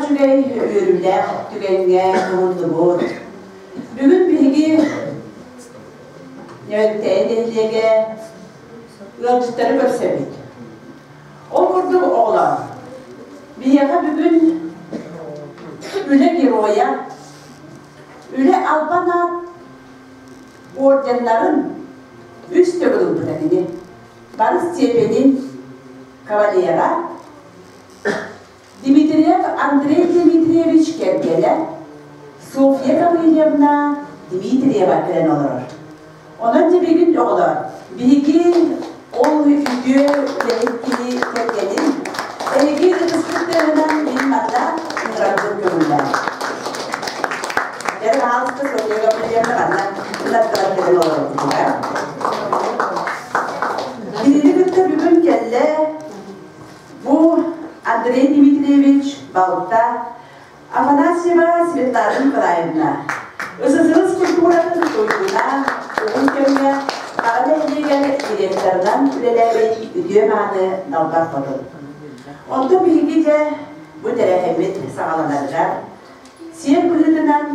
үчүгэй үөрүүлээх түгэҥҥэ уһуннубут. Бүгүн биһиги Ньөөнтэйи нэһилиэгэ ыалдьыттары көрсөбүт. Ол курдук оҕолор, биһиэхэ бүгүн үлэ геройа, үлэ албан аат орденнарын үс төгүл ылбыта кини. Бары степенин кавалера Дмитриев Андрей Дмитриевич кэргэнэ Софья Гаврильевна Дмитриева кэлэн олорор. Онон дьэ оҕолор, биһиги ол үтүө үлэһит киһи кэргэнин эһиги ытыспыт тыаһынан мин манна ыҥырарбын көҥүллээн. Дьэ, пожалуйста, Софья Гаврильевна манна ынаттаран кэлэн олорорбутугар. Кинини кытта бүгүн кэллэ Бу Андрей Дмитриевич балта Афанасьева Светлана Николаевна СССР культуратын туйгуна уһун кэмҥэ Хаҕа нэһилиэгэр директорынан үлэлээбит үтүө-мааны далбар хотун. Онтон биһиги дьэ бу тэрээһиммит саҕаланарыгар сиэр быһыытынан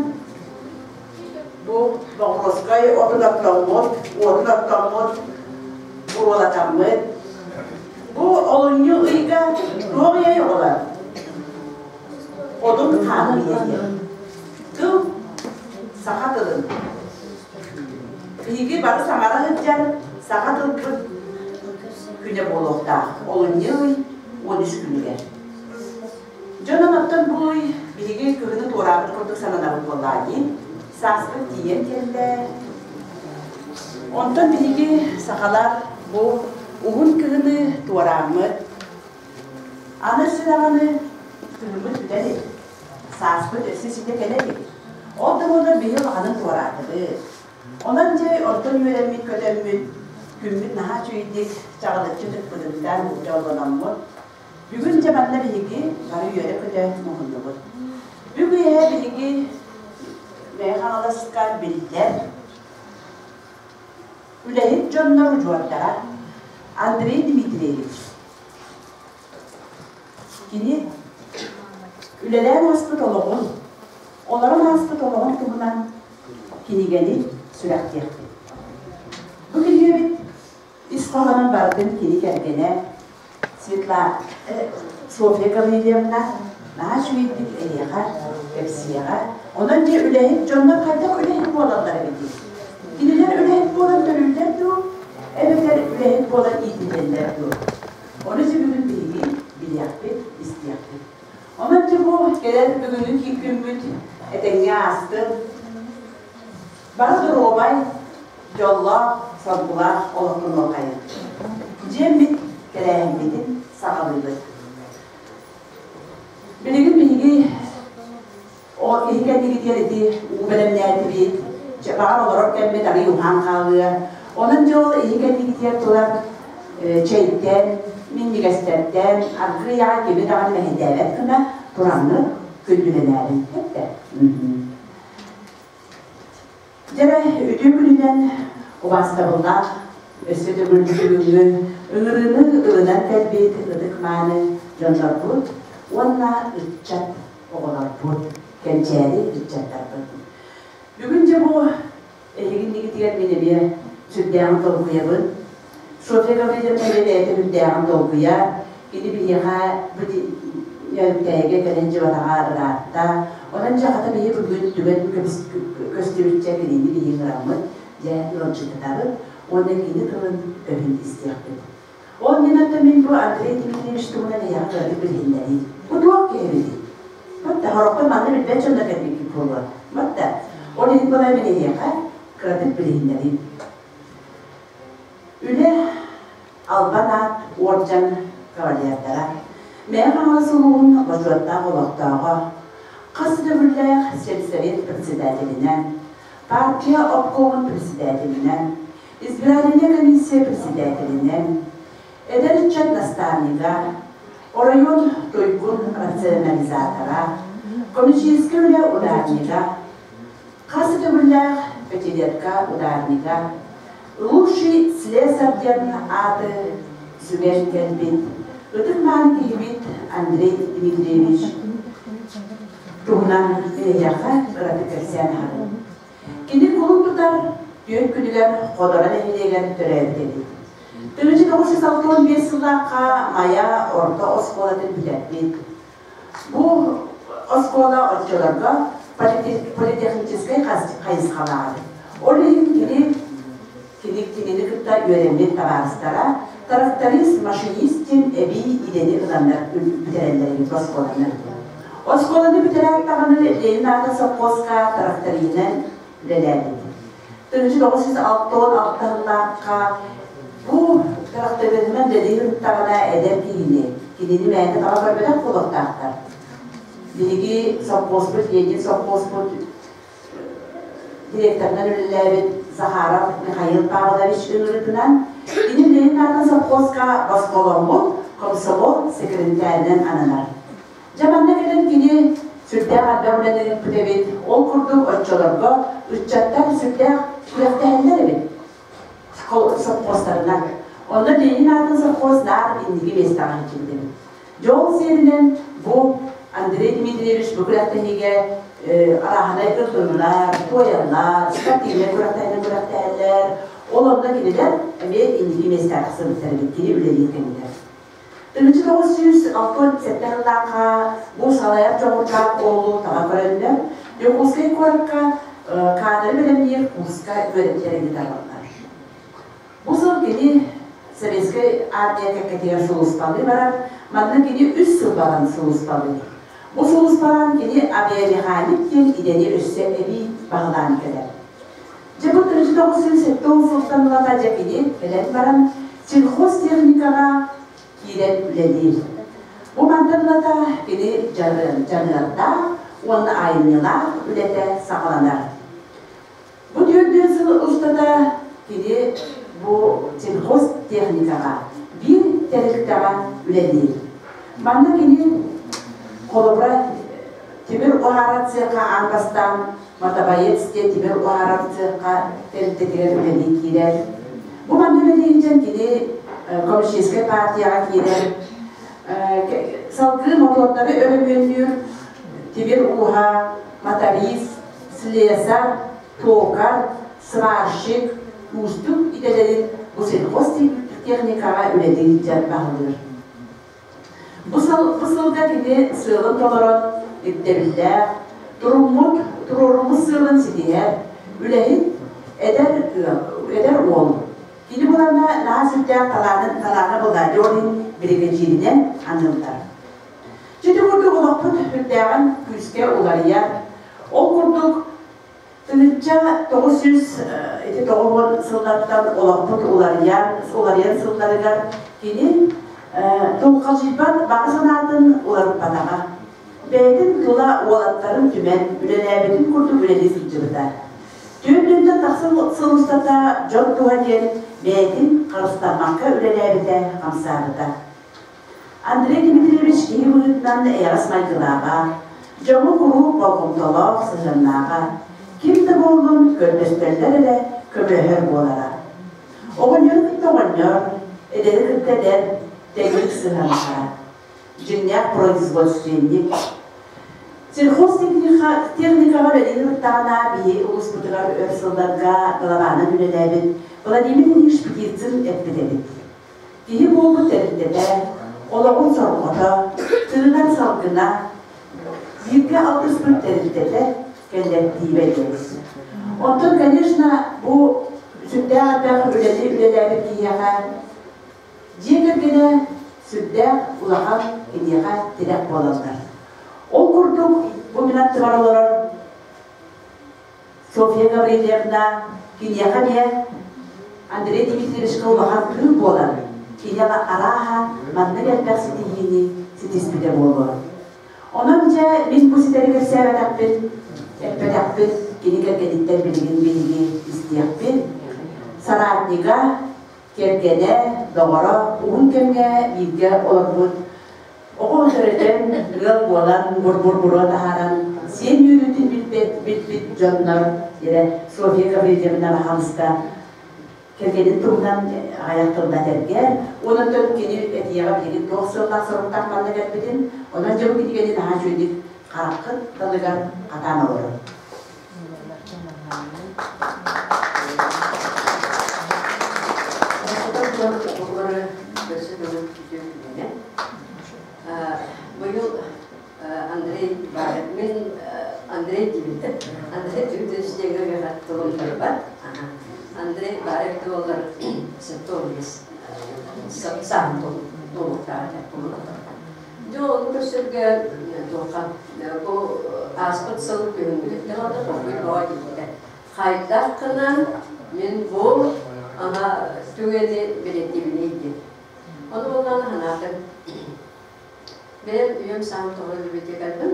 бу Боҕуруоскай отун оттоммут, уотун оттоммут, буруолатаммыт. Бу олунньу ыйга туох ыйай оҕолор? Одун хаан ыйа диэн. Тыл саха тылын. Биһиги бары саҥара сылдьан саха тылбыт күнэ буолуохтаах. Олунньу ый 13 күнүгэр. Дьонун оттон бу ый биһиги кыһыны туораабыт курдук сананабыт буоллаа дии. Сааспыт тиийэн кэллэ. Онтон биһиги сахалар бу уһун кыһыны туорааммыт, аны сүрэҕини кыһыммыт бүтэ илик, сааспыт өссө ситэ кэлэ илик. Ол да буоллар биһи улаханын туораатыбыт. Онон дьэ онтон үөрэммит көтөммүт, күммүт наһаа үчүгэйдик чаҕылыччы тыкпытыттан дьоллономмут, Бүгүн дьэ манна биһиги бары үөрэ-көтө муһуннубут. Бүгүн үөһэ биһиги Мэҥэ Хаҥаласка биллэр үлэһит дьоннор удьуордара Андрей Дмитриевич. Кини үлэлээн ааспыт олоҕун, олорон ааспыт олоҕун туһунан кинигэни сүрэхтиэхпит. Бу кинигэбит Ис хоһоонун барытын кини кэргэнэ Светлана Софья Гаврильевна наһаа үчүгэйдик эйиэхэ кэпсиэҕэ. Онон дьэ үлэһит дьоннор хайдах үлэһит буолаллар эбитий? Кинилэр үлэһит буолан төрүүллэр дуу, эбэтэр үлэһит буолан иитиллэллэр дуу? Ону дьэ бүгүн биһиги билиэхпит, истиэхпит. Онон дьэ бу кэлэр бүгүҥҥү күммүт этэҥҥэ аастын. Бары доруобай, дьоллоох, соргулаах олохтонуоххайын. Дьиэммит тэрээһиммитин саҕалыыбыт. Билигин биһиги ол киһи кэннигитигэр ити уу бэлэмнээтибит, баҕар олорор кэммит арый уһаан хаалыа. Онон дьэ ол иһи кэннигитигэр турар чэйтэн, минньигэстэртэн, аргыый аҕай кими даҕаны мэһэйдээбэт гына тураммыт күндүлэнээрин эттэ. Дьэ, үтүө күнүнэн убаастабыллаах өссө төгүл бүгүҥҥү ыҥырыыны ылынан кэлбит ытык-мааны дьоннорбут уонна ыччат оҕолорбут, кэнчээри ыччаттарбыт. Бүгүн дьэ бу эһиги иннигитигэр мин эмиэ сүрдээҕин долгуйабын. Софья Гаврильевна эмиэ бэйэтэ сүрдээҕин долгуйар. Кини биһиэхэ бу Нөөнтээйгэ кэлэн дьыбатаҕа ыраатта. Онон дьэ хата биһи бүгүн түгэн көстүбүччэ кинини биһи ыҥыраммыт, дьэ ыалдьыттатабыт уонна кини тылын өһүн истиэхпит. Ол иннинэ мин бу Андрей Дмитриевич туһунан эйиэхэ кыратык билиһиннэриим. Бу туох киһи эбитий? Батта, сорохтор манна билбэт дьонно кэлбиккит буолуо. Батта, ол иһин буолан мин эйиэхэ кыратык билиһиннэриим. Үлэ Албан аат уордьан кавалердара, Мэҥэ Хаҥалас улууһун бочуоттаах олохтооҕо, хас төгүллээх сельсовет председателинэн, партия обкомун председателинэн, избирательнай комиссия председателинэн, эдэр ыччат наставнига, оройуон туйгун рационализатора, коммунистическай үлэ ударнига, хас төгүллээх пятилетка ударнига, лучший слесарь диэн ааты сүгэн кэлбит. Ытык-мааны киһибит Андрей Дмитриевич туһунан эһиэхэ кыратык кэпсээн аһарым. Кини кулун тутар түөрт күнүгэр Ходоро нэһилиэгэр төрөөбүт эбит. 1965 сыллаахха Майа орто оскуолатын бүтэрбит. Бу оскуола оччолорго политехническай хайысхалаах эбит. Ол иһин кини кини кинини кытта үөрэммит табаарыстара тракторист, машинист диэн эбии идэни ыланнар бүтэрэллэр эбит оскуоланы. Оскуоланы бүтэрээт даҕаны Ленин аата сопхуоска тракториһынан үлэлээбит. 1966 сыллаахха бу тракториһынан үлэлии сырыттаҕына эдэр киһини, кинини мээнэ таба көрбөтөх буолуохтаахтар. Биһиги сопхуоспут, Ленин сопхуоспут директорынан үлэлээбит Захаров Михаил Павлович ыҥырыытынан кини Ленин аатын совхозка босхоломмут комсомол секретарынан ананар. Дьэ манна кэлэн кини сүрдээх элбэх үлэни ыыппыт эбит. Ол курдук оччолорго ыччаттар сүрдээх күрэхтэһэллэр эбит совхозтарынан. Онно Ленин аатын совхоз наар инники миэстэҕэ сылдьыбыт эбит. Дьэ ол сиэринэн бу Андрей Дмитриевич бу күрэхтэһиигэ арааһынай ыллыыллар, туойаллар, спортивнай күрэхтэһиинэн күрэхтэһэллэр. Ол онно кинилэр эмиэ инники миэстэҕэ тахсыбыттар эбит, кини үлэлиир кэмигэр. 1967 сыллаахха бу салайар дьоҕурдаах уолу таба көрөннөр, Дьокуускай куоракка каадыры бэлэмниир курска үөрэттэрэ ыыталлар. Бу сыл кини Советскай армия кэккэтигэр сулууспалыы барар, манна кини үс сыл баран сулууспалыыр. Бу сулууспалаан кини авиамеханик диэн идэни өссө эбии баһылаан кэлэр. Дьэ бу 1970 сылтан ылата дьэ кини кэлэн баран сельхозтехникаҕа киирэн үлэлиир. Бу мантан ылата кини дьаныардаах уонна айымньылаах үлэтэ саҕаланар. Бу түөртүөн сыл устата кини бу сельхозтехникаҕа биир тэрилтэҕэ үлэлиир. Манна кини холобура тимир уһаарар цехха аан бастаан мотобоец диэн тимир уһаарар цехха тэрилтэтигэр үлэлии киирэр. Бу манна үлэлиирдэн кини коммунистическай партияҕа киирэр. Салгыы мотуордары өрөмүөннүүр тимир ууһа, моторист, слесарь, токарь, сварщик уустук идэлэрин бу сельхозтехникаҕа үлэлии сылдьан баһылыыр. Бу, сыл, бу сылга кини сыалын толорон, ирдэбиллээх, туруммут, туруоруммут сыалын ситиһэр, үлэһит, эдэр, эдэр уол. Кини булана наһаа сүрдээх талаанын талаана булаадьы ол иһин биригэдьииринэн аныллар. Дьэ курдук олохпут үрдээҕин күүскэ уларыйар. Ол курдук 1900 ити 90 сыллартан олохпут уларыйан, уларыйан сылларыгар кини тулхадьыйбат баҕа санаатын уларыппатаҕа. Бэйэтин тула уолаттарын түмэн, үлэлээбитин курдук үлэлии сылдьыбыта. Түөрт тахса сыл устата дьон туһа диэн бэйэтин харыстаммакка үлэлээбитэ, хамсаабыта. Андрей Дмитриевич киһи быһыытынан эйэҕэс майгылааҕа, дьоҥҥо куруук болҕомтолоох сыһыаннааҕа, ким да буоллун көрдөстөллөр эрэ көмөлөһөр буолара. Оҕонньору кытта оҕонньор, эдэри кытта эдэр, тэҥник сыһыаннаһара. Дьиҥнээх производственник. Сельхозтехникаҕа үлэлиир ырыттаҕына биһи улууспутугар өр сылларга главанан үлэлээбит Владимир Ильич Птицын эппит эбит. Киһи буолбут тэрилтэтэ, олоҕун сорҕото, тыынар салгына, бииргэ алтыспыт тэрилтэтэ кэллэктиибэ диэн. Оттон, конечно, бу сүрдээх элбэх үлэни үлэлээбит киһиэхэ дьиэ кэргэнэ сүрдээх улахан киниэхэ тирэх буолаллар. Ол курдук, бу мин аттыбар олорор Софья Гаврильевна киниэхэ эмиэ Андрей Дмитриевичка улахан кыыл буолан, киниэхэ арааһа маннык элбэх ситиһиини ситиспитэ буолуо. Онон дьэ мин бу ситэри кэпсээбэтэхпин, эппэтэхпин кини кэргэниттэн билигин биһиги истиэхпит. Соратнига, кэргэнэ, доҕоро уһун кэмҥэ бииргэ олорбут Оҕо төрөтөн, ыал буолан, бур-бур-буруо таһааран, сиэн үөрүүтүн билбэт, билбит дьоннор, диэн Софья Гаврильевна баһаалыста. Кэргэнин туһунан аҕыйах тылла этэргэр, онон кини этиэҕэ билигин туох сыаллаах-соруктаах манна кэлбитин, онон дьэ бу кинигэни наһаа үчүгэйдик хараххыт далыгар хатаан олорор. Бастатан туран, оҕолору өссө төгүл үтүө күнүнэн. Быйыл Андрей мин Андрей диибин. Андрей Дмитриевич диэҥҥэ тылым барбат. Андрей баар эбитэ буоллар 75 сааһын туолуохтаах этэ. Дьэ, ону көрсөргө туохха бу ааспыт сыл күһүҥҥүтүттэн ылата толкуй бөҕө диэбитэ. Хайдах гынан мин бу ага түгэни бэлиэтиибиний диэн. Ону буоллаҕына санаатым. Бэйэм үйэм саам тоҕо библиотекарбын.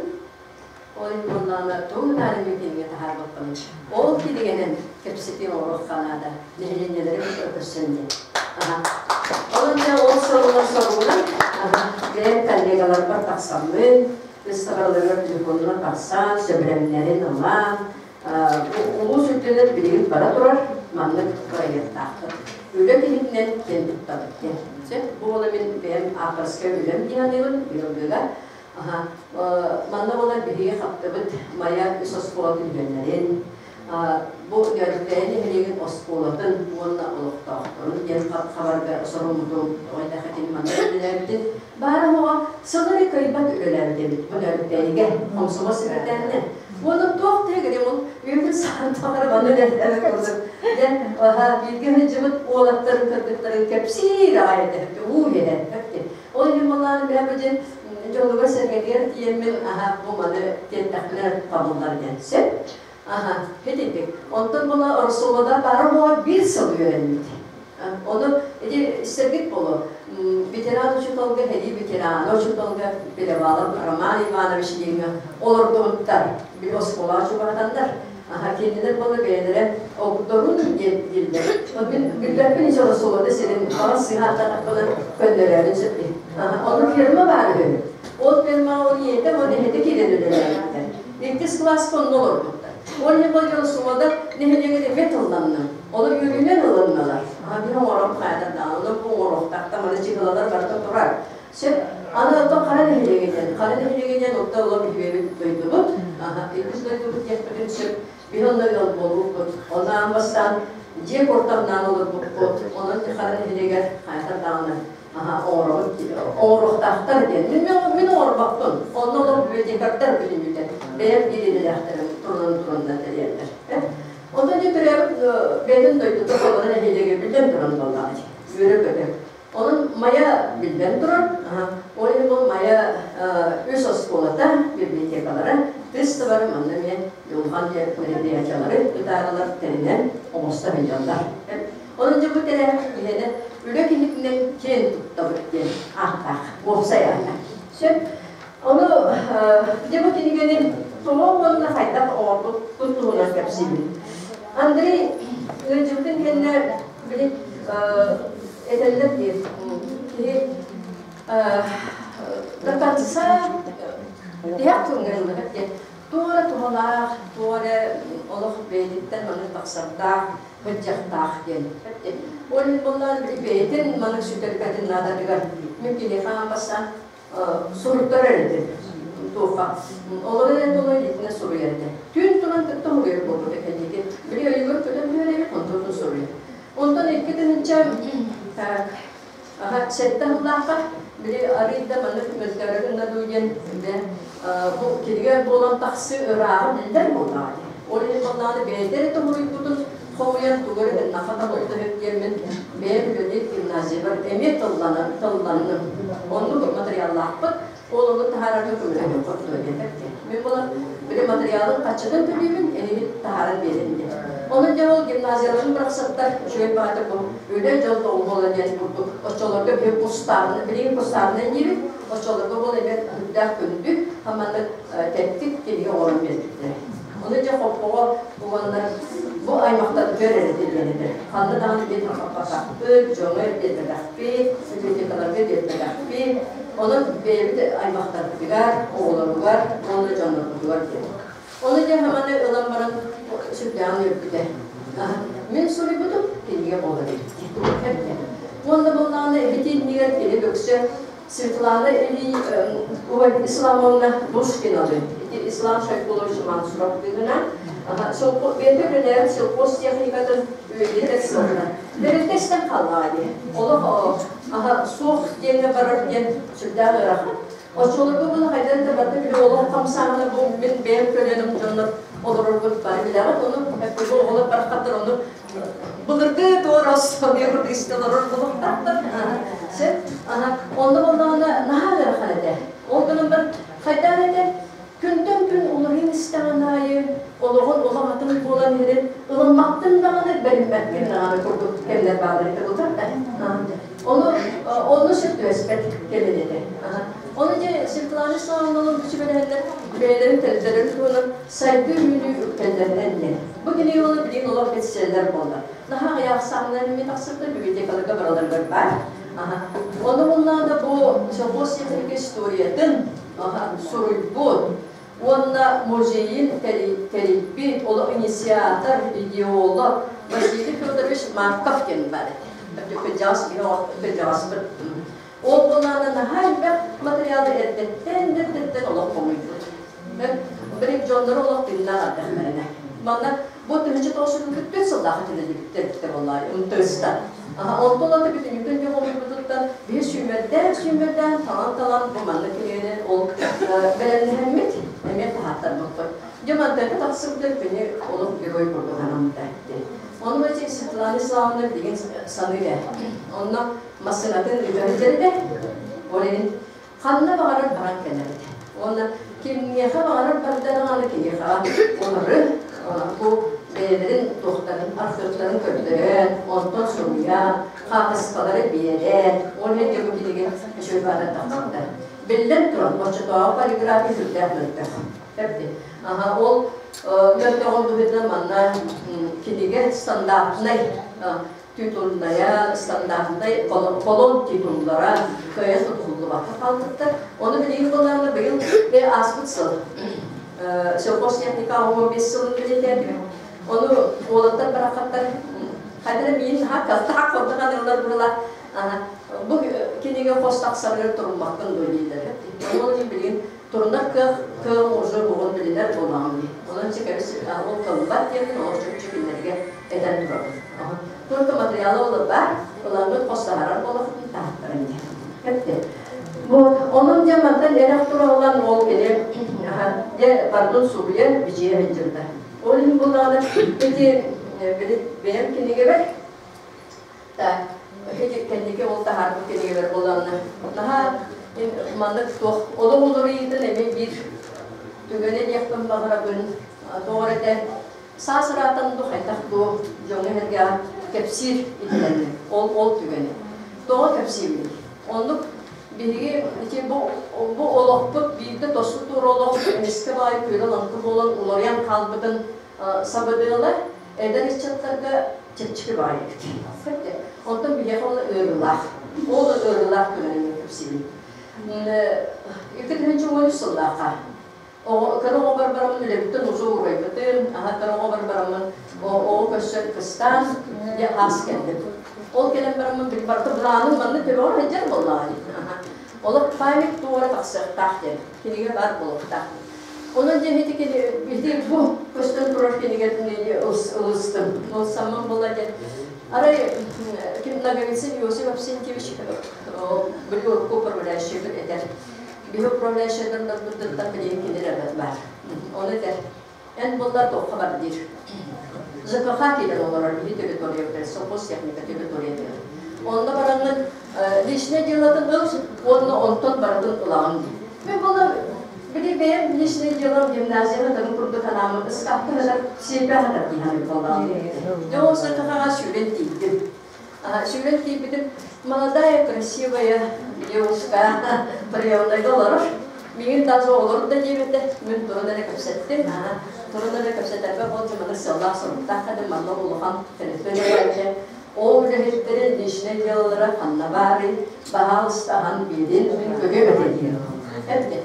Ол иһин буоллаҕына тугу гынаары мин кинигэ таһаарбаппыный. Ол кинигэнэн кэпсэтии оҥоруохха наада. Нэһилиэнньэлэри кытта көрсөн диэн. Аха. Онон дьэ ол сылынан соругунан бэйэм коллегаларбар тахсаммын, выставкаларыгар телефонунан тахсан, сөбүлэҥнэрин ылан, улуус үрдүнэн билигин бара турар маннык бырайыактаахпыт. Үлэ киһитинэн киэн туттабыт диэн. Сөп, бу буола мин бэйэм авторскай үлэм дии саныыбын, быйылгыга. Манна буолар биһиги хаптыбыт Майа үс оскуола түһүлгэлэрин, бу Нөөрүктээйи нэһилиэгин оскуолатын уонна олохтоохторун диэн хабарга соруммутум, тоҕо кини манна үлэлээбитин, баара оҕо сыл эрэ кыайбат үлэлээбит эбит бу Нөөрүктээйигэ комсомол секретарынан. Уонна туох да гримун үйэтин саҕан тухары манна үлэлээбит курдук. Дьэ, бииргэ сылдьыбыт уолаттарын кыргыттарын кэпсиир аҕай этэ, уу иһэр. Ол иһин былаан бэйэм дьин дьолугар-сэргэтигэр тиийэммин аһа бу маны тиэттэхпинэ табыллар диэн сөп. Аха, итинник. Онтон була Ороссолода баара буола биир сыл үөрэммит. Ону ити истэргит боло ветеран учууталга, һэлии ветеран учууталга Перевалов Роман Иванович диэҥҥэ олордубуттар. Били оскуолаҕа чугаһатаннар. Аха, кинилэр буола бэйэлэрэ огдорун диэн дииллэр. Мин билбэппин ис Ороссолода сирин баҕас сыһааттатахпына көннөрөөрүн сөп дии. Ону ферма баар үһү. Ол фермаҕа ол ийэтэ, ол эһэтэ киирэн үлэлээбиттэр. Иккис кылааска онно олорбуттар. Ол иһин ол Ороссолода нэһилиэгин эмиэ тылланным. Олор үөрүүнэн ылынналар. Аха, биһи оҥорон хаайдар даҕаны, ону бу оҥоруохтаахтар, маны чыһылалар барыта турар. Сөп. Аны оттон Хара нэһилиэгинэн, Хара нэһилиэгинэн отто олор биһиэбит дойдубут. Аха, иккис дойдубут диэхпитин сөп. Биһи онно ыал буолбуппут. Онно аан бастаан дьиэ куортамнаан олорбуппут. Онон Хара нэһилиэгэр хайатар даҕаны аха, оҥоробут, оҥоруохтаахтар диэн. Мин, мин оҥорбоппун. Онно олор библиотекардар бүтүннүүтэ. Бэйэм биир идэлээхтэрим турунан турунан тэрийэллэр. Онтон дьэ төрөөбүт бэйэтин дойдута Холоро нэһилиэгэ биллэн туран буоллаҕа дии. Үөрэ-көтө. Онон Майа биллэн турар, ол иһин ол Майа үс оскуолата, библиотекалара тыс да бары манна эмиэ Дьулҕан диэн мероприятиялары ытааралар тэринэн оҥосто сылдьаллар. Онон дьэ бу тэрээһин иһэнэ үлэ киһитинэн киэн туттабыт диэн ааттаах, уопсай аата. Сөп. Ону дьэ бу кинигэни тоҕо уонна хайдах оҥорбуппут туһунан кэпсиибин. Андрей ыалдьыбытын кэннэ били этэллэр дии киһи до конца тиһэх күҥҥэ ыллыгар диэн туора туһалаах, туора олох бэйэтиттэн маннык тахсардаах, быдьахтаах диэн. Ол иһин буоллаҕына били бэйэтин маннык сүтэрбэтин наадатыгар мин киниэхэ аан бастаан суруйтарар этим туохха олорон эрэ тула илиитинэн суруйар этэ. Түүн туран кытта суруйар буолбута кэнники. Били өйүгэр көтөн түһэр эбит, онтон суруйар. Онтон 2000 так аха сэттэ сыллаахха били арыый да маннык мөлтөөрө гынна дуу диэн бу кинигэ буолан тахсыы ырааҕа биллэр буоллаҕа дии. Ол иһин буоллаҕына бэйэтэ эрэ тоһуруйбутун хомуйан тугу эрэ гыннахха табылла үһү диэммин бэйэм үлэлиир гимназиябар эмиэ тылланан тылланным. Оннук матырыйааллаахпыт. Ол ону таһаарарга көмөлөһүөххэ ордуо диэтэк диэн. Мин буолан били матырыйаалын хаччытын төлүүбүн, эһиги таһааран биэрин диэн. Онон дьэ ол гимназияларын бырахсаттар үчүгэй баҕайытык бу үлэ дьол доҕуһуола диэн курдук оччолорго биһи кустаабына билигин кустаабына диибит оччолорго буол эмиэ үрдээх күндү хаманнык тэттик кинигэ оҥорон биэрбиттэрэ. Ону дьэ хоппоҕо уонна бу аймахтарбытыгар эрэ диэн этэ. Ханна даҕаны диэн хаппатахпыт, дьоҥҥо биэрбэтэхпит, библиотекаларга биэрбэтэхпит. Онон бэйэбит аймахтарбытыгар, оҕолоругар уонна дьоннорбутугар диэн. Ону дьэ хаманы ылан баран сүрдээҕин үөрбүтэ. Мин суруйбутум кинигэ буолар эбит. Уонна буоллаҕына ити иннигэр кини бөксө Светлана Ильи Исламовна Лушкиналы, ити Ислам Шайкулович Мансуров кыыһынан, бэйэтэ үлэлээбит сельхоз техникатын үөдүйэтэр сылынан. Тэрилтэ истэн хааллаҕа дии. Олох суох диэҥҥэ барар диэн сүрдээх ыарахан. Оччолорго була хайдан да барда били олох хамсааһына бу мин бэйэм көлүөнэм дьоннор олорорбут бары билэҕит ону бу оҕолор бараххаттар ону былыргы туорос биографиста олорор буолуохтаахтар сөп онно буоллаҕына наһаа ыарахан этэ ол гынан баран хайдаан этэ күнтэн күн уларыйан истэҕин аайы олоҕун олох атын буолан иһэрин ылыммаккын даҕаны бэриммэккин даҕаны курдук кэмнэр бааллар этэ бултар да ону онно сөп түбэспэт кэмин этэ ону дьэ Светлана Славовналыын сүбэлэһэннэр бэйэлэрин тэрилтэлэрин туһунан сайдыы үүнүү үктэллэринэн диэн бу кинигэ буолар билигин олох бестселлер буолла наһаа аҕыйах ахсаанынан эмиэ тахсыбыта библиотекаларга бараларыгар баар ону буллаҕына бу сельхоз техника историятын суруйбут уонна музейын тэрийбит олох инициатор, идеолог Василий Федорович Марков диэн баар этэ. Кырдьаҕас киһи кырдьаҕаспыт. Ол буоллаҕына наһаа элбэх материалы эрдэттэн эрдэттэн олох хомуйбут. Били дьоннору олох тыыннаах эрдэхтэринэ. Манна бу 1945 сыллаах этилибиттэр битэ буоллаа МТС-та. Онтон ата бүтүннүктэн дьон хомуйбутуттан биһи сүүмэрдээн сүүмэрдээн талан-талан бу манна кинигэни ол бэлэмнэһэммит эмиэ таһааттарбыппыт. Дьэ мантан тахсыбыта кини олох герой курдук анаммыта. Ону эти Светлана Иславовна билигин саныыр ээ. Онно массыынатын ыытан илдьэритэ. Ол иһин ханна баҕарар баран кэлэбит. Уонна кимиэхэ баҕарар барда даҕаны киниэхэ олору бу бэйэлэрин туохтарын архыыптарын көрдөрөн, онтон суруйан, хаартыскалары биэрэн, ол иһин дьэ бу кинигэ үчүгэй баатар тахсыбыта. Биллэн туран, оччотооҕу полиграфия сүрдээх мөлтөх. Эпти. Аха, ол мөлтөҕүн быһыытынан манна кинигэ стандартнай титуллара, стандартнай колон титуллара кыайан тутуллубакка хаалбыттар. Ону билигин былаана быйыл ааспыт сыл сельхозтехника 15 сылын бэлиэтээтибит. Ону уолаттар барахаттар хайдара миин наһаа калтаах курдук аныылар була бу кинигэ хос тахсарыгар туруммаккын дуо дииллэр. Ол билигин турунар кыах кыаҕым уже бугун билинэр буолаҕым дии. Онон чекэбис ол кылбат диэн олох чопчу кинилэргэ этэн турабын. Только материалы ол баар, ыламмыт хос саһарар буолахпын таһаттарым диэн. Эпти. Вот, онон дьэ мантан эрэх тураллан ол кини дьэ бардын суруйа бичиэ сылдьыбыта. Ол иһин буллаҕына ити бэйэм кинигэбэр так ити кэнники ол таһаарбыт кинигэлэр буоллаҕына наһаа маннык туох олох уларыйыытын эмиэ биир түгэнэ диэхпин баҕарабын тоҕо эрэ саас ыраатан ду хайдах ду дьоҥҥо-сэргэҕэ кэпсиир идэлэнним ол ол түгэни тоҕо кэпсиибиний оннук биһиги ити бу бу олохпут биирдэ тосту туора олох эмискэ баҕайы күөрэ-лаҥкы буолан уларыйан хаалбытын сабыдыала эдэр ыччаттарга чэпчэки баҕайы эбит онтон биһиэхэ ол ыарыылаах ол ыарыылаах түгэнин кэпсиибин 2013 сыллаахха Кыра оҕобор бараммын үлэбиттэн узу уурайбытым, аһа кыра оҕобор бараммын оҕо көрсөн кыстаан дьэ аас кэллим. Ол кэлэн бараммын били барыта былааным манна төбөҕөр сылдьар буоллаҕа дии. Олох память туора тахсыахтаах диэн кинигэ баар буолуохтаах. Онон дьэ ити ити бу көстөн турар кинигэтин ылыстым. Ылсаммын буолла диэн. Арай ким Ноговицын Иосиф Авсентьевич били урукку управляющийбыт этэр. Биһи управляющайдарбытыттан билигин кинилэр элбэх баар. Ону этэр, эн булла туохха бар диир. ЖКХ киирэн олорор биһи территориябытыгар, совхоз техника территориятыгар. Онно бараҥҥын личное делотын ыл уонна онтон барытын ылаҕын диир. Мин була били бэйэм личное делом гимназияны тагын курдук анааммын ыскаапка хатар, сиэппэ хатар дии саныыр буоллаҕым. Дьэ ол ЖКХ-ҕа сүүрэн тиийдим. Сүүрэн тиийбитим, молодая, красивая девушка приемнайга олорор. Миигин даже олорор да диэбитэ, мин туран эрэ кэпсэттим. Туран эрэ кэпсэтэрбэр ол дьыманы сыаллаах соруктаах кадым манна улахан төлөпүөн ол үлэһиттэрин личное делолара ханна баарый, баһаалыста аһан биэрин, мин көрүөм этэ диир. Эбитэ.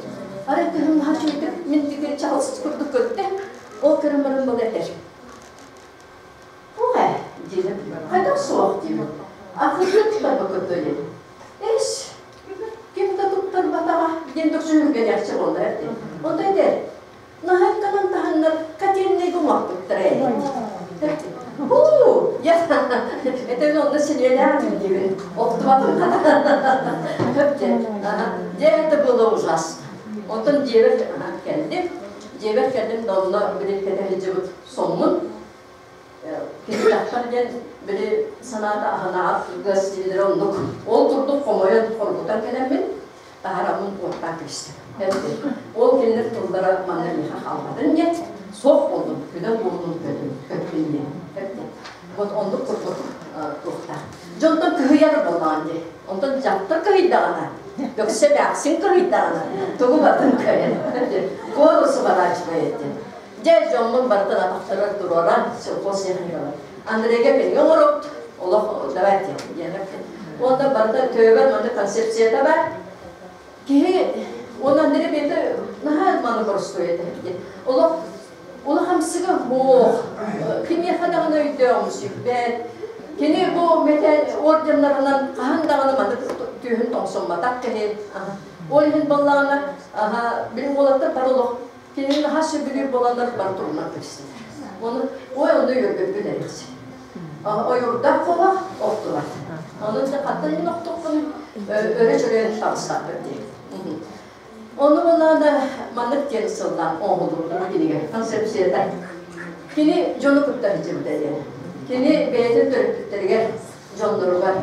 Арай кыһым наһаа үчүгэйдик мин диэки чаҕылсыт курдук көрдө. Ол көрөн баран бұл этэр. Туох ээ? Өһүргэнээхчэ буолла эбит. Онто этэр, наһыкканан таһаннар котельныйга умаппыттара ээ. Хуу, я это онно синиэлээх диибин. Оттубатым хата. Дьэ, это было ужасно. Онтон дьиэбэр кэллим. Дьиэбэр кэллим да онно били кэтэһилдьибит соммун кини дьахтар диэн били санаата аһынаҕар кыргас дииллэрэ оннук. Ол курдук хомойон хоргутан кэлэммин таһараммын уоттаан кэбистим. Ол кинилэр тыллара манна миэхэ хаалбатын диэн суох буоллум, күнэн буоллум көтүм, көттүм диэн. Вот оннук курдук туохтаах. Дьонтон кыһыйар буоллаҕын дии. Онтон дьахтар кыһыйдаҕына, өксө бэксин кыһыйдаҕына, тугу батын кыайан. Голову сворачивает диэн. Дьэ, дьоммун барытын атахтарыгар туруоран, сельхозтехникалар. Андрейга пенге оҥоробут, олох давайте диэн Уонна барыта төбөбөр маннык концепцията бар. Киһи уонна Андрей бэйэтэ наһаа маны боростуой этэ. Олох улахамсыга суох, кимиэхэ даҕаны өйдөөҕүмсүйбэт. Кини бу мэтээл орденнарынан хаһан даҕаны маннык түөһүн тоҥсумматах киһи. Ол иһин баллаҕына, били уолаттар бары олох Кинини наһаа сөбүлүүр буоланнар бары турунан кэбистилэр. Ону ой ону үөрбүппүн эрихсин. Ойуурдаах буола охтулар. Ону дьэ хаттан иһин охтохпун өрө чөрөйөн таҕыстахпыт дии. Ону буоллаҕына маннык диэн сыллаан оҥоһуллубут кинигэ концепцията. Кини дьону кытта сылдьыбыта диэн. Кини бэйэтин төрөппүттэригэр, дьонноругар,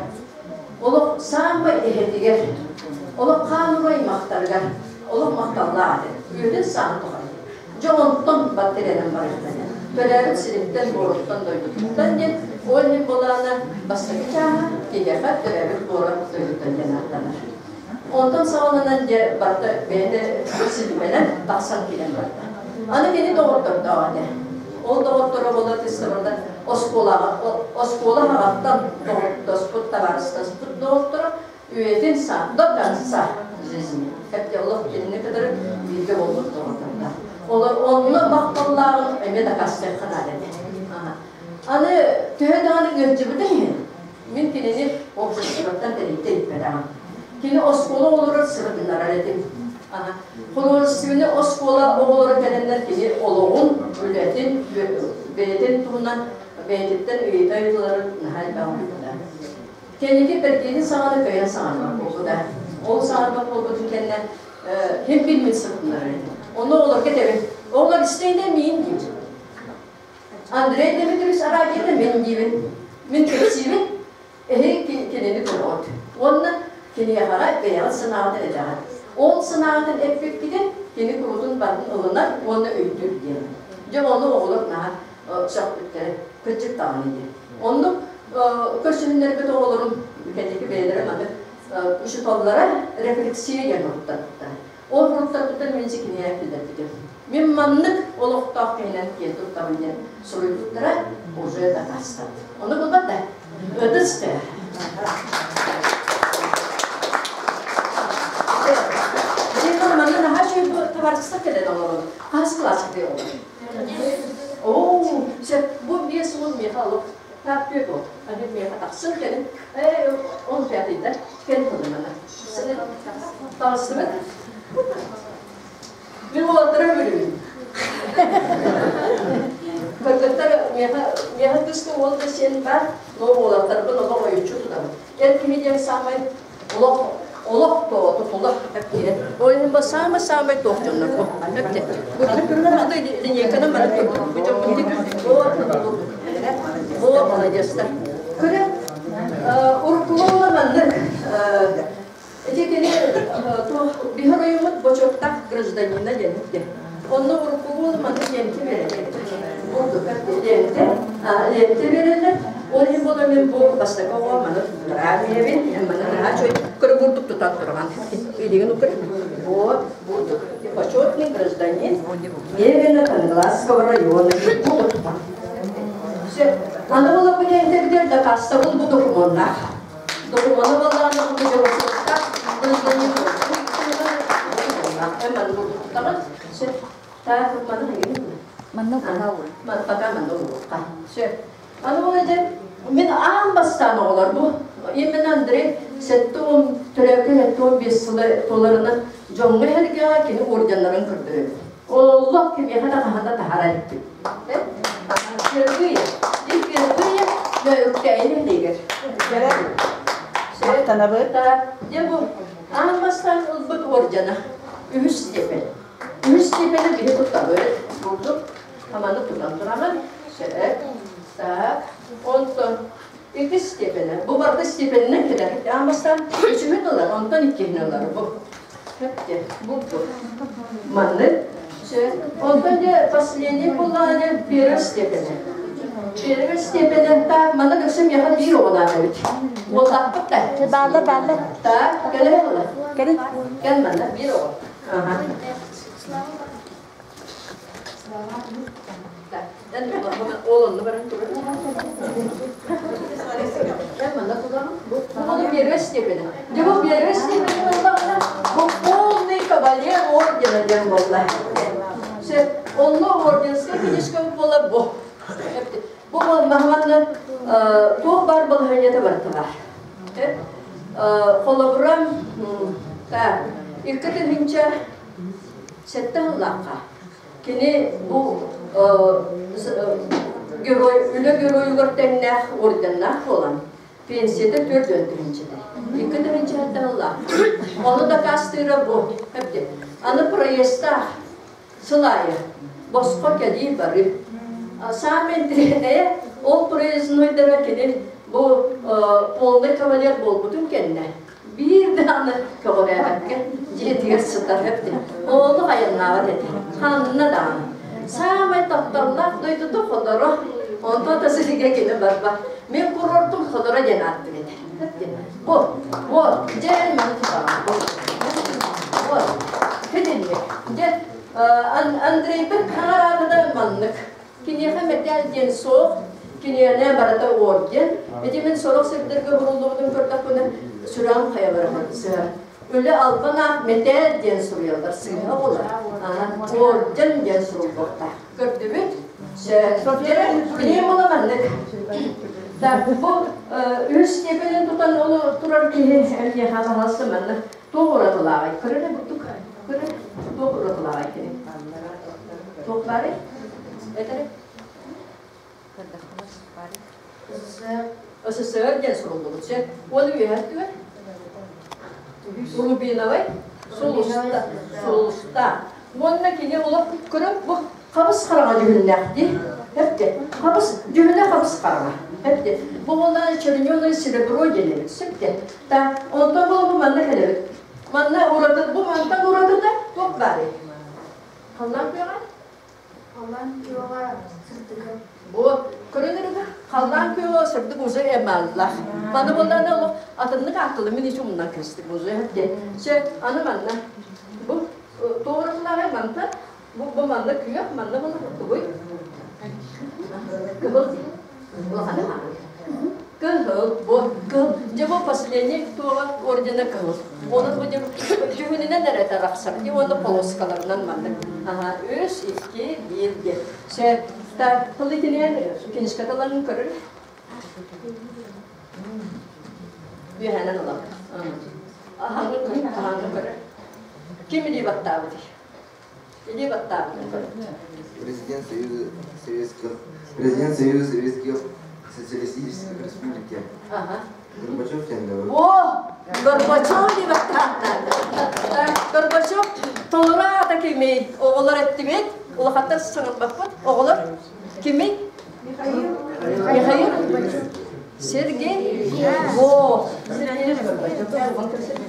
олох саамай эһэтигэр, олох хаан аймахтарыгар олох махталлаах этэ. Үөтүн сааны тухары. Дьэ онтон баттырэнэн барыахтана. Төрөөбүт сириттэн, буоруттан, дойдутуттан диэн ол иһин былаана бастакы чааһа киһиэхэ төрөөбүт буора дойдуттан диэн ааттанар. Онтон саҕаланан дьэ барыта бэйэтэ силбэнэн тахсан киирэн барда. Аны кини доҕоттордоох этэ. Ол доҕотторо буолар кыстыбарда оскуолаҕа оскуола хаҕаттан доҕордоспут, табаарыстаспыт доҕотторо үйэтин до конца жизни. Хотя олох кинини кытары бииргэ буолбут доҕоттордоох. Олор онно махталлааҕын эмиэ дакаастыахха наада этэ. Аны төһө даҕаны ыалдьыбыта иһин, мин кинини обществоттан тэрийдэ илпэтэҕим. Кини оскуола оҕолорор сырытыннарар этим. Художественный оскуола оҕолоро кэлэннэр кини олоҕун, үлэтин, бэйэтин туһунан бэйэтиттэн ыйыта ыйытыларын наһаа элбэх оҥорбута. Кэнники бэргиэтин саҕана кыайан саҥарбат буолбута. Ол саҥарбат буолбутун кэннэ ким билбит сырытыннарар этим. Онно оҕолорго этэбин, оҕолор истэйдэ миин диир. Андрей Дмитриевич араадьыйата мин диибин. Мин кэпсиибин, эһиги кинини көрөҕүт. Уонна киниэхэҕэ бэйэҕит санааҕытын этэҕит. Ол санааҕытын эппиккитин кини курутун барытын ылынар уонна өйдүүр диэн. Дьэ ону оҕолор наһаа сөхпүттэрэ, кырдьык даҕаны диэн. Оннук көрсүһүннэрбит оҕолорум кэнники бэйэлэрэ маннык учууталлара рефлексия диэн уруттарбыттара. Ол уруттарбыттан мин кинигэ киллэрбитим. Мин маннык олохтоох киһинэн киэн туттабын диэн суруйбуттара уже дакаастаммыт. Ону булбат да? Ытыс тыа. Манна наһаа үчүгэй табаарыстар кэлэн олорон. Хас кылаас оҕолор? Оо, сөп, бу 50 миэхэ олох так түөрт уол. Аны миэхэ тахсын кэлин, он пятыйда кэлин тылымана. Таҕыстыбыт. Мин уолаттара өлүбүн. Кыргыттар миэхэ миэхэ кыска уол да сиэн бар, но уолаттарбын олох ойуччу тутабын. Эр киһи диэн саамай олох олох тутула диэн. Ол иһин бу самый-самый туох дьоннор бу. Бу линейканы маны көрдүм. Бу дьоммут бу молодецтар. Көрө уруккулуула маннык ити кини биһир ойумут бочуоттаах гражданина диэн Онно уруккулуула маннык лиэнтэ береллер. Лиэнтэ, лиэнтэ береллер. Ол иһин буолан мин бу бастакы оҕо маны туттараа маны наһаа үчүгэй көрө бурдук тутан туран. Илигин укыр. Вот, бурдук. Почетный гражданин Мевина Кангаласского района. Все. Аны була бу лиэнтэ дакаастабыл бу докумуоннаах. Докумуону баллаҕына бу гражданин Маны бурдук тутаҕын. Все. Так, маны Манна Пока манна уруохха. Все. Аны ол дьэ мин аан бастаан оҕолор бу именно Андрей 70 төрөөбүтэ 75 сыла туоларынан дьоҥҥо эһэргэҕэ кини орденнарын көрдөрөбүт. Олох кимиэхэ да хаһан да таһаарар эппит. Впервые, и впервые Нөйүктээйин нэһилиэгэр. Махтанабыт. Дьэ бу аан бастаан ылбыт ордена үһүс степень. Үһүс степени биһи туттабыт. Бурдук хаманы тутан тураҕын. Сөп. Так. Онтон иккис степени. Бу барыта степенинэн кэлэр. Аан бастаан үсүһүн ылар, онтон иккиһин ылар. Бу. Сөп. Бурдук. Маннык. Сөп. Онтон дьэ последний буоллаҕына первой степени. Первой степени так манна өссө миэхэ биир оҕолоох эбит. Уоллаахпыт да. Бааллар, бааллар. Так, кэлэ була. Кэлин. Кэл манна биир оҕо. Ол онно баран турар. Бу первой степени. Дьэ бу первой степени буоллаҕына, бу полный кавалер ордена диэн буолла. Сөп, онно орденскай книжка буола бу. Бу манна туох баар балаһыанньата барыта баар. Холобура, 2007 сыллаахха кини бу герой, үлэ геройугар тэҥнээх орденнаах буолан, пенсията 40 тыһыынчата. 2007 сыллаах. Ону дакаастыыра бу. Аны проездтаах сыл аайы босхо кэлии бары. Саамай интэриэһинэйэ, ол проезднойдара кини бу полный кавалер буолбутун кэннэ биир даҕаны көҕүрээбэккэ дьиэтигэр сытар эбит. Ону айаннаабат этэ. Ханна даҕаны. Саамай тапталлаах дойдута Ходоро. Онтон да сиригэ кини барба. Мин курортум Ходоро диэн ааттык этэ. Бу, бу, дьэ, маны тутаҕын. Бу, китинник. Дьэ, Андрейбит хаҥараатыда маннык. Киниэхэ мэтээл диэн суох, киниэнэ барыта орден. Ити мин сорох сирдэргэ уһуллубутун көрдөхпүнэ, сүрэҕим хайа бараммын сыһар. Үлэ албан аат мэтээл диэн суруйаллар, сыыһа буолар. Орден диэн суруллуохтаах. Көрдүбүт? Билиэн була маннык. Так, бу үс степенин тутан ол турар киһи эмиэхэ хаһалсы маннык туох уратылааҕай? Көрөнө буттук. Көрө туох уратылааҕай кини? Туох баарый? Этэрэ? СССР диэн суруллубут. Сөп. Ол үөһэ өттүгэр Рубиновай сулуста. Сулуста. Уонна кини олох көрөн бу хабыс хараҥа дьүһүннээх дии. Хэпте. Хабыс дьүһүнэ хабыс хараҥа. Хэпте. Бу буоллаҕына чернёное серебро диэн эбит. Сөпте. Так, онтон бу бу манна кэлэбит. Манна ураты бу мантан уратыта туох баарый? Халлаан күөҕэ? Халлаан күөҕэ сырдыга. Бу көрөнөрүгэ халлаан күөҕэ сырдык уже эмаллах. Маны буоллаҕына олох атыннык ааттылы мин ичи умнан кэбистим уже диэн. Сөп, аны манна бу туоратылааҕай мантан бу бу манна күөх, манна буолла тугуй? Кыһыл улаханы Кыһыл, бу кыһыл. Дьэ бу последний туоҕа ордена кыһыл. Оны бу дьүһүнүнэн эрэ тарахсар. И оны полоскаларынан маннык. Ага, үс, икки, биир диэн. Сөп. Так, тылы киниэн книжкаталарын көрөр. Үөһэнэн ылар. Аһаҥы аһаҥы көрөр. Ким илии баттаабыт? Илии баттаабыт көрөр. Президент Союза Советских Президент Союза Советских Социалистических Республики. Горбачев диэн О, Горбачев дии баттааттаан. Горбачев толору аата кимий? Оҕолор эттибит, улахаттар саҥарбаппыт. Оҕолор кимий? Михаил. Михаил? Сергей? О, Сергей Горбачев.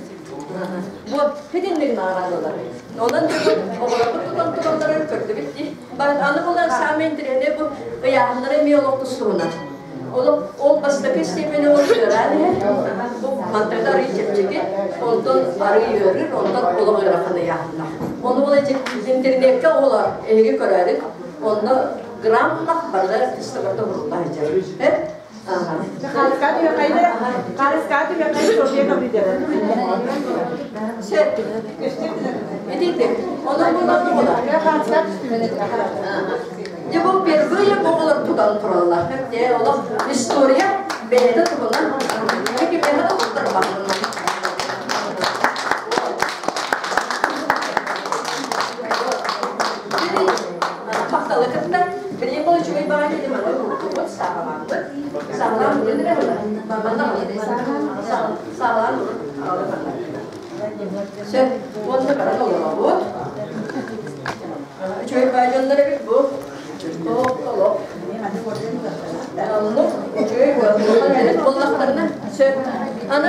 Вот, хитинник наҕараадалар. Онон оҕолорбут тутан туралларын көрдүбүт дии. Аны булан саамай интэриэһинэй бу ыйааһыннара эмиэ олох тустуһунан. Ол ол бастакы степени ол ыараан иһэр, бу мантан арый чэпчэки, онтон арый ыарыыр, онтон олох ыарахан ыйааһыннах. Ону ол эти интернеккэ оҕолор эһиги көрөөрүк, онно граммах барыта тыстабарта урулла сылдьар. Харыскаат үөкайда, харыскаат үөкай София Гаврильевна. Сөп. Идите. Онон булан оҕолор. Дьэ бу впервые оҕолор тутан тураллар. Дьэ олох история бэйэтэ туһунан. Кимиэхэ да туттарбаппын. Маны кытта билигин бұл үчүгэй баҕайы дии маны уурдубут, сааһылааммыт. Сааһылаан урун эрэ була. Манна сааһылаан урун аҕалы манна. Сөп. Уонна баран олоробут. Үчүгэй баҕайы дьоннор эбит бу. Олох. Оннук үчүгэй буоллахтарына сөп. Аны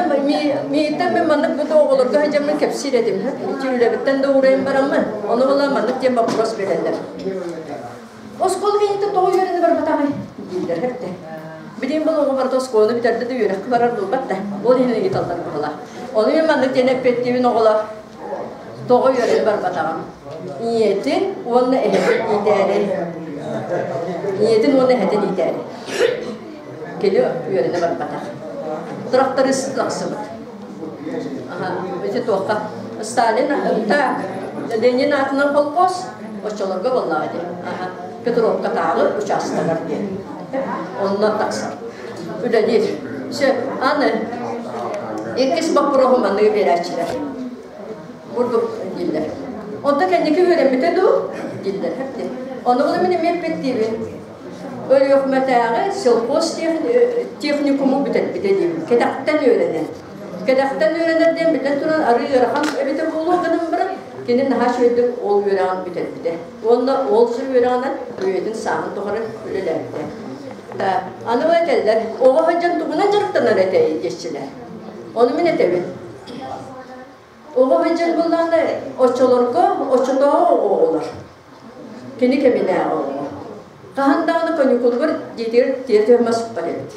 мииттэн мен маннык бу оҕолорго сылдьаммын кэпсиир этим. Ити үлэбиттэн да уурайан бараммын. Ону була маннык диэн вопрос берэллэр. Оскуола кэнниттэн тоҕо үөрэнэ барбатаҕый дииллэр эптэ. Билигин бұл оҕо барыта оскуоланы бүтэрдэ да үөрэххэ барар буолбат да. Ол иһин ыйыталлар быһыла. Ону мен маннык диэн эппиэттиибин оҕолор. Тоҕо үөрэнэ барбатаҕым? Ийэтин уонна эһэтин иитээри. Ийэтин уонна эһэтин иитээри. Кини үөрэнэ барбатах. Тракторист тахсыбыт. Аха, ити туохха? Сталин так, Ленин аатынан колхоз оччолорго буоллаҕа дии. Аха, Петровкатааҕы учаастагар диэн. Онно тахсар. Үлэлиир. Все, аны иккис боппуруоһу манныгы биэрээччилэр. Бурдук дииллэр. Онто кэнники үөрэммитэ дуу дииллэр. Ону була мин эмиэ эппиттиибин. Өлүөхүмэтээҕи сельхоз техникуму бүтэрбитэ диибин. Кэтэхтэн үөрэнэр. Кэтэхтэн үөрэнэр диэн биллэн туран арыы ыарахан эбитэ буолуо гынан баран кини наһаа үчүгэйдик ол үөрэҕин бүтэрбитэ. Уонна ол сир үөрэҕинэн үйэтин сааһын тухары үлэлээбитэ. Аны этэллэр, оҕо сылдьан тугунан дьарыктанар этэй диэччилэр. Ону мин этэбин. Оҕо сылдьан буллаҕына оччолорго оччотооҕу оҕолор. Кини кэминээҕи оҕо. Хаһан даҕаны каникулугар дьиэтигэр тиэрдиһэ сыппат эбит.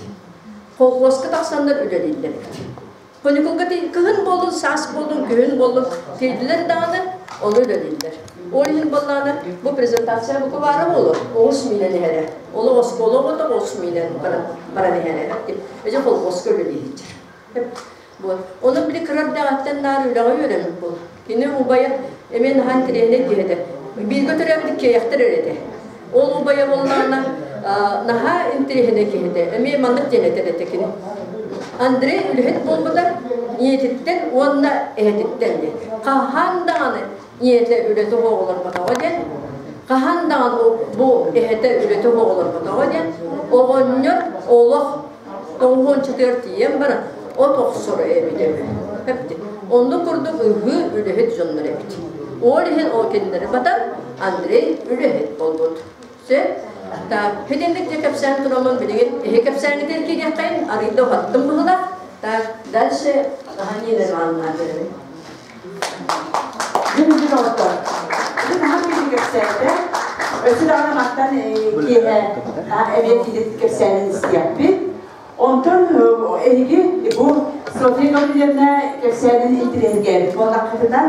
Колхуоска тахсаннар үлэлииллэр эбит. Каникулга кыһын буоллун, саас буоллун, күһүн буоллун тиийдилэр даҕаны ону үлэлииллэр. Ол иһин буоллаҕына бу презентация бука баара буолуо, оҕус миинэн иһэрэ. Олох оскуола оҕото оҕус миинэн баран, баран иһэрэ. Эдьэ колхуоска үлэлииһиччэр. Вот. Ону били кыра эрдэҕиттэн наар үлэҕэ үөрэммит буол. Кини убайа эмиэ наһаа интэриэһинэй киһи этэ. Бииргэ төрөөбүт иккиэйэхтэр эрэ этэ. Ол убайа буоллаҕына наһаа интэриэһинэй киһи этэ. Эмиэ маннык диэн этэр этэ кини. Андрей үлэһит буолбута ийэтиттэн уонна эһэтиттэн диэн. Хаһан даҕаны ийэтэ үлэтэ оҕолорботоҕо диэн, хаһан даҕаны бу эһэтэ үлэтэ оҕолорботоҕо диэн, оҕонньор олох тоҕуһуончатыгар тиийэн баран от охсоро эбит эбит. Оннук курдук ыһыы үлэһит дьоннор эбит. Ол иһин ол кинилэри батан Андрей үлэһит буолбут. Сөп. Так, хитинник те кэпсээн тураммын билигин эһи кэпсээҥҥитин киириэххэйин арыйда уһаттым быһыылаах. Так, дальше Нина Ивановна беребин. Бүгүн оттор. Бүгүн наһаа киһи кэпсээтэ. Өссө даҕаны мантан киэһэ эмиэ киһи кэпсээнин истиэхпит. Онтон эһиги бу Софья Гаврильевна кэпсээнин интириэһиргээбит буоллаххытына,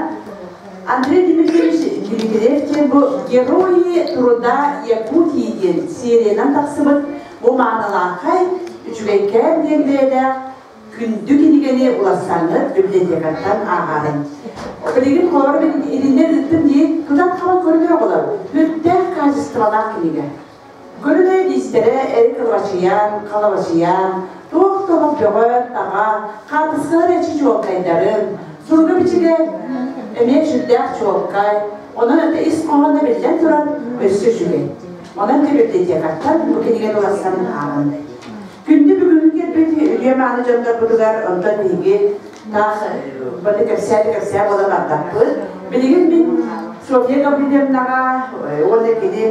Андрей Дмитриевич Дмитриев диэн бу «Герои труда Якутии» диэн сериянан тахсыбыт бу маанылаахай үчүгэйкээн диэн бэйэлээх күндү кинигэни уларсаҥҥыт библиотекаттан ааҕаарыҥ. Билигин холобур мин итиннэ ыыттым дии, тутан хабан көрүнэр оҕолор, үрдээх качестволаах кинигэ. Көрүнэ лиистэрэ эр кылабачыйан, халабачыйан, туох да олох бөҕө, таҕа, хаартыскалар эчи чуолкайдарын, суруга-бичигэ эмиэ сүрдээх чуолкай, онон это ис хоһооно биллэн туран өссө үчүгэй. Онон библиотекаттан бу кинигэни уларсан ааҕын. Күндү бүгүҥҥү кэлбит үтүө-мааны дьоннорбутугар онтон биһиги таах бары кэпсээ-кэпсээ буола бардахпыт. Билигин мин Софья Гаврильевнаҕа уонна кини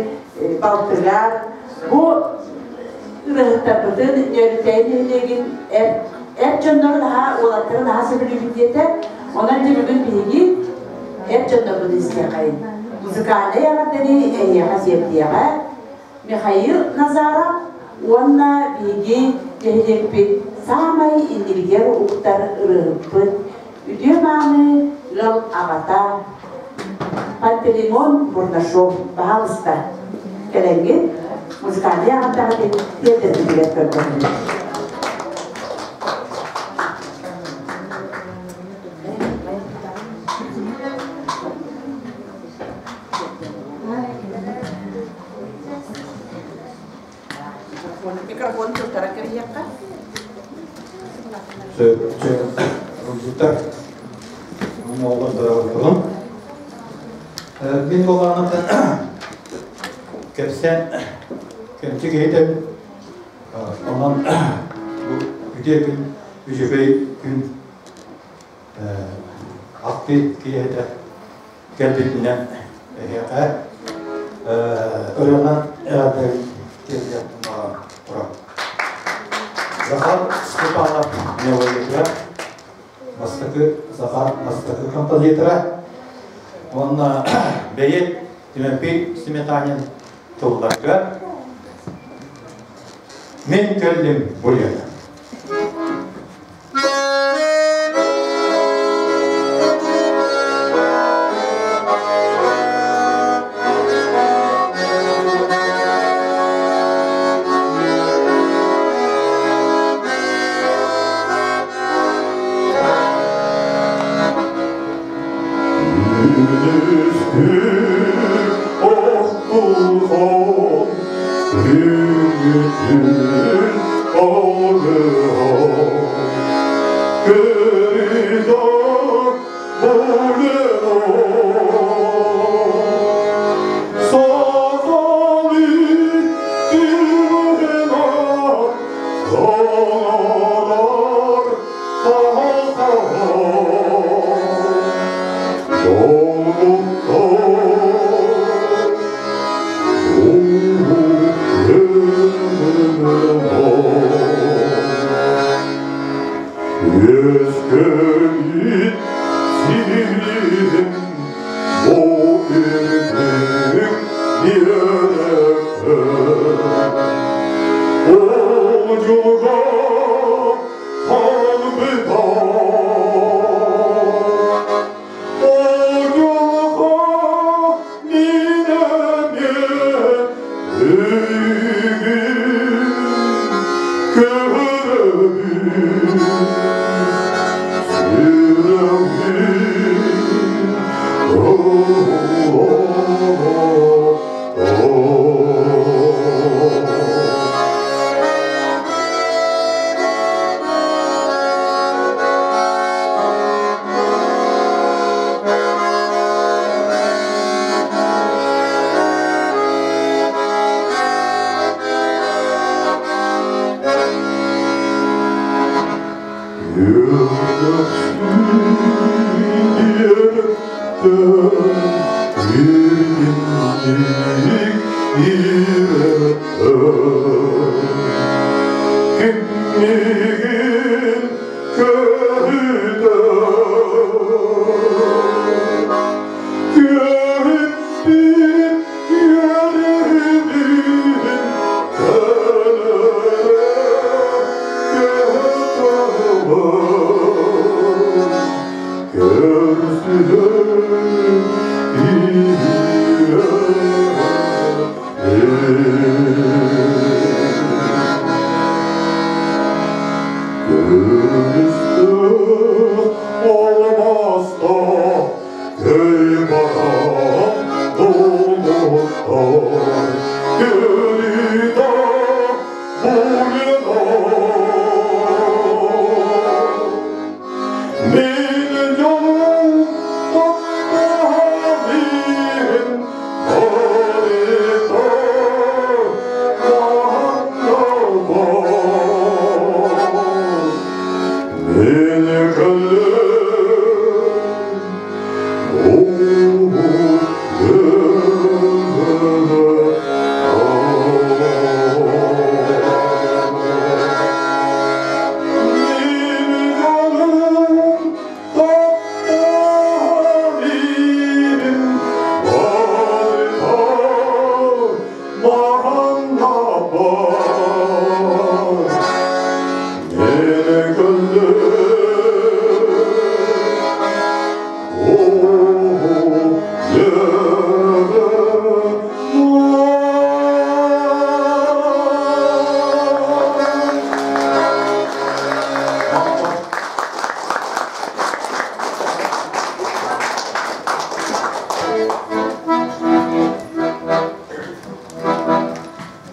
балтыгар бу ырыаһыттарбытын Нөөрүктээйи нэһилиэгин эр, эр дьоннорун аһаа, уолаттарын аһаа сөбүлүүбүт диэтэ. Онон дьэ бүгүн биһиги эр дьоннорбутун истиэхэйин. Музыкальнай эҕэрдэни эйиэхэ тиэрдиэҕэ. Михаил Назаров уонна биһиги нэһилиэкпит саамай иннибитигэр уктар ырыаһыппыт үтүө-мааны ыал аҕата Пантелеймон Бурнашов, баһаалыста, кэлэҥҥит музыкальнай аҕардаҕытын тиэрдэрбитигэр көрдөһөбүт. Микрофон туттаран кэбиһиэххэ. Сөп, Мин болаанатын Кэпсээн кэмчи киһитэ онон бу үтүө күн, үчүгэй күн ахтыы киэһэтэ кэлбитинэн эһиэхэ ырыанан эҕэрдэ тиэрдиэхпин баҕаран турабын. Захар Степанов мелодията бастакы Захар бастакы композитора уонна бэйиэт Тимофей Сметанин тылларга «Мин кэллим Бурята».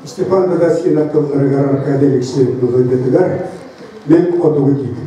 Степан Богатскин тылларыгар Аркадий Алексеев мелодиятыгар мен хотугу тиит.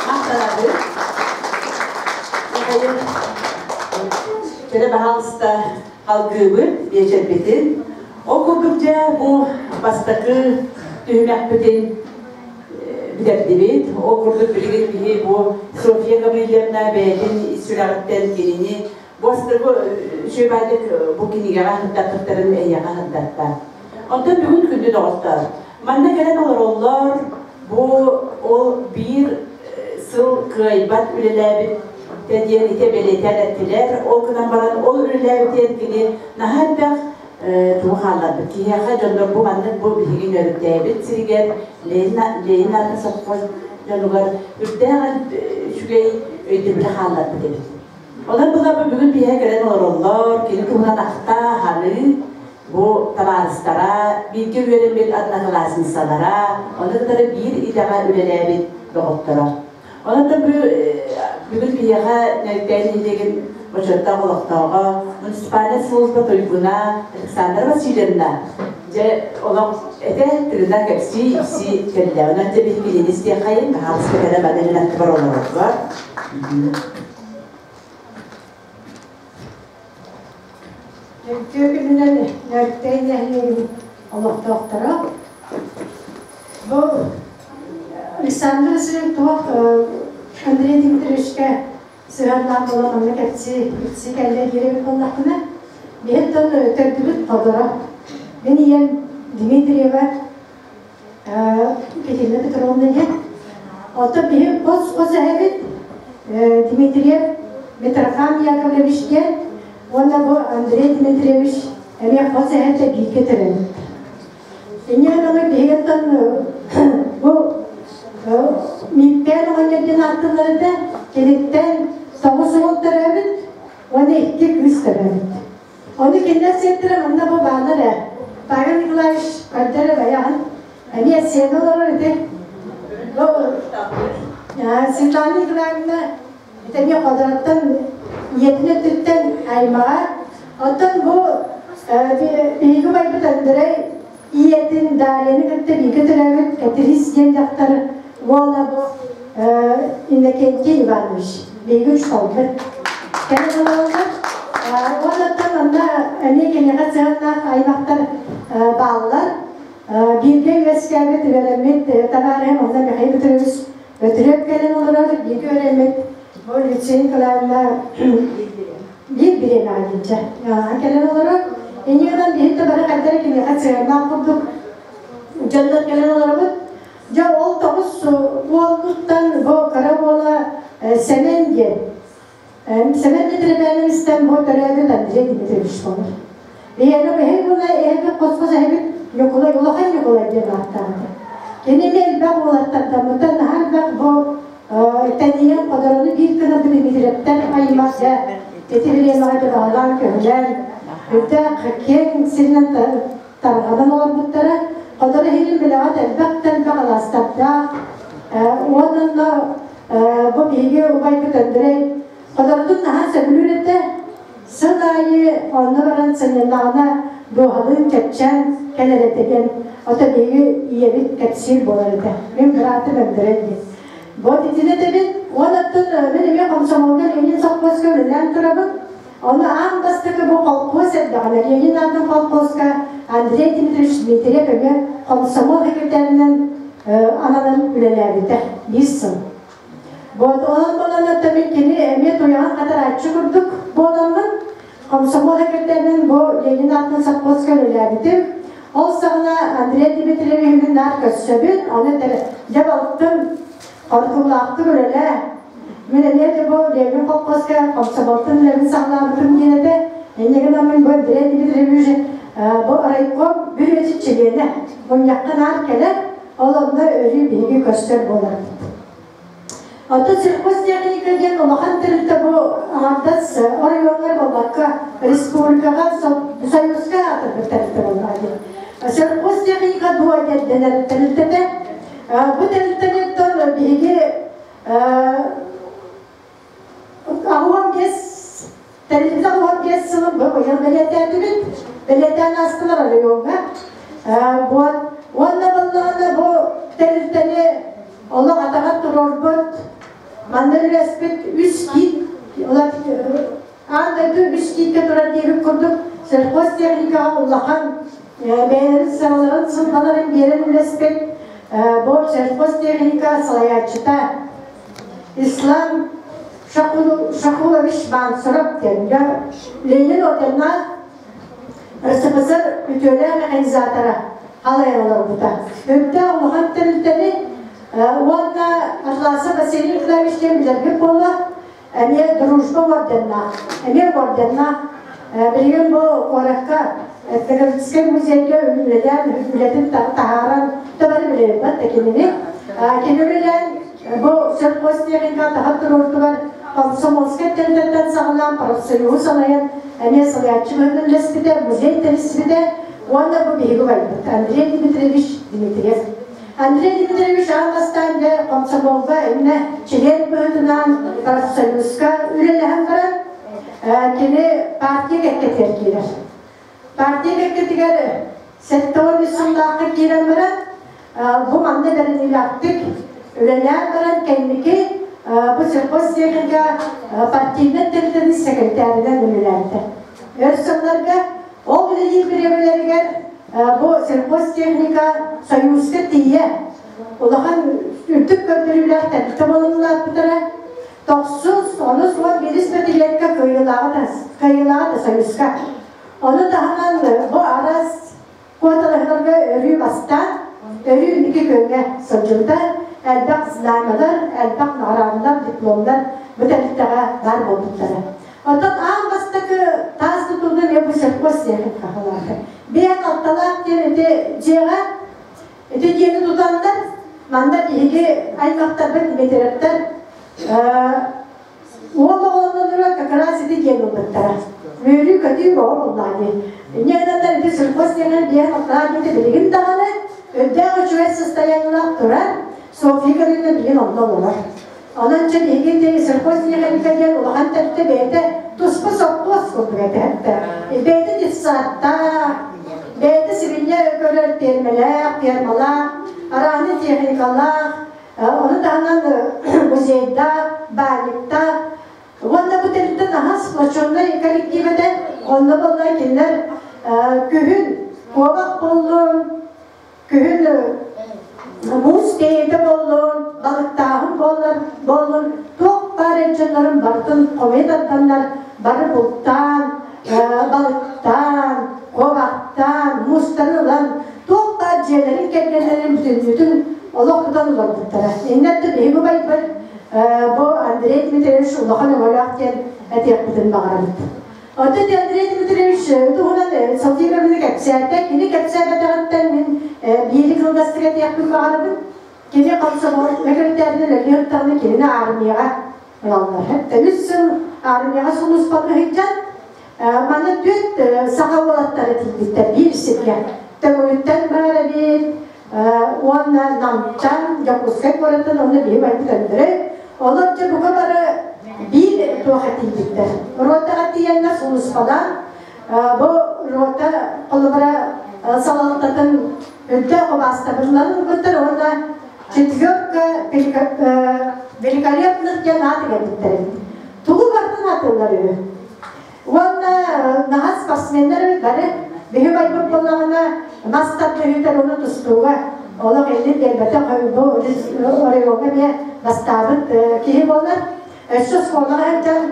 Махтанабыт. Михаил, кэрэ баһаалыста алгыыбыт биэчэрбитин. Ол курдук дьэ бу бастакы түһүмэхпитин бүтэрдибит. Ол курдук билигин биһи бу Софья Гаврильевна бэйэтин ис сүрэҕиттэн кинини бу бастакы үчүгэйдик бу кинигэҕэ сырдаппыттарын эйиэхэ сырдатта. Онтон бүгүн күндү доҕоттор, манна кэлэн олороллор, бу ол биир сыл кыайбат үлэлээбит диэн ити бэлиэтээн эттилэр. Ол гынан баран ол үлэлээбитин кини наһаа элбэх тугу хаалларбыт. Киһиэхэ дьоннор бу маннык бу биһиги нөрүктээбит сиригэр Ленин атын совхоз дьонугар үрдээх үчүгэй өйдөбүлү хаалларбыт эбит. Онон була бүгүн биһиэхэ кэлэн олороллор, кини туһунан ахта, ханыы, бу табаарыстара, бииргэ үөрэммит одноклассницалара, ону кытары биир идэҕэ үлэлээбит доҕотторо. Онон да бүгүн биһиэхэ Нөйкээн нэһилиэгин бочуоттаах олохтооҕо, муниципальнай служба туйгуна Александра Васильевна дьэ олох этэ тыына кэпсии ипсии кэллэ. Онон дьэ биһиги кинини истиэххэйин, баһаалыста кэлэ баны мин аттыбар олороллор. Үтүө күнүнэн Нөктөй нэһилиэгин олохтоохторо. Бу Александр Васильевич туох Андрей Дмитриевичкэ сыһыаннаах буолан манна кэпсии ипсии кэллэ диэри буоллахпына, биһиттэн төрдүбүт ходоро. Мин ийэм Дмитриева Екатерина Петровна диэн. Оттон биһи хос-хос эһэбит Дмитриев Митрофан Яковлевич диэн уонна бу Андрей Дмитриевич эмиэ хос эһэтэ бииргэ төрөөбүт. Инньэ гынан биһигиттэн бу Миппээн оҕонньор диэн ааттыыллар этэ. Киниттэн тоҕус уол төрөөбүт уонна икки кыыс төрөөбүт. Ону кинилэр сиэттэрэ манна бу бааллар ээ. Павел Николаевич көрдөр байаҕын. Эмиэ сиэнэ олорор ити. Светлана Николаевна ити эмиэ Ходороттон ийэтин өттүттэн аймаҕа. Оттон бу биһиги убайбыт Андрей ийэтин Дарьяны кытта бииргэ төрөөбүт Катерис диэн дьахтар уола бу Иннокентий Иванович биһиги үч холбут. Кэлэн олороллор. Уоннаттан манна эмиэ киниэхэ сыһыаннаах аймахтар бааллар. Бииргэ үөскээбит, үөрэммит табаарыһым онно Михаил Петрович Өтүрүөп кэлэн олорор, бииргэ үөрэммит бу Люция Николаевна биир бириэмэҕэ диэнчэ кэлэн олорор. Инньэ гынан биһи да бары хайдара киниэхэ сыһыаннаах курдук дьоннор кэлэн олоробут. Дьэ ол тоҕус уолбуттан бу кыра уола Сэмэн диэн. Сэмэн Дмитриевичтэн бу төрөөбүт Андрей Дмитриевич буолар. Биһиэнэ бэһи була эһэбит хос-хос эһэбит Ньукулай, Улахан Ньукулай диэн ааттаабыта. Кини эмиэ элбэх уолаттардаммыта, наһаа элбэх бу тэнийэн ходорону биир гына Дмитриевтэр аймах дьэ ити бириэмэҕэ дьабаҕалаан көһүлээн үрдээх киэҥ сиринэн тарҕанан олорбуттара. Хотон иһинин билэҕит элбэх да элбэх алаастардаах. Уонна бу биһиги убайбыт Андрей ходоротун наһаа сөбүлүүр этэ. Сыл аайы онно баран сынньаннаҕына дууһалыын чэпчээн кэлэр этэ диэн ото биһиги ийэбит кэпсиир буолар этэ. Мин быраатым Андрей диэн. Вот итини этэбин. Уонна мин эмиэ комсомолга Ленин совхозка үлэлээн турабын. Ону аан бастаан бастакы бу холкуос эрдэҕинэ Ленин аатынан холкуоска Андрей Дмитриевич Дмитриев эмиэ комсомол секретарынан ананан үлэлээбитэ биир сыл. Вот онон буолан мин кини эмиэ туйаҕын хатарааччы курдук буоламмын комсомол секретарынан бу Ленин аатынан совхозка үлэлээбитим. Ол саҕана Андрей Дмитриевиһы наар көрсөбүн, ону дьэ балтым хорутуулаахтык үлэлээ. Мин эмиэ де бу Ленин колхозка комсомолтун үлэбин саҕалаабытым диэн этэ. Инньэ гынан мин бу Андрей Дмитриевич бу райком бүрүөтүн чилиэнэ. Мунньахха наар кэлэр, ол онно өрүү биһиги көрсөр буоларбыт. Оттон сельхозтехника диэн улахан тэрилтэ бу аҥардас оройуоҥҥа буолбакка республикаҕа союзка аатырбыт тэрилтэ буоллаҕа дии. Сельхозтехника дуо диэн тэрилтэтэ. Бу тэрилтэни биһиги 85 тэрилтэ 85 сылын бу быйыл бэлиэтээтибит. Бэлиэтээн аастылар оройуоҥҥа. Вот. Уонна буоллаҕына бу тэрилтэни олох атаҕар туруорбут, манна үлэспит үс киит, аан дойду үс кииккэ турар диэбит курдук сельхозтехникаҕа улахан бэйэлэрин сыраларын сылбаларын биэрэн үлэспит бу сельхозтехника салайааччыта Ислам Шахулович Мансуров диэн Ленин орденнаах РСФСР үтүөлээх механизатора халайан олорбута. Өйдөөх улахан тэрилтэни уонна Атласов Василий Николаевич диэн билэргит буолла, эмиэ Дружба орденнаах, эмиэ орденнаах. Билигин бу куоракка этнографическай музейга үлэлээн, үлэтин таһааран, табары билэрбэт да кинини. Кини үлэлээн бу сельхозтехника таһар туруортугар комсомольскай тэрилтэттэн саҕалаан профсоюһу салайан эмиэ салайааччы быһыытынан үлэспитэ, музей тэрийсибитэ уонна бу биһиги убайбыт Андрей Дмитриевич Дмитриев. Андрей Дмитриевич аан бастаан дьэ комсомолга иннэ чилиэн быһыытынан профсоюзка үлэлэһэн баран кини партия кэккэтигэр киирэр. Партия кэккэтигэр 73 сыллаахха киирэн баран бу манна бэриниилээхтик үлэлээн баран кэнники бу сельхозтехника партийнай тэрилтэни сэкирэтээринэн үлэлээбитэ. Өр сылларга ол үлэлиир бириэмэлэригэр бу сельхозтехника Союзка тиийэ улахан үрдүк көрдөрүүлээх тэрилтэ буолан улааппыттара. Тохсус, онус уон биирис пятилетка кыайыылааҕа кыайыылааҕа Союзка. Ону таһынан бу арас Куоталаһыыларга өрүү бастаан, өрүү инники күөҥҥэ сылдьыбыта, элбэх знамялар, элбэх наҕараадалар, дипломнар бу тэрилтэҕэ баар буолбуттара. Оттон аан бастакы таас тутууну эмиэ бу сельхозтехника хаһалаата. Биэн алталаах диэн ити дьиэҕэ ити дьиэни тутаннар, манна биһиги аймахтарбыт Дмитриевтэр Уол оҕолонолоро как раз ити диэн ылбыттара. Үөрүү-көтүү бөҕө буоллаҕа дии. Инньэ гынан ити сельхозтехника диэн алталаах дьиэтэ билигин даҕаны үрдээх үчүгэй состояниелаах турар, Софья Галина билигин онно олорор. Онон чэ биһиги ити сельхозтехника диэн улахан тэрилтэ бэйэтэ туспа сопхуос курдук этэ. Бэйэтэ детсадтаах, бэйэтэ сибинньэ көрөр пиэрмэлээх, фермалаах, арааны техникалаах, Ону таһынан музейдаах, баанньыктаах уонна бу тэрилтэ наһаа сплоченнай коллектив этэ. Онно буолла кинилэр күһүн куобах буоллун, күһүн муус кэйиэтэ буоллун, балыктааһын буоллар буоллун, туох баар эр дьоннорун барытын хомуйа тарданнар бары бултаан, балыктаан, куобахтаан, муустарын ылан туох баар дьиэлэрин кэргэннэрин бүтүннүүтүн олох тутан олорбуттара. Иннэтэ биһиги убайбыт бу Андрей Дмитриевич улахан өҥөлөөх диэн этиэхпитин баҕарабыт. Оттон Андрей Дмитриевич туһунан Софья Ивановна кэпсээтэ. Кини кэпсээбэтэҕиттэн мин биири кылгастык этиэхпин баҕарабын. Кини комсомол мөкөртөөнүн өлүөн даҕаны кинини армияҕа ылаллар. Үс сыл армияҕа сулууспалыы сылдьан Маны түөрт саха уолаттара тиийбиттэр биир сиргэ. Төҥүлүттэн баар эбит уонна Намтан, Дьокуускай куораттан уонна биһи барбыт Өндөрөй. Олор дьэ бука бары биир туоха тиийбиттэр. Ротаҕа тиийэннэр сулууспалаан бу рота холобура салалтатын үрдээх убаастабылларын ылбыттар уонна четверка великолепных диэн аат иҥэрбиттэр эбит. Тугу барытын атыылар үһү. Уонна спортсменнар эбит бары. Биһи байбыт буоллаҕына мас тардыһыытар уну тустууга олох иннин биэрбэтэх бу оройуоҥҥа эмиэ бастаабыт киһи буолар. Өссө оскуолаҕа сылдьан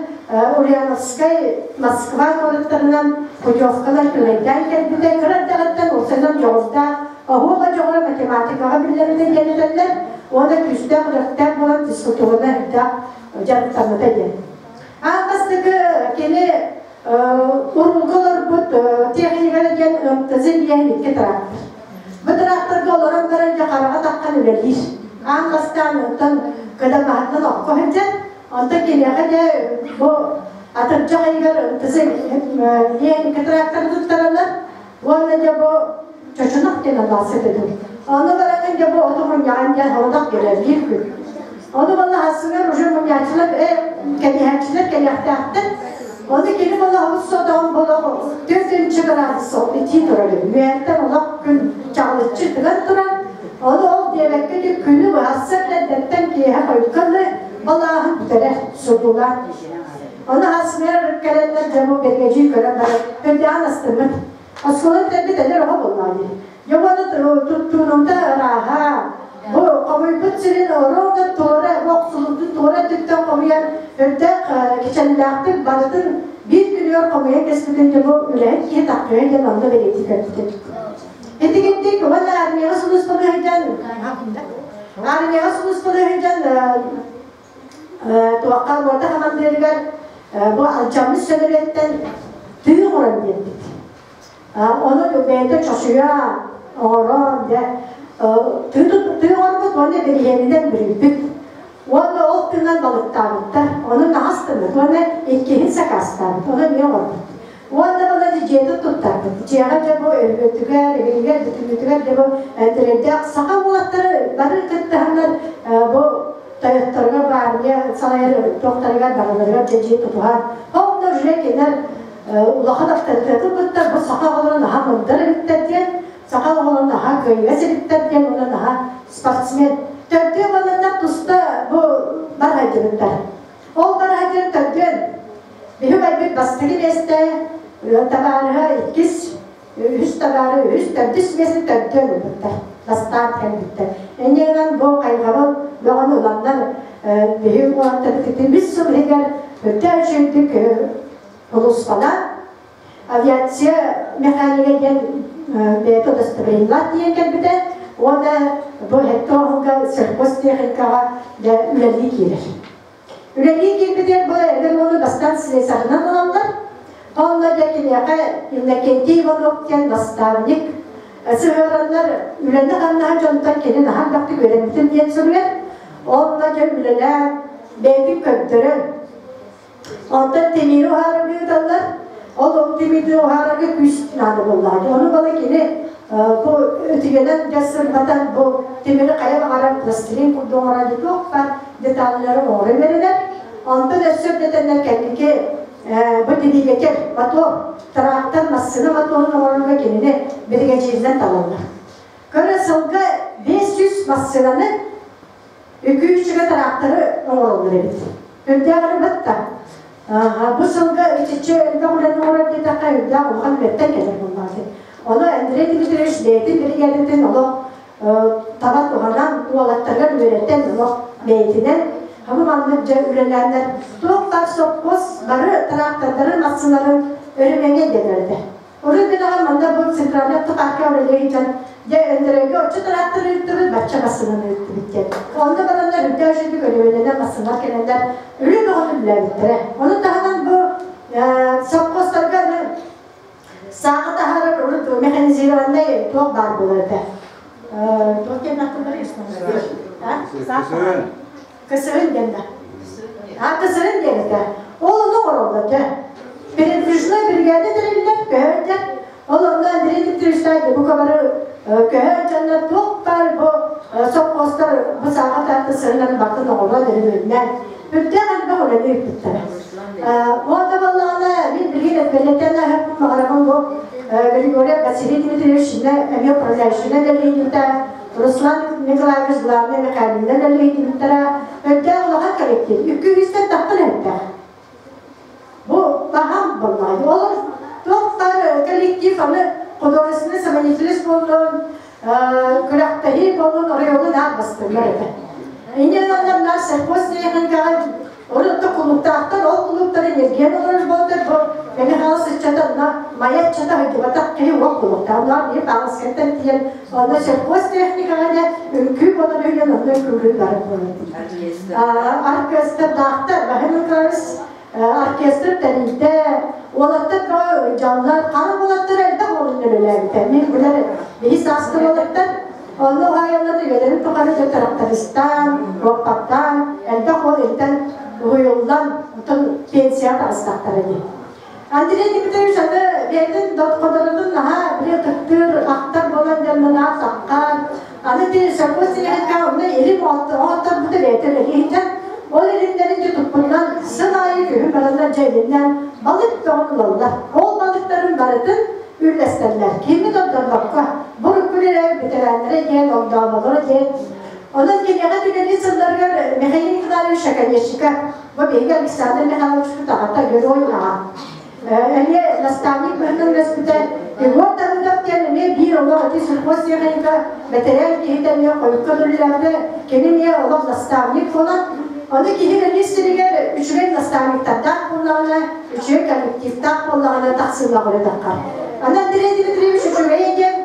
Ульяновскай, Москва куораттарынан путевкалар түлэйдээн кэлбитэ. Кыра эрдэҕиттэн улсанан дьоҕурдаах, оһуоба дьоҕура математикаҕа биллэрбитэ диэн этэллэр. Уонна күүстээх үрэхтээх буолан физкультураны элбэх дьарыктаммыта диэн. Аан бастакы кини уруулга олорбут техниканы диэн МТЗ диэн икки трактор. Бу тракторга олорон баран дьэ хараҕа таххан үлэлиир. Аан бастаан онтон кыдамаһынан окко сылдьан, онтон киниэхэ дьэ бу атырдьах ыйыгар МТЗ диэн икки тракторы туттараллар. Уонна дьэ бу чочунах диэн аллаасы этэ. Ону баран дьэ бу оту мунньаҕан диэн хорудах кэлэр биир күн. Ону балла хассыгар уже мунньааччылар кэниһээччилэр кэлиэхтээхтэр. Ону кини балаһабыт сотоон болох төрдүнчү градус итии турар үһү. Олох күн чаҕылыччы тыган турар. Ону ол диэбэккэ ити күнү быһассар эрдэттэн киэһэ хойуккаллы балааһын бүтэрэр сутула. Ону хассыгар кэлэннэр дьэ бу бэргэдьии көрөн баран көрдөөн астыммыт. Оскуола бүтэрбит эдэр оҕо буоллаҕа дии. Дьэ уонна туттуунумта ырааһа, бу хомуйбут сирин оруолга туора, охсулутун туора өттүттэн хомуйан, үрдээх кичэллээхтик барытын биир күнүгэр хомуйан кэспитин дьэ бу үлэһит киһи таххыа диэн онно бэлиэтии көрбүтүм. Итигинтик уонна армияҕа сулууспалыы сылдьан армияҕа сулууспалыы сылдьан туохха рота хамандыырыгар бу алдьаммыт сөмөлүөттэн тыы оҥорон биэрбит. Ону бэйэтэ чочуйа оҥорон дьэ тыы оҥорбут уонна бириһиэнинэн бүрүйбүт. Уонна ол тыынан балыктаабыттар. Ону наһас гыммыт уонна иккиһин сакаастаабыт. Ону эмиэ оҥорбут. Уонна бала дьиэтин туттарбыт. Дьиэҕэ дьэ бу өлбөтүгэр, эһигэр, бүтүннүүтүгэр дьэ бу тирэйдээх саха уолаттары бары кыттыһаннар бу тойотторугар баарыйа салайар туохтарыгар барыларыгар дьэ дьиэ тутуһан онно уже кинилэр улахан авторитеты кытта бу саха оҕолоро наһаа мындыр эбиттэр диэн саха оҕолоро наһаа кыайыгас эбиттэр диэн уонна наһаа спортсмен төрдүө баланнар туста бу бар хайдыбыттар ол бар хайдыбыт төрдүөн биһи байбыт бастакы миэстэ табаарыһа иккис үһүс табаары үһүс төрдүс миэстэ төрдүөн ылбыттар бастаан кэлбиттэр инньэ гынан бу хайҕабыл бөҕөнү ыланнар биһи уолаттарбыт үс сыл иһигэр өтө үчүгдүк улууспалаан авиация механига диэн бэйэтэ удостоверениелаах тиийэн кэлбитэ уонна бу сэттэ оһолго сельхозтехникаҕа дьэ үлэлии киирэр. Үлэлии киирбитигэр бу эдэр уолу бастаан слесарынан ылаллар. Онно дьэ киниэхэ Иннокентий Иванов диэн наставник сыһыараннар үлэни-хамнаһы дьонтон кини наһаа элбэхтик үөрэммитим диэн суруйар. Онно дьэ үлэлээн бэйэтин көрдөрөн Онтон тимири уһаарарга ыыталлар. Ол тимирди уһаарарга күүс наада буоллаҕа. Ону бала кини бу өтүйэнэн дьэ сырбатан бу тимири хайа баҕарар пластилин курдук оҥорон туох баар деталлары оҥоро үөрэнэр. Онтон өссө үрдэтэннэр кэнники бу двигатель, мотор, трактор, массыына моторун оҥорорго кинини биригэдьииринэн талаллар. Көрө сылга 500 массыынаны Үкүүчүгэ тыраахтары оҥороллор эбит. Үрдээх эрэ батта. Бу сылга итиччэ элбэх үлэни оҥорор диэтэххэ үрдээх улахан үлэттэн кэлэр буоллаҕа. Ону Андрей Дмитриевич бэйэтин биригээдэтин олох таба туһанан уолаттарыгар үөрэтэн олох бэйэтинэн хабы маннык дьэ үлэлээннэр туох баар сопхуос бары тыраахтардарын массыналарын өрүмэҥэ дэнэр этэ. Урут билэҕин манна бу центральный автопарка үлэлии сылдьан, дьэ Өндөрөйгө оччо тыраахтар ыыттыбыт, бачча массыынаны ыыттыбыт диэн. Онно бараннар үрдээх үчүгдүк өрөмүөннэнэн массыыналар кэлэннэр үлэ бөҕөнү үлэлээбиттэрэ. Ону таһынан бу совхозтарга сааҕы таһаарар урут механизированнай туох баар буолар этэ. Туох диэн ааттанарый? Кысырын диэн да. А кысырын диэн этэ. Ол ону оҥороллор дьэ. Передвижной бригада тэриллэр, көһөн Ол онно Андрей Дмитриевичтаах бука бары көһөн дьоннор туох баар бу сопхуостар бу сааҕа таатта сырынан бартын оҕолор өрүмүннээн үрдээх элбэх үлэни ыыппыттара. Уонна буоллаҕына мин билигин эппэлэтэн аһыппын баҕарабын бу Григорий Василий Дмитриевич эмиэ управляющийынан үлэлиирбитэ Руслан Николаевич главный механикынан үлэлиирбиттэрэ өйдөөх улахан коллектив үккүһүстэн таххан эбиттэх. Бу баһам буоллаҕа. Олор туох баар коллектив аны художественный самодеятельность буоллун, күрэхтэһии буоллун, оройуонун аат бастыҥнар этэ. Инньэ гынан сельхоз техникаҕа урут кулууптаахтар, ол кулууптары ньиргийэн олорор буолтар, бу Мэҥэ Хаҥалас ыччата онно Майа ыччата сылдьыбатах киһи уох кулууптаах. Онно биир Таҥаскаттан тиийэн онно сельхоз техникаҕа дьэ үҥкүү буолан үһүнэн онно үҥкүүлүүр барар буолар. Оркестрдаахтар, Вахим Николаевич оркестр тэрилтэ, уолаттар бөҕө дьаллар, хара уолаттар элбэх уолун үлэлээбитэ. Мин билэр биһи сааскы уолаттар онно уһаайаллар үйэлэрин тухары дьэ трактористаан, руоппаттаан, элбэх уол илтэн уһуйуллан, оттон пенсияҕа таҕыстахтара дии. Андрей Дмитриевич аны бэйэтин ходоротун наһаа били ытыктыыр, ахтар буолан дьоннунаа саххаан, аны ти совхоз сиэхикка онно илим оотторбута бэйэтэ үлэлиһитэн, ол илимнэрин дьэ туппунан сыл аайы күһүн бараннар дьэ илиннээн балык бөҕөн ылаллар. Ол балыктарын барытын үллэстэллэр. Кими да ордорбокко, бу күлэрэ бэтэрээннэрэ диэн, огдооболоро диэн. Онон киниэхэ үлэлии сылларыгар Михаил Николаевич Оконешников Бу биһиги Александр Михайловичпыт аҕата герой аҕа. Эмиэ наставник быһыытынан үлэспитэ. Егор Давыдов диэн эмиэ биир олох ити сельхозтехника бэтэрээн киһитэ эмиэ хойукка үлэлээбитэ. Кини эмиэ олох наставник буолан, ону киһи үлэлиир сиригэр үчүгэй наставниктардаах буоллаҕына, үчүгэй коллективтаах буоллаҕына тахсыылаах үлэ таххар. Аны Андрей Дмитриевич үчүгэйэ диэн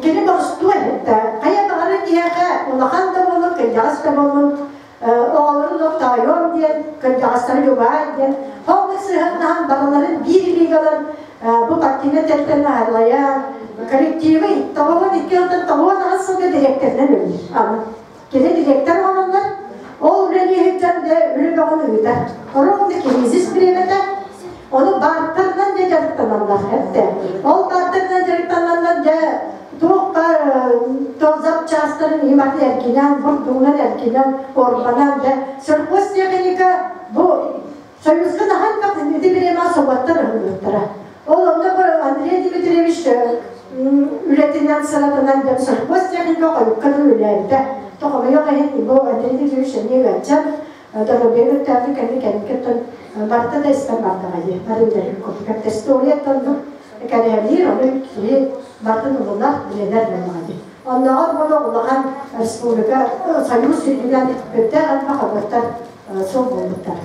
кини боростуой этэ. Хайа баҕарар киһиэхэ улахан да буоллун, кырдьаҕас да буоллун, оҕолорун оттоойуом диэн, кырдьаҕастары любаай диэн, холбук сыһыаннаһан барыларын биир илиигэ ылан бу партийнай тэрилтэни аралайан, коллективы 92 сылтан 98 сылга дириэктэринэн үлэлиир. Аны кини дириэктэр оҥороннор, ол үлэлии сылдьан дьэ үлэ бөҕөнү ыытар. Ровно кризис бириэмэтэ, ону баартарынан дьэ дьарыктаналлар эттэ. Ол баартарынан дьарыктаналлар дьэ туохха запчастарын иматын эргинэн, бурдугунан эргинэн, орбанан да сельхозтехника бу Союзка наһаа элбэх ити бириэмэ собуоттар ыһыллыбыттара. Ол онно бу Андрей Дмитриевич үлэтинэн, сыратынан диэн сельхозтехника хойукка дылы үлэлээбитэ. Тоҕомойох иһин бу Андрей Дмитриевич эмиэ ыалдьан, доруобуйа мөлтөөбүтүн кэннэ кэнникэттэн барыта да истэн бардаҕа дии. Бары билэрин курдук. Историяттан кэрэһэлиир, ону киһи барытын ылынар, билинэр буоллаҕа дии. Оннооҕор буола улахан республика Союз үрдүнэн өттөөх элбэх обуоттар суол буолбуттар.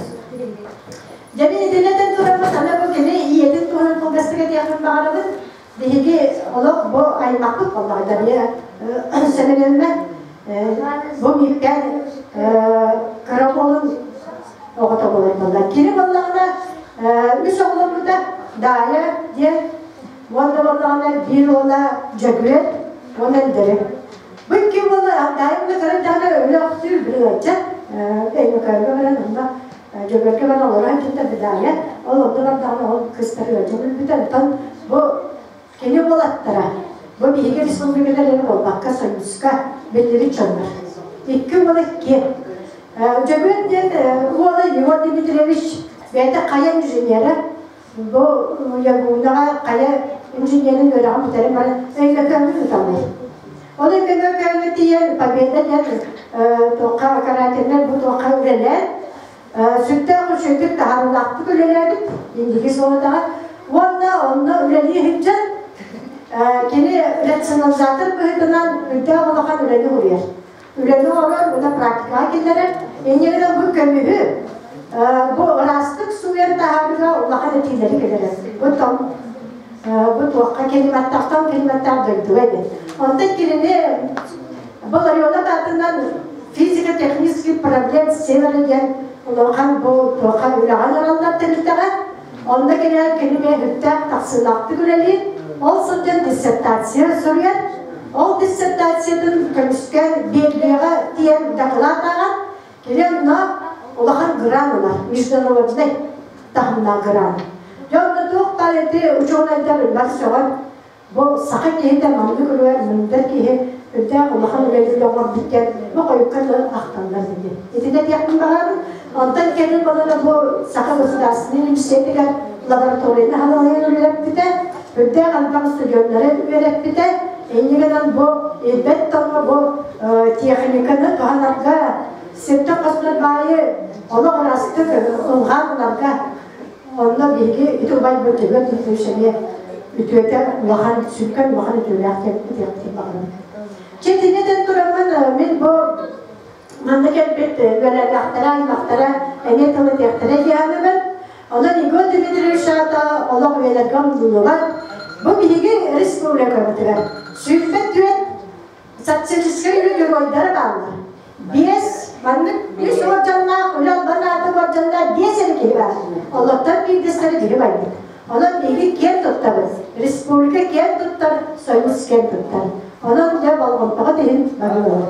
Дьэ мин итиннэтэн тураммыт аны бу кини ийэтин туһунан кылгастык этиэхпин баҕарабын. Биһиги олох бу аймахпыт буоллаҕа Дария Сэмэнэлмэ бу мииккэн кыра уолун оҕото буолар буолла. Кини буоллаҕына үс оҕоломмута Даайа диэн уонна буоллаҕына биир уола Дьөгүөр уонна Өндөрү. Бу икки уола Даайа уонна кыра даҕаны өлө охсуур били ыалдьан Өймөкөөҥҥө баран онно Дьөгүөргө баран олорон сылдьар Даайа ол онно бардаҕына ол кыыстары ыалдьан өлбүтэ. Онтон бу кини уолаттара бу биһиги республикада эрэ буолбакка Союзка биллибит дьоннор. Икки уола иккиэн. Дьөгүөр диэн уола Егор Дмитриевич бэйэтэ хайа инженерэ бу Ягунаҕа хайа инженерин үөрэҕин бүтэрэн баран Өймөкөөҥҥө ыыталлар. Ол Өймөкөөҥҥө тиийэн Победа диэн туохха карательнай бу туохха үлэлээн сүрдээх үчүгэйдик таһаарыылаахтык үлэлээбит инники суолатаҕа уонна онно үлэлии сылдьан кини рационализатор быһыытынан үрдээх улахан үлэни уруйар. Үлэни оҥорор уонна практикаҕа киллэрэр. Инньэ гынан бу көмүһү бу ыраастык сууйан таһаарыыга улахан этиилэри киллэрэр. Бу том бу туохха климаттахтан климаттаах дойдуга диэн. Онтон кинини бу Ларионов аатынан физико-технический проблем севера диэн улахан бу туохха үлэҕэ ыҥыраллар тэрилтэҕэ. Онно кэлэн кини үптээх тахсыылаахтык үлэлиир. Ол сылдьан диссертация суруйар. Ол диссертациятын көмүскээн Бельгияҕа тиийэн дакылаат ааҕан, кини онно улахан гран ылар, международный таһымнаах гран. Дьэ онно туох баар ити учуонайдар бары сөҕөн Бу саха киһитэ маннык үлүгэр мындыр киһи үрдээх улахан үлэни оҥорбут диэн бу хойукка да ахталлар дии. Итини этиэхпин баҕарабын. Онтон кэлин балана бу Саха государственнай университетыгар лабораторияны халалайан үлэлэппитэ, үрдээх элбэх студеннары үөрэппитэ. Инньэ гынан бу ирбэт тоҥҥо бу техниканы туһанарга, сиртэн хостонор баайы олох ыраастык ылҕаан ыларга онно биһиги ити убайбыт Төбө Дмитриевич эмиэ Үтүөтэ улахан, сүҥкэн улахан үтүөлээх диэн этиэхтиин баҕарабын. Чэ, итиннитэн тураммын мин бу манна кэлбит үөлээннээхтэрэ, аймахтара эмиэ тыл этиэхтэрэ диэханыбын. Онон Егор Дмитриевич аата олох үйэлэргэ умнуллубат. Бу биһиги республикабытыгар 24 социалистическай үлэ геройдара бааллар. Биэс маннык үс уордьаннаах үлэ албан ааты уордьаннаах биэс эрэ киһи баар. Олортон биирдэстэрэ биһи байбыт. Онон биһиги киэн туттабыт. Республика киэн туттар, Союз киэн туттар. Онон дьэ болҕомтоҕут иһин барыллар.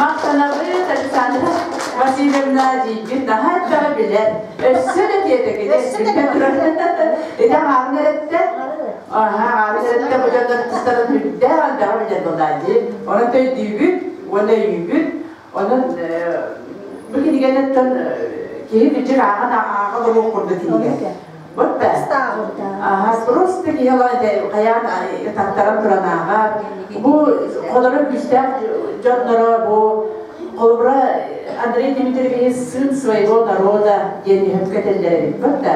Махтанабыт Александра Васильевна дьиибит наһаа элбэҕи билэр. Өссө да диэтэкит Ити аҕаарын эрэттэ. Аха, аҕаарын эрэттэ бу дьоннор тустарын үрдээх элбэҕи билэр буолаа дии. Онон өйдүүбүт уонна өйүүбүт. Онон бу кинигэнеттэн киһи кыдьык ааҕан ааҕа олоруох курдук кинигэ. Вот да. Ага, просто киһи хайаан таттаран туран ааҕар. Бу холоро күүстээх дьонноро бу холобура Андрей Дмитриевич сын своего народа диэн үһөпкө этэллэр эбит. Вот да.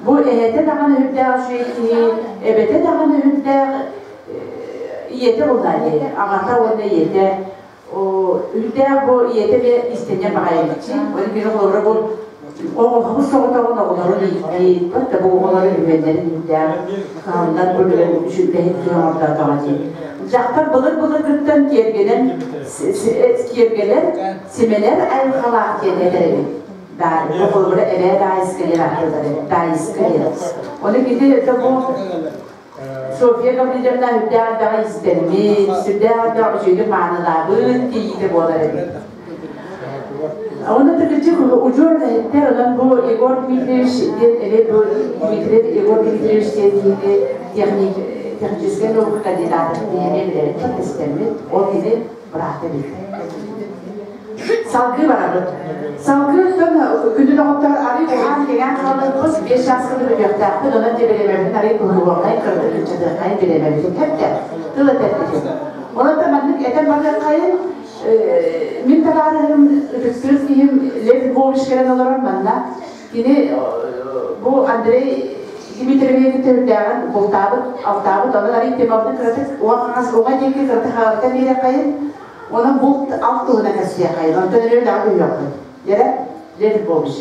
Бу эһэтэ даҕаны үһүрдээх үчүгэй киһи, эбэтэ даҕаны үһүрдээх ийэтэ буоллаа дии. Аҕата уонна ийэтэ Үрдээх бу ийэтэ эмиэ истэнньэн баҕайыбыччы. Ол киһи холобура бу оҕолору соҕотоҕун оҕолорун ииппит, да бу оҕолору үһүөннэрин үрдээх кыһаллан бу билэн үчүгэйин киһи оҥордоотоҕо дии. Дьахтар былыр-былыргыттан киэргэнэн киэргэлэр, симэнэр айылҕалаах диэн этэр эбит. Бу холобура эбээ Даайыска диэн ааттыыллар эбит. Даайыска диэн. Ону кини это бу Софья Гаврильевна сүрдээх элбэҕи истэммит, сүрдээх элбэх үчүгэйдик маанылаабыт кийиитэ буолар эбит. Онно тыкыччы удьуор үлэһиттэр, онон бу Егор Дмитриевич диэн эбэ бу Дмитриев Егор Дмитриевич диэн киһини техник, техническэй наука кандидата диэни билэрин истэммит, ол кини быраата эбит. Салгыы барабыт. Салгыы оттон күндү доҕоттор арый уһаан кэҥээн хаалларбыт 5 чаасканы бүтүөхтээхпит, онон бириэмэбитин арый туһуруоххайын, кыратык кыччатыаххайын бириэмэбитин хэптэ тыл этэрбитин. Онон маннык этэн барыаххайын, мин табаарыһым, ытыктыыр киһим Лев Львович кэлэн олорор манна. Кини бу Андрей Дмитриевич төрүттээҕин бултаабыт, алтаабыт, онон арый темабытын кыратык уҥа хаҥас уҥа диэки кыратык хаалта биэрэххайын. Онон булт алт туһунан кэпсиэххэйин, онтон өрө даҕа түһүөхпүт. Дьэрэ, Лев Львович.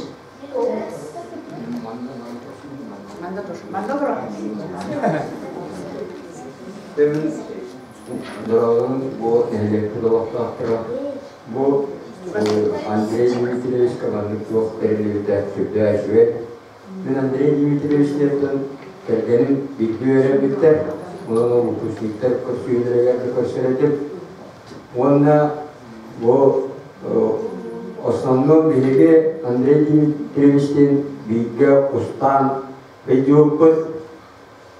Манна олорор. Темин дорогун бу нэһилиэкпит олохтоохторо бу Андрей Дмитриевичка маннык туох тэриллибитэ сүрдээх үчүгэй. Мин Андрей Дмитриевич диэттэн кэргэним бииргэ үөрэммиттэр, онон ол выпускниктар көрсүһүүлэригэр да көрсөр этим. Уонна бу основном биһиги Андрей Дмитриевичтиин бииргэ устаан өйдүүппүт.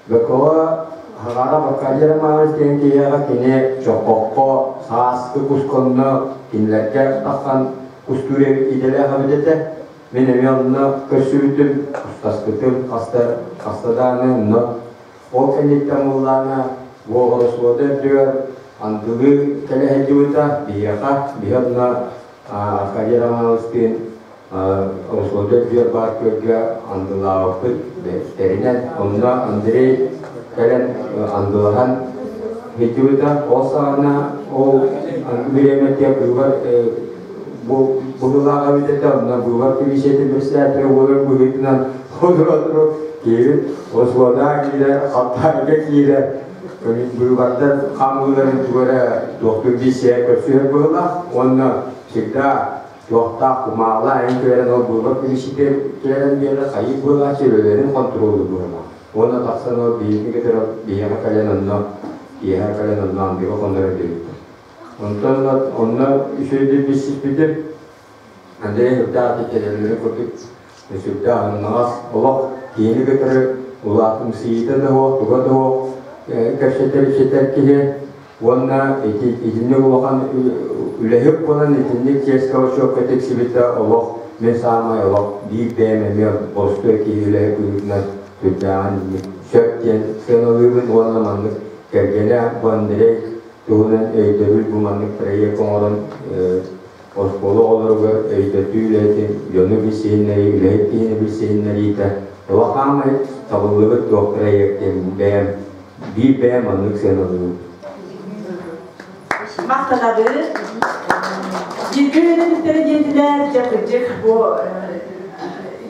БКО Хаҕара Аркадий Романович диэн киһиэхэ кини Чоххоххо сааскы кусконно кинилэргэ тахсан кустуур идэлээх эбит этэ. Мин эмиэ онно көрсүбүтүм, кустаспытым хаста хаста даҕаны онно. Ол кэнниттэн буоллаҕына бу Ороссолуода үрдүгэр андылыы кэлэ сылдьыбыта биһиэхэ, биһи онно Аркадий Романовичтыын Ороссолуода үрдүгэр баар күөлгэ андылаабыппыт тэринэн, онно Андрей кэлэн андылаһан сылдьыбыта. Ол саҕана ол бириэмэтигэр быыбар бу быһыылаах эбит этэ, онно быыбар комиссиятын председателэ буолар быһыытынан отур-отуру киирин Осуода киирэр, Хаттаайга киирэр, быыбардар хаамыыларын тугу эрэ туохтуур биссиэ көрсүһэр быһыылаах уонна всегда туохтаах кумаала айан кэлэрин ол быыбар комиссия кэлэрин биэрэ хайыы быылааччы үлэлэрин хонтуруоллуур быһыылаах. Уонна тахсан ол биһиги кытары биһиэхэ кэлэн онно киэһэ кэлэн онно андыга хоннорор диэбиттэр. Онтон онно үчүгэйдик билсиспитим. Андрей Үрдээх кэлэллэрин курдук сүрдээх аһыныгас олох киһини кытары улаатымсыйыыта да суох, туга да суох кэпсэтэр киһи уонна ити итинник улахан үлэһит буолан итинник чиэскэ учуокка тиксибитэ олох мин саамай олох биир бэйэм эмиэ боростуой киһи үлэһит быһыытынан сүрдээҕин сөп диэн сыаналыыбын уонна маннык кэргэнэ бу Андрей туһунан өйдөбүл бу маннык проект оҥорон оскуола оҕолоругар өйдөтүү үлэтин, дьону билсиһиннэрии, үлэһит киһини билсиһиннэриитэ Улахаамай табыллыбыт туох проект диэн бэйэм биир бэйэм оннук сыаналыыбын. Махтанабыт. Бииргэ үөрэммиттэрэ диэтилэр, дьэ кырдьык бу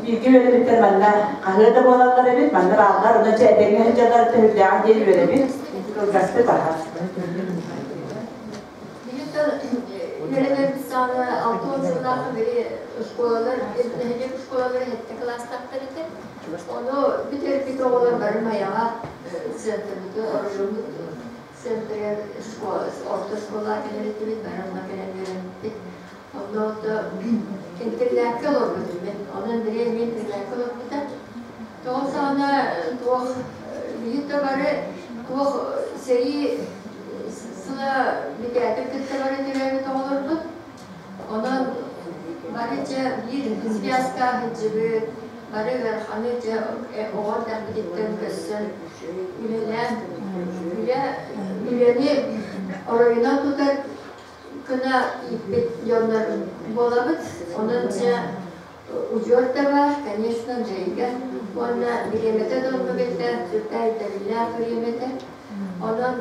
бииргэ үөрэммиттэр манна хаһыа да буолаллар эбит, манна бааллар, онон дьэ этэҥҥэ сылдьаллар төһүрдээҕин диэн үөрэбит, кылгастык аһар. Үөрэнэрбит саҕана 60 сыллаахха били школалар, нэһилиэк школалара сэттэ кылаастаахтар этэ. Ону бүтэрбит оҕолор бары Майаҕа центрбыты, оройуоммут центрыгар орто школа кэлэр этибит, бары онно кэлэн үөрэммиппит. Онно интернакка олорбутум мин. Онон Андрей эмиэ интернакка олорбута. Тоҕо саҕана туох биһи да бары туох сэрии сыла бүтээтин кытта бары төрөөбүт оҕолорбут. Онон бары дьэ биир связка сылдьыбыт, бары ыараханы дьэ оҕо эрдэхпититтэн көрсөн үлэлээн үлэ үлэни оройунан тутар гына ииппит дьоннор буолабыт. Онон дьэ удьуор да баар, конечно, дьайга. Уонна бириэмэтэ да оннук этэ, сүрдээх ирдэбиллээх бириэмэтэ. Онон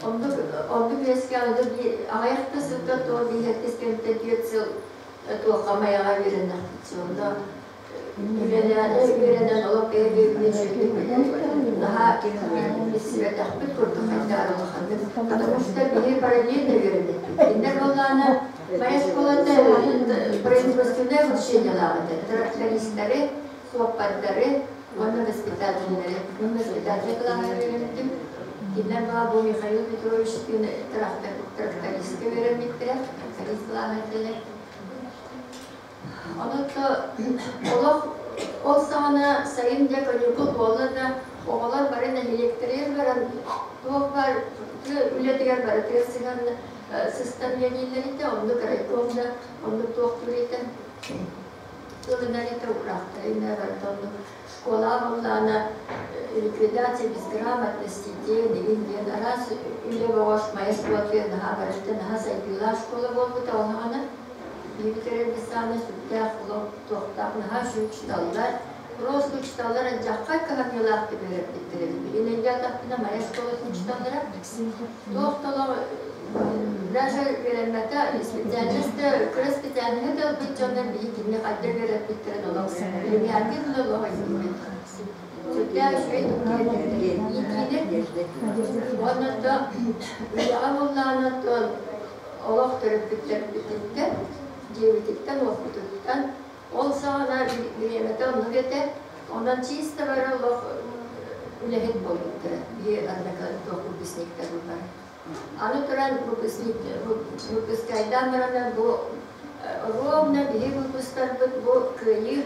оннук оннук үөскээн аҕыйах да сылга туох биһэртис кэмтэн түөрт сыл туохха майаҕа үөрэннэхпит. Онно үлэлээн үөрэнэн олох бэйэ-бэйэбитин үчүгэйдик наһаа билсибэтэхпит курдук хайдаар улаханнык. Потому что биһи параллельно үөрэнэбит. Кинилэр буоллаҕына моя школата производственное обучениелаах этэ. Трактористары, суоппардары уонна воспитателлэри. Мин воспитатель кылааһыгар үөрэммитим. Кинилэр баҕа бу Михаил Петровичтыын трактористка үөрэммиттэрэ, тракторист кылааһа этилэр. Онон олох ол саҕана сайын дьэ каникул буолла да, оҕолор бары нэһилиэктэригэр баран туох баар үлэтигэр барытыгар сыһан сыстан үлэлииллэр этэ, оннук райком да, оннук туохтуур этэ, ылынар этэ, уураахтарын да барыта оннук. Школа буоллаҕына ликвидация безграмотности диэн игин диэн араас үлэ бөҕөс моя школа наһаа барыта наһаа сайдыылаах школа буолбута ол саҕана. Биһиги саамай сүрдээх олох туохтаах наһаа үчүгэй учууталлар, просто учууталлар алдьархай кыһамньылаахтык үөрэппиттэр эбит. Билигин өйдөөтөхпүнэ моя школатын учууталлара туох да олох даже үөрэммэтэ специальность да кыра специальноһы да ылбыт дьоннор биһи кинини хайдах үөрэппиттэрин олох билиҥҥээҥҥи дылы олох өйдүүбүт. Сүрдээх үчүгэй иитиини уонна то үлэҕэ буоллаҕына то олох төрөппүттэрбититтэн, дьиэбититтэн-уоппутуттан ол саҕана бириэмэтэ оннук этэ. Онон чисто бары олох үлэһит буолбуттара. Биһи однокlasник выпускниктар бары. Аны туран выпускник выпускайдаан баран бу ровно биһи выпусктарбыт бу кыайыы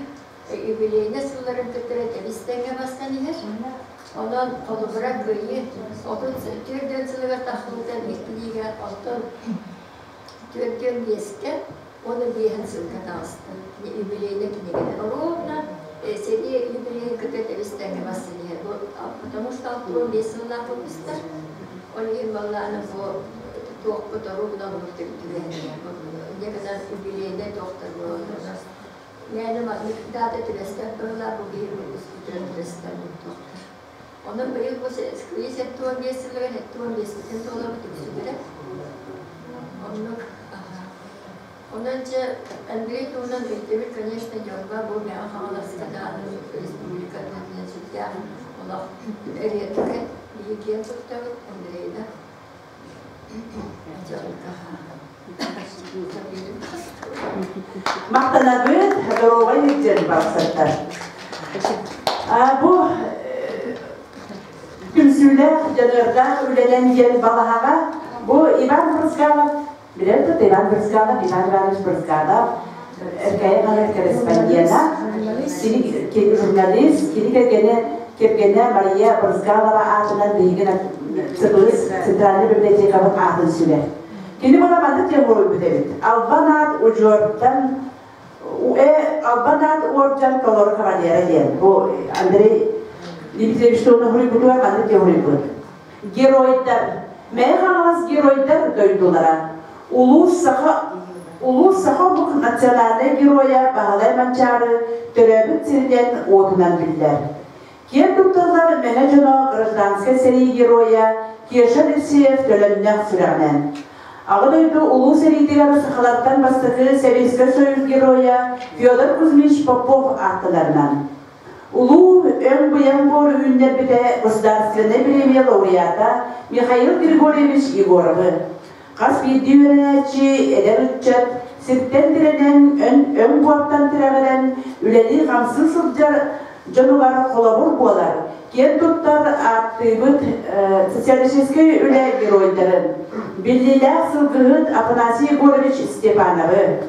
юбилейнай сылларын кытары тэбис-тэҥҥэ бастан иһэр. Онон холобура кыайыы 34 сылыгар тахсыбыта биир кинигэ, оттон 45-кэ уонна биэһин сылга таҕыста. Юбилейнай кинигэлэр. Ровно сэрии юбилейын кытта тэбис-тэҥҥэ бастан иһэр. Потому что 65 сыллаах выпустар. Ол иһин баллааны бу туохпут ровно оннук түбэһэн иһэр. Инньэ гынан юбилейнай туохтар буолаллар. Мээнэ маннык даата түбэспэт быһыылаах бу биир выпускника түбэстэр буолтуохтар. Онон быйыл бу кыйы 75 сылыгар 75-тэн туолабыт үксүлэрэ. Оннук Онон дьэ Андрей туһунан өйдөбүл, конечно, Ньурба бу Мэҥэ Хаҥаласка даҕаны республика үрдүнэн сүрдээх олох эриэккэ биһиги киэн туттабыт Андрейда. Махтанабыт, доруобай илдьэн барсаттар. Бу түмсүүлээх, дьаныардаах үлэнэн диэн балаһаҕа бу Иван Брызгалов, билэр да Иван Брызгалов, Иван Иванович Брызгалов, Эркээйи хаһыат корреспондена, кини журналист, кини кэргэнэ, кэргэнэ Мария Брызгалова аатынан биһиги ЦБС Центральнай библиотекабыт аатын сүгэр. Кини була маннык диэн буруйбут эбит. Албан аат удьуортан Албан аат уордьан толору кавалера диэн. Бу Андрей Дмитриевич туһунан суруйбутугар маннык диэн суруйбут. Геройдар, Мэйэ Хаҥалас геройдар дойдулара, улуус саха Улуу саха омук национальнай геройа Баһылай Манчаары төрөөбүт сиринэн уотунан биллэр. Киэн тутталлар Мэҥэ дьоно гражданскай сэрии геройа Кеша Алексеев төлөннөх сүрэҕинэн. Аҕа дойду Улуу сэриитигэр сахалартан бастакы Сэбиэскэй Союз геройа Федор Кузьмич Попов ааттанарынан. Улуу өҥ-быйаҥ буор үүннэрбитэ государственнай премия лауреата Михаил Григорьевич Егоровы. Хас биирдии үөрэнээччи, эдэр ыччат сиртэн тирэнэн, өҥ буортан тирэҕирэн, үлэлии-хамсыы сылдьар дьонугар холобур буолар, киэн туттар ааттыыбыт социалистическай үлэ геройдарын, биллиилээх сылгыһыт Афанасий Егорович Степановы,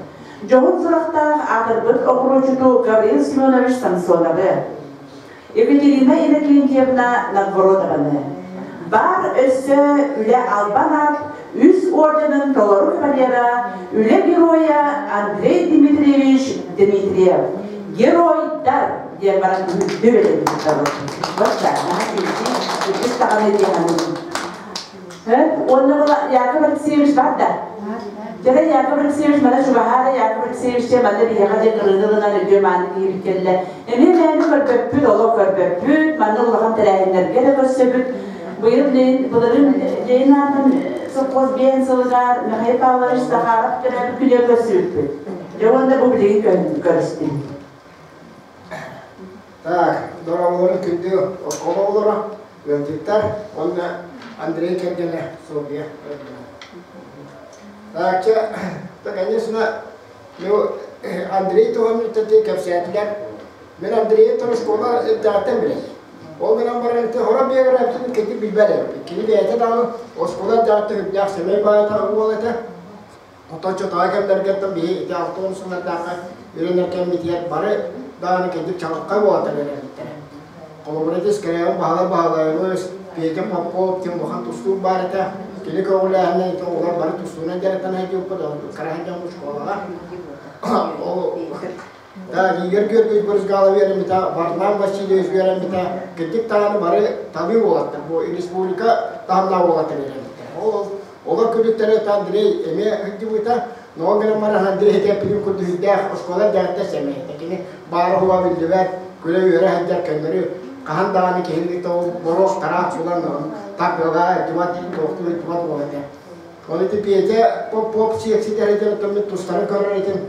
дьоһун сурахтаах аатырбыт оҕуруочуту Гаврил Семенович Самсоновы, Екатерина Иннокентьевна Новгородованы, баар өссө үлэ албан аат үс орденын толору кавалера, үлэ геройа Андрей Дмитриевич Дмитриев, Геройдар диэн баран үрдү бэлэмниттабыт. Вот так, наһаа үс даҕаны диэханын. Уонна була Яков Алексеевич бар да? Дьэ Яков Алексеевич мана чугаһаара Яков Алексеевич дьэ манна биһиэхэ дьэ кырыылынан өтүө мааны киһибит кэллэ. Эмиэ мээнэ көрбөппүт, олох көрбөппүт, манна улахан тэрээһиннэргэ да көрсөбүт. Быйыл былырыын Ленин аатын совхоз биэн сылыгар Михаил Павлович Захаров төрөөбүт күнүгэр көрсүбүппүт. Дьэ уонна бу билигин көрүстүм. Так, дорооболорун күндү оскуола оҕолоро, ыалдьыттар уонна Андрей кэргэнэ Софья. Так, чэ, конечно, ну, Андрей туһунан кэпсээтилэр. Мин Андрейы школа эрдэҕиттэн билэр. Ол гынан баран ити хоро биографиятын кити билбэт эбиппит. Кини бэйэтэ даҕаны оскуола эрдэҕиттэн үрдээх сэмэй баайата уол этэ. Оттон чотоҕо кэмнэргэттэн биһи ити 60 сыллардаахха үөрэнэр кэммитигэр бары даҕаны кэлбит чаҕылхай уолаттар үөрэммиттэрэ. Холобура ити Скоряев Баһылай Баһылайабыс, Петя Попов диэн улахан тустуук баар этэ. Кини көҕүлээһинэн ити оҕолор бары тустуунан дьарыктана сылдьыбыппыт, кыра сылдьан школаҕа. Ол Да, Игорь Георгиевич Брызгалов үөрэммитэ, Варлам Васильевич үөрэммитэ, кырдьык даҕаны бары талыы уолаттар, бу республика таһымнаах уолаттар үөрэммиттэр. Ол олор күлүктэрэ Андрей эмиэ сылдьыбыта, но ол гынан баран Андрей этэ курдук үрдээх оскуола дьарыкта сэмэйдэ. Кини баара хуба биллибэт, күлэ-үөрэ сылдьар көннөрү хаһан даҕаны киһини боруок тараах булан тардыалаа дьыбат туохтуу дьыбат уол этэ. Ол ити Петя Поп-Поп сиэкситэ сылдьан тустарын көрөр этим.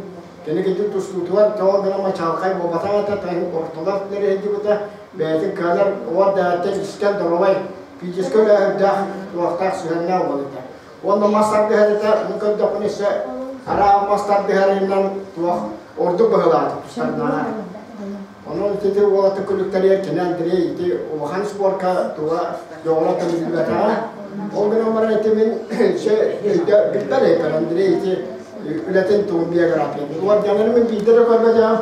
Кини кити тустуутугар тоҕо гына мачалхай буолбатах этэ, тайын ортолоох нэрээдибитэ, бэйэтин кыанар уор дэһэттэн искэн доруобай, физическэй үлэһирдээх, туохтаах сыһыаннаах уол этэ. Уонна мас тардыһар этэ, мин көрдөхпүнэ өссө араан мас тардыһарынан туох ордук быһылаата тустардаҕа. Онон ити уолаттар күлүктэригэр кини Андрей ити улахан спорка туга дьоҕура көмүллүбэтэҕэ. Ол гынан баран ити мин өйдө билбэт эбиппин Андрей ити үлэтин тугун биографиятын. Уордьаннары мин биирдэ да көрбөтөҕүм.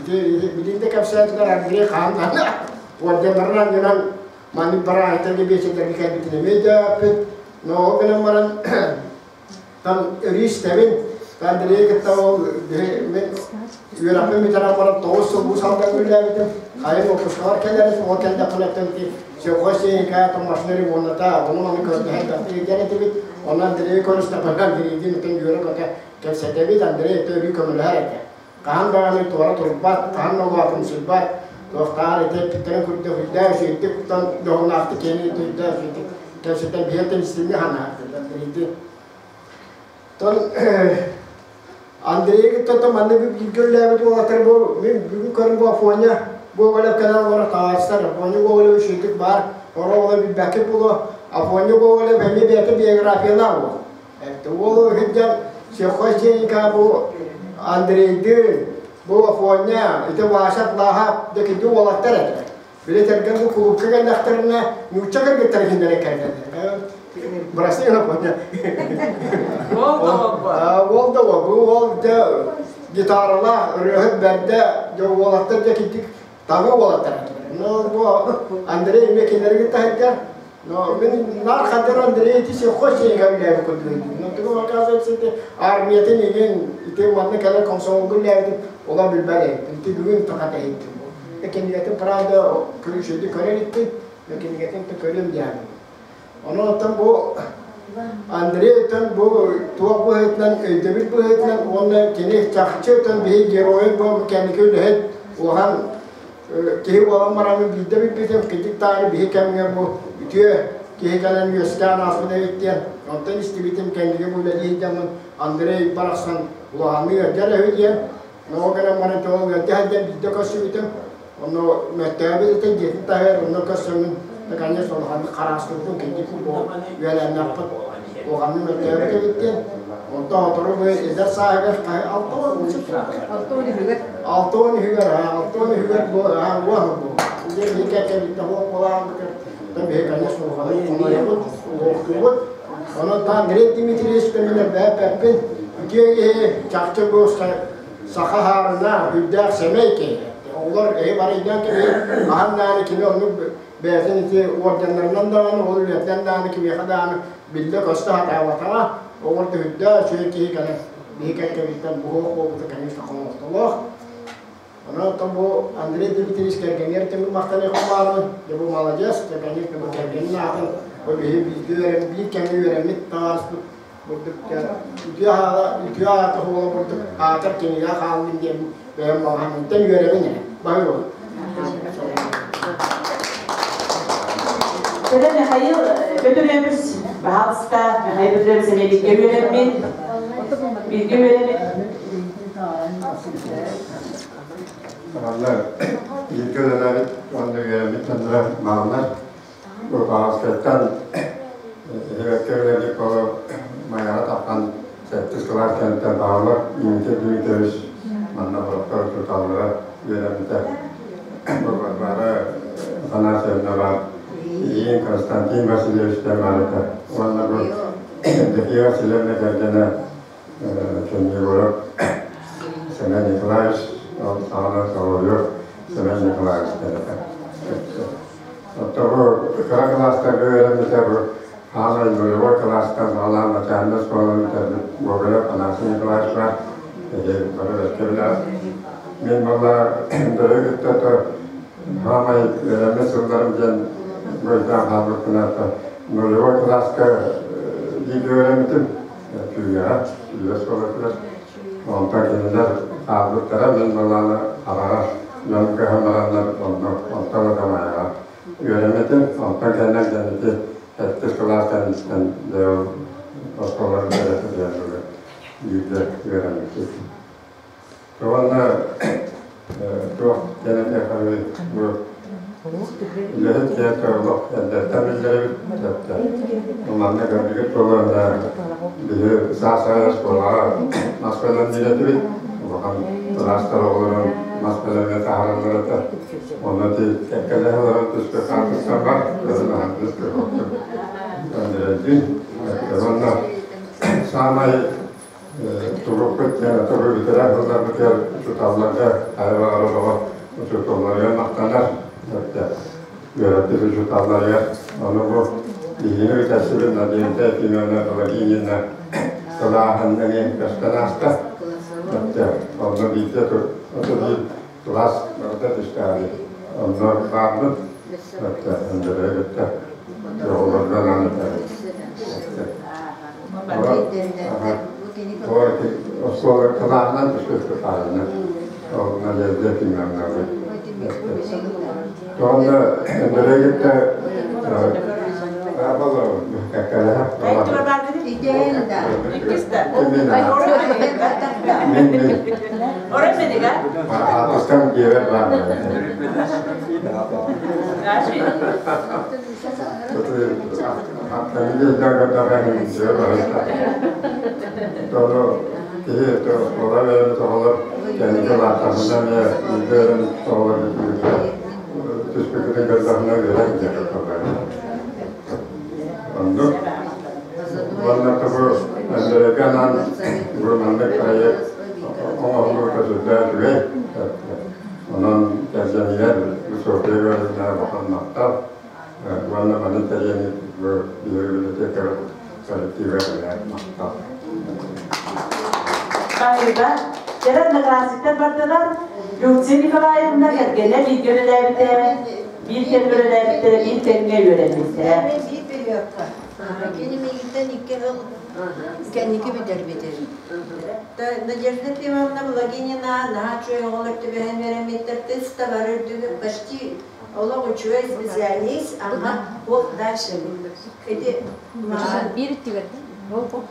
Ити билигин да кэпсээтилэр Андрей хаан уордьаннарын анньынан маннык бараайтарга биэчэрдэргэ кэлбитин эмиэ өйдөөппүт. Но ол гынан баран Там өрүү истэбин. Андрейы кытта ол мин үөрэхпин бүтэрэн баран 9 сыл Уус Алдаҥҥа үлэлээбитим. Хайын уоппускалар кэлэрин, ол кэллэхпинэ ити сельхозтехника, там машина ремонната, ону маны көрдөһөн тахтыгар этибит. Онно Андрейы көрүстэхпинэ Андрейдиин ытын үөрэ-көтө кэпсэтэбит. Андрей это өрүү көмөлөһөр этэ. Хаһан даҕаны туора турбат, хаһан да улаатымсыйбат, туохтааҕар ити эппиттэрин курдук үрдээх үчүгэйдик тутан дьоһуннаахтык киэҥник үрдээх үчүгэйдик кэпсэтэн биһиэттэн истиҥҥэ санаатылар Андрейдиин. Тон Андрейы кытта то манна бииргэ үлэлээбит уолаттар бу мин бүгүн көрөн бу Афоня Гоголев кэлэн олорор табаарыстар Афоня Гоголев үчүгэйдик баар оро оҕо билбэккит буолуо Афоня Гоголев эмиэ бэйэтэ биографиялаах уол Это уол сылдьан сельхозтехника бу Андрейдыын, бу Афоня, ити Вася Плаха декинди уолаттар этилэр. Били тэргэн бу кулуупка кэллэхтэринэ нуучча кыргыттара кинилэри кэллэллэр. Бырастыы Афоня. Уол да уол, бу уол дьэ гитаралаах, ырыаһыт бэрдэ, дьэ уолаттар дьэ китик таҥа уолаттар этилэр. Но бу Андрей эмиэ кинилэри кытта сылдьар. Но мин наар хадыр Андрей ити сельхозтехника үлээбит курдук. Но тугу оказывается ити армиятын игин ити манна кэлэн комсомолга үлээбитин ола билбэт эбит. Ити бүгүн тоха тэһиттим. Кинигэтин правда көрүшөйдү көрөр иттин, но кинигэтин да көрүм диэбин. Онон оттон бу Андрей өтөн бу туох быһыытынан өйдөбүл быһыытынан уонна кини чахчы өтөн биһи геройун бу кэнники үлэһит улахан киһи буолан бараммын биирдэ билбитим кырдьык даҕаны биһи кэмҥэ бу үтүө киһи кэлэн үөскээн ааспыт эбит диэн онтон истибитим кэнники бу үлэлии сылдьаммын Андрей барахсан улаханнык ыалдьар үһү диэн ол гынан баран тоҕо ыалдьа сылдьан биирдэ көрсүбүтүм онно мөттөөбүт этэ дьиэтин таһыгар онно көрсөммүн наконец улаханнык хараастыбытым кырдьык бу үөлээннээхпит улаханнык мөттөөбүт эбит диэн онтон сотору бу эдэр сааһыгар 63 63-үгэр, 63-үгэр бу уон бу. Дьэ биһиги кэккэбиттэ хуох буолаабытыр. Та биһи конечно улаханнык хомойобут, уһуктуубут. Онон та Андрей Дмитриевич кэминэ бэппэппин. Үтүө киһи чахчы бу саха хаарына үрдээх сэмэй киһи. Оҕолор эһи барыйдан кэбиһин, хаһан даҕаны кини оннук бэйэтин ити орденнарынан даҕаны, ол үлэтинэн даҕаны кимиэхэ даҕаны биллэ-көстө сатаабатаҕа. Оҕолор да үрдээх үчүгэй киһи кэлэн биһи кэккэбиттэн буһуох буолбута, конечно, хомолтолоох. Онон оттон бу Андрей Дмитриевич кэргэнигэр тэҥин махтаныахпын баҕарабын. Дьэ бу молодец, дьэ, конечно, бу кэргэнин аатын бу биһи бииргэ үөрэммит, биир кэмҥэ үөрэммит табаарыспыт бурдук үтүө аата, үтүө аата буола бурдук аатар кинигэ хааллын диэн бэйэм баҕаһаммыттан үөрэбин эрэ. Баһыыбын. Тогда Михаил Петрович, пожалуйста, Михаил Петрович эмиэ бииргэ үөрэммит, бииргэ үөрэммит. Манна бииргэ үлэлээбит уонна үөрэммит дьонноро бааллар. Бу Павловскайтан Иһибэккэ үлэлиир буолу Майаҕа таххан сэттис кылаас кэнниттэн Павлов Дмитрий Дмитриевич манна олохтор учууталлара үөрэммитэ. Бу Варвара Афанасьевна баар, Ильин Константин Васильевич диэн баар этэ. Уонна бу Евдокия Васильевна кэргэнэ Чернигоров Семен Николаевич, ол саҕана Соловьев Семен Николаевич диэн этэ. Оттон кыра кылаастарга үөрэммитэ бу хаамай нулевой кылаастан саҕалаан начальнай оскуоланы бүтэрбит Гоголев Афанасий Николаевич баар. Эһиги бары бэркэ билэҕит. Мин буолла дөрү кытта то хаамай үөрэммит сылларым диэн буойдаан хаалбыппына нулевой кылааска бииргэ үөрэммитим Түүгэҕэ, Түүгэ оскуолатыгар. Онтон кинилэр хаалбыттара, мин буоллаҕына хараҕа дьон көһөн бараннар онно онтон ыта Майаҕа үөрэммитим. Онтон кэннэ кэнники сэттис кылаас кэнниттэн дьэ ол оскуоланы бүтэрэ сылдьан бииргэ үөрэммиппит. Уонна туох диэн этиэххэ бу үлэһит киһи олох эрдэттэн биллэрэбит. Манна көрдүгүт буолуонна биһи саас аайы оскуолаҕа мас бэлэмниир этибит. Улахан кылаастар оҕолорун мас бэлэмҥэ таһаараллар этэ. Онно ти кэккэлэһэ олорон түспүт хаартыскам бар. Түспүт Андреевдиин. Уонна саамай Турукпут тугу бүтэрэ сылларбытыгар учууталларга хайа баҕарар оҕо учууталларыгар махтанар. Үөрэппит учууталларыгар ону бу биһигини бүтэрсибит Надежда Ефимовна Владимировна кылааһын эмиэ көстөн ааста. Онно биирдэ биир кылаас барыта түстэҕи онно баарбыт. Өндөрөйү кытта оҕолорго анаан этэбит. Оскуола кылааһынан түспүппүт хаалына. Ол Надежда Ефимовна. Туонна Өндөрөй кытта Аатыстан биэрэр баар. Киһи оскуола үөрэммит оҕолор кэнники улааттахпына эмиэ бииргэ үөрэммит оҕолор түспүккүтүн көрдөхүнэ үөрэн диэххэ Оннук. Уонна бу Өндөрөйгө анаан бу маннык проект оҥоһуллубута сүрдээх үчүгэй. Онон кэргэнигэр Софья Ивановна улахан махтал. Уонна маны тэрийэн бу библиотека коллектива махтал. Баһыыба, кэлэн одноклассниктар бардылар. Люция Николаевна кэргэнэ бииргэ үлэлээбитэ, биир кэмҥэ үлэлээбиттэрэ, биир кэмҥэ үөрэммиттэрэ. Биир периодка. Кини миигиттэн Миигиттэн икки сыл кэнники бүтэрбитим. Надежда Ефимовна Благинина наһаа үчүгэй оҕолор түбэһэн үөрэммиттэр, тыс да бары үрдүгү почти олох үчүгэй специалист, ага, вот дальше. Эти Биир өттүгэр бу бу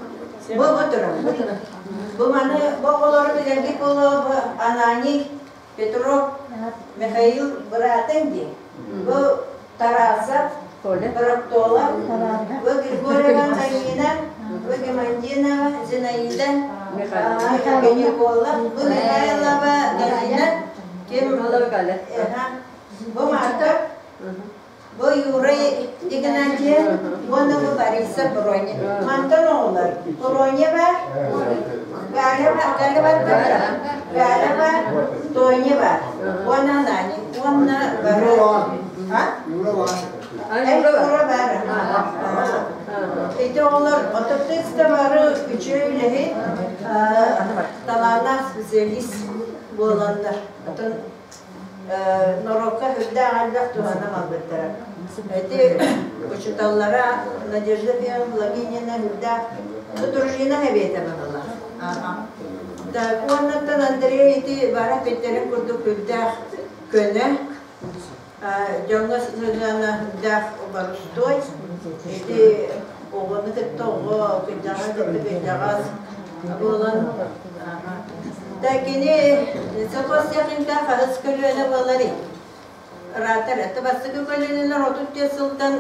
турар. Бу маны бу оҕолору билэргит буолуо, бу Ананий Петров Михаил быраатыҥ дии. Бу Тарасов, Проктолов, бу Григорьева Антонина, бу Гемандинова Зинаида, Гинеколог, бу Михайлова Галина, ким бу Марков, Бу Юра Игнатьев уонна бу Бориса Броня. Мантан оҕолор. Броня бар, Галя бар, Галя бар, Галя бар, Тоня бар. Уонна Нани. Уонна бары. А? Юра бар. Ити оҕолор отоптыц да бары үчүгэй үлэһит, талааннаах специалист буоланнар. Отон норуокка үрдээх элбэх туһаны аҕалбыттара. Ити учууталлара Надежда Феофановна Благинина үрдээх дружина эбиэтэ буолла. Так, уоннаттан Андрей ити бара питтерин курдук үрдээх көнө, дьоҥҥо сыһыана үрдээх боростуой. Ити оҕону кытта оҕо, кырдьаҕас кытта кырдьаҕас буолан Да кини сельхозтехника хаһыс көлүөнэ буоларый? Ыраатар. Это бастакы көлүөнэлэр 34 сылтан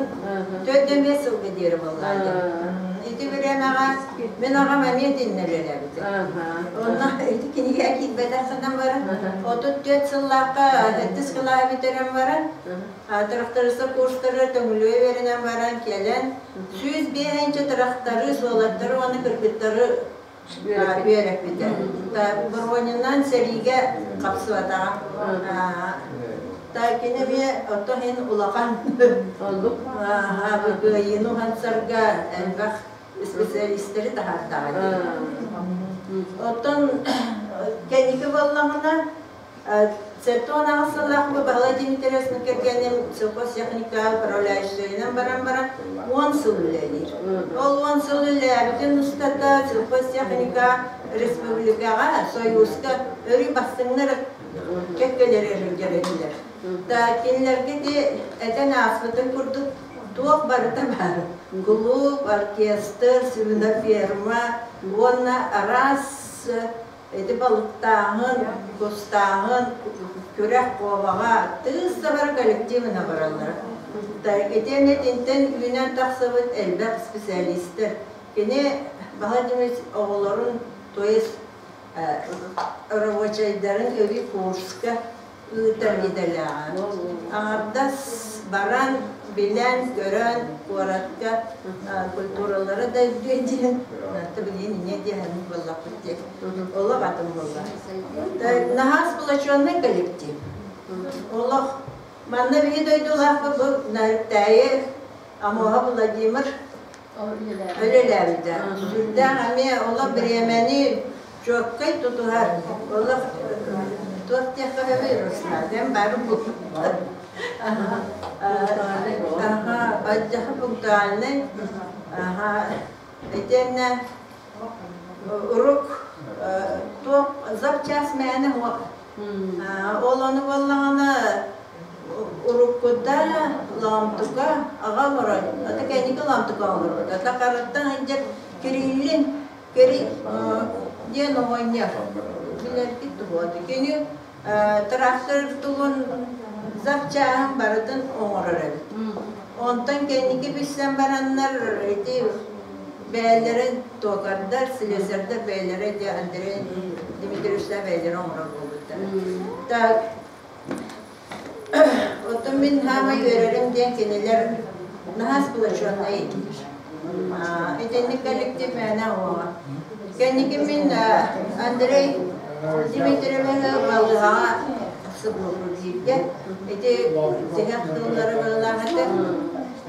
45 сылга диэри буоллаҕа. Ити бириэмэҕэ мин аҕам эмиэ итиннэ үлэлээбитэ. Онно ити кинигэ киирбэтэх гынан баран, 34 сыллаахха сэттис кылааһы бүтэрэн баран, тракториста курстары Төҥүлүгэ үөрэнэн баран кэлэн, 105 тракторы, суолаттары уонна кыргыттары үөрэппитэ. Бронянан сэриигэ хапсыбатаҕа. Кини эмиэ ото иһин улахан кыайыыны уһансарга элбэх специалистэри таһаардаҕа дии. Оттон кэнники буоллаҕына 78 сыллаах Баһылай Дмитриевич кэргэним сельхозтехника управляющайынан баран баран 10 сыл үлэлиир. Ол 10 сыл үлэлээбитин устата сельхозтехника республикаҕа, Союзка өрүү бастыҥнар кэккэлэри сылдьар этилэр. Да кинилэргэ ити этэн ааспытын курдук туох барыта баар. Клуб, оркестр, свиноферма уонна араас Ити балыктааһын, кустааһын, күрэх куобаҕа тыыс да бары коллективына бараллара. Итиэннэ итинтэн үүнэн тахсыбыт элбэх специалистар. Кини Баһылай Дмитриевич оҕолорун, то есть рабочайдарын өрүү курска ыытар идэлээҕэ. Аҥардас баран, билэн, көрөн, куоратка культуралара да үрдүө диэн, билигин инньэ диэһэн буоллахпыт диэн, олох атын буолла. Наһаа сплоченный коллектив. Олох манна биһи дойдулаахпыт бу Нарыктаайы Амоһа Владимир үлэлээбитэ. Сүрдээх эмиэ олох бириэмэни чуоккай тутуһар, олох туох диэххэ сөбүй Руслан бары Аха, бадьаха пунктуальный. Аха, итиэннэ урук туох запчас мээнэ уох. Ол ону буоллаҕына уруккута лаамтыка аҕа олорор, ата кэнники лаамтыка олорбут. Ата хараттан сылдьар Кириллин Кири диэн оҕонньор билэргит туһуота. Кини трактор тугун запчааһын барытын оҥорор эбит. Онтон кэнники билсэн бараннар ити бэйэлэрин токардар, слесардар бэйэлэрэ ити Андрей Дмитриевичтаах бэйэлэрэ оҥорор буолбуттар. Так, оттон мин хаамай үөрэрим диэн кинилэр наһаа сплоченнай этилэр. Итинник коллектив мээнэ оҕоҕо. Кэнники мин Андрей Дмитриевиһы балыыһаҕа сыбыллыырга ити тиһэх тыллары быһылаах этэ.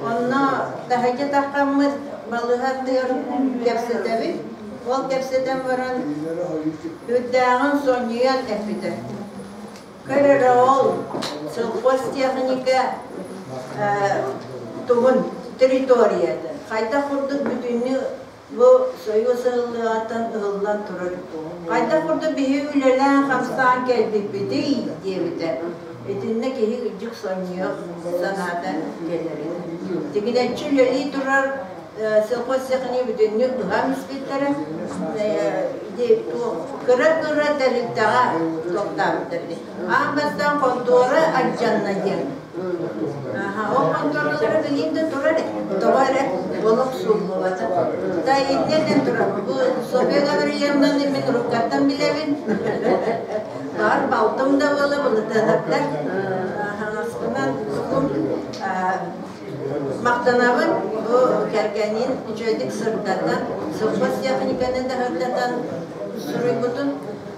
Онно таһырдьа таххаммыт балыыһа аттыгар кэпсэтэбит. Ол кэпсэтэн баран үрдээҕин сонньуйан эппитэ. Көр эрэ ол сельхозтехника тугун территориятын. Хайдах курдук бүтүннүү бу Союз ыһыллыаҕыттан ыһыллан турар. Хайдах курдук биһи үлэлээн-хамсаан кэлбиппитий диэбитэ. Итиннэ киһи дьик сонньуйуох санаата кэлэр. Тигинэччи үлэлии турар сельхозтехника бүтүннүү ыһан испиттэрэ. Кыра-кыра тэрилтэҕэ тохтообуттар. Аан бастаан хонтуора алдьанна диэн. Ол хонтуоралара билигин да турар, тоҕо эрэ олох сууллубата. Да инньэ турар. Бу Софья Гаврильевнаны мин уруккаттан билэбин. Баар балтым да буола былытыанаттар. Хаҥаспынан махтанабын бу кэргэнин үчүгэйдик сырдатан, сельхозтехниканы да сырдатан суруйбутун.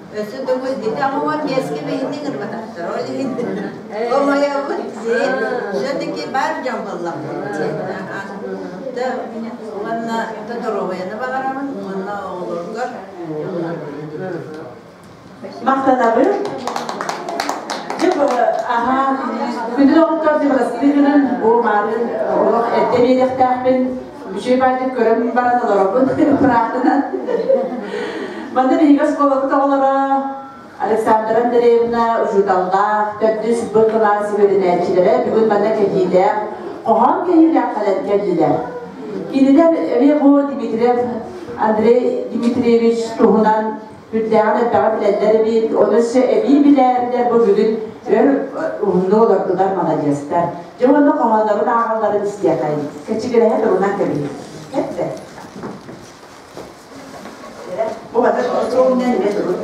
Өссө төгүл ити 85-кэ биһини ырбатахтар. Ол иһин омойобут диэн все-таки баар дьон буоллахпыт диэн. Уонна доруобуйаны баҕарабын уонна оҕолоругар. Махтанабын. Дьэ, аха, күндү доҕоттор дьыбарастыырынан бу маарын олох эрдэ биэриэхтээхпин. Үчүгэй баайдык көрөн баран олоробун ыраахтынан. Манна биһиги оскуолабыт оҕолоро Александра Андреевна учууталлаах, төрдүс Б кылаас үөрэнээччилэрэ бүгүн манна кэһиилээх, хоһоон кэһиилээх кэлэн кэллилэр. Кинилэр эмиэ бу Дмитриев Андрей Дмитриевич туһунан үрдээҕин элбэҕи билэллэр эбит, ону өссө эбии билээрилэр бу бүгүн өр уһуннук олордулар маладьыастар. Дьэ уонна хоһооннорун ааҕалларын истиэхэйин. Кэчигирэһэ турунан кэбиһин. Эттэ. Бу бата остуолунан эмиэ турун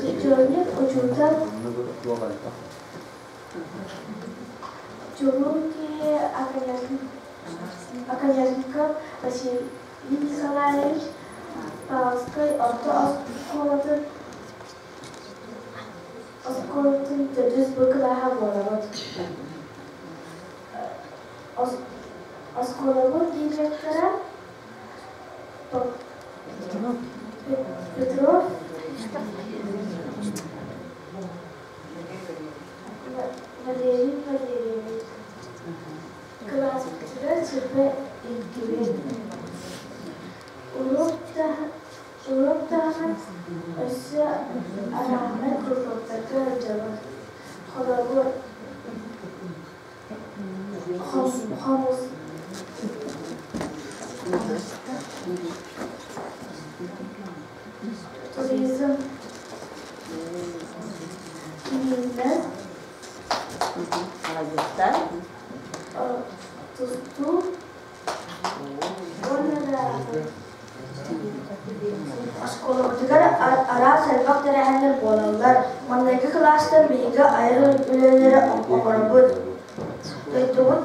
Чочуонньук учуутал Чулуу киһи академиков Василий Николаевич Павловскай орто оскуолатын оскуолатын төрдүс Б кылааһа буолабыт. Оскуолабыт директора Петров Валерий Валерьевич Кылааспытыгар сүрбэ иккибит. Уруок таһынан өссө арааһынай кружоктарга ыалдьабыт. Холобур, хомус туризм киининэн тустуу уонна да Оскуолабытыгар араас элбэх тэрээһиннэр буолаллар. Маҥнайгы кылаастан биһиги айар үлэлэри оҥоробут. Дойдубут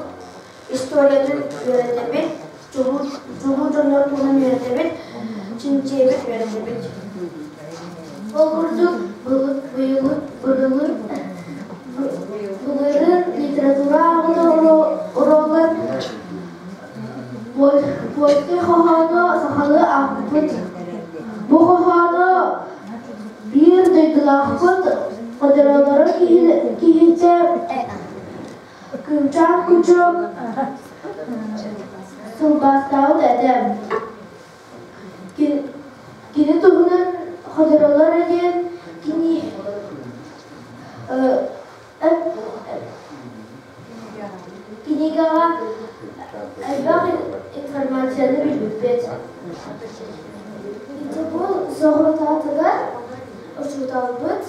историятын үөрэтэбит, чулуу дьоннор туһунан үөрэтэбит, чинчийэбит, үөрэтэбит. Ол курдук былырыын литература ааҕыта уруогар Польскай хоһоону сахалыы аахпыппыт. Бу хоһоону биир дойдулаахпыт Ходоролоро киһитэ Кыымчаан Кучук сылбаастаабыт этэ. Кини туһунан Ходоролоро диэн кини Кинигэҕэ элбэх информацияны билбиппит. Ити бу соҕурутаатыгар учууталбыт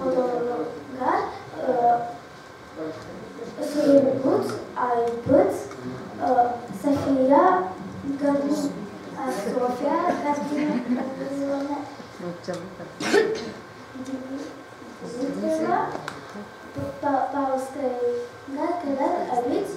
хоторугар суруйбут, айбыт София Софья Гавриловна Дмитриева Павловскайга кэлэр эбит.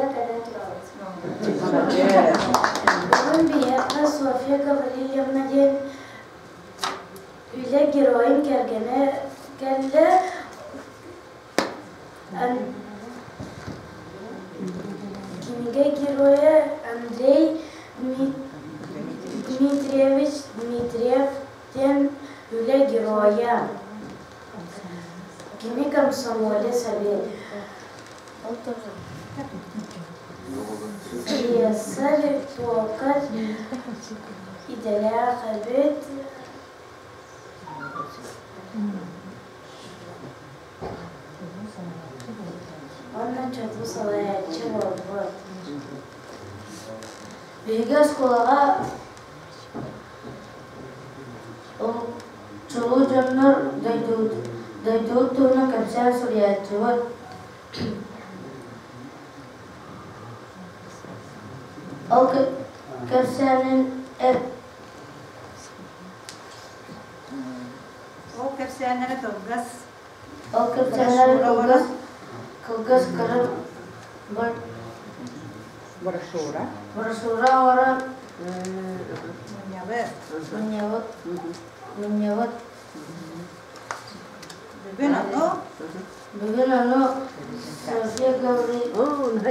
Ыалдьыта кэлэн турабыт. Бүгүн биһиэхэ Софья Гаврильевна диэн үлэ геройун кэргэнэ кэллэ. Кинигэ геройа Андрей Дмитриевич Дмитриев диэн үлэ геройа. Кини комсомолец эбит. Слесарь, токарь идэлээх эбит. Уонна чопу салайааччы буолбут. Биһиги оскуолаҕа чулуу дьоннор дойдубут туһунан кэпсээн суруйааччыбыт. Ол кэпсээнин Ол кэпсээннэрэ кылгас. Ол кэпсээннэрэ кылгас, кылгас кыра Брошюра. Брошюра оҥорон Мунньабыт. Мунньабыт. Мунньабыт. Бүгүн ону Бүгүн ону Софья Гаврильевна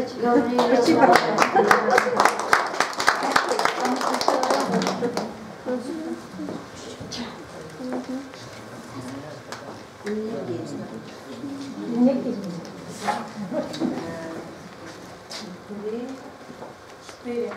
Три, четыре.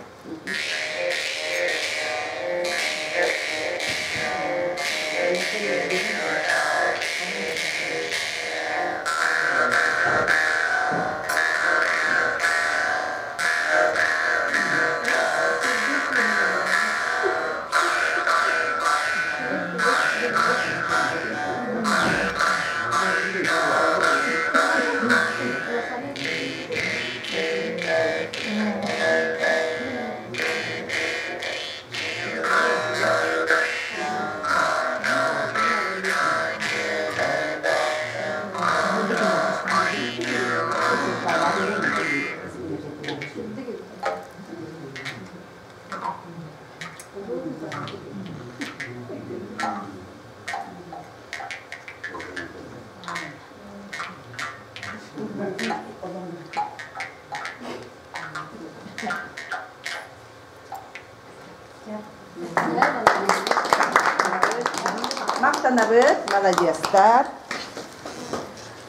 Махтанабыт, маладьыастар.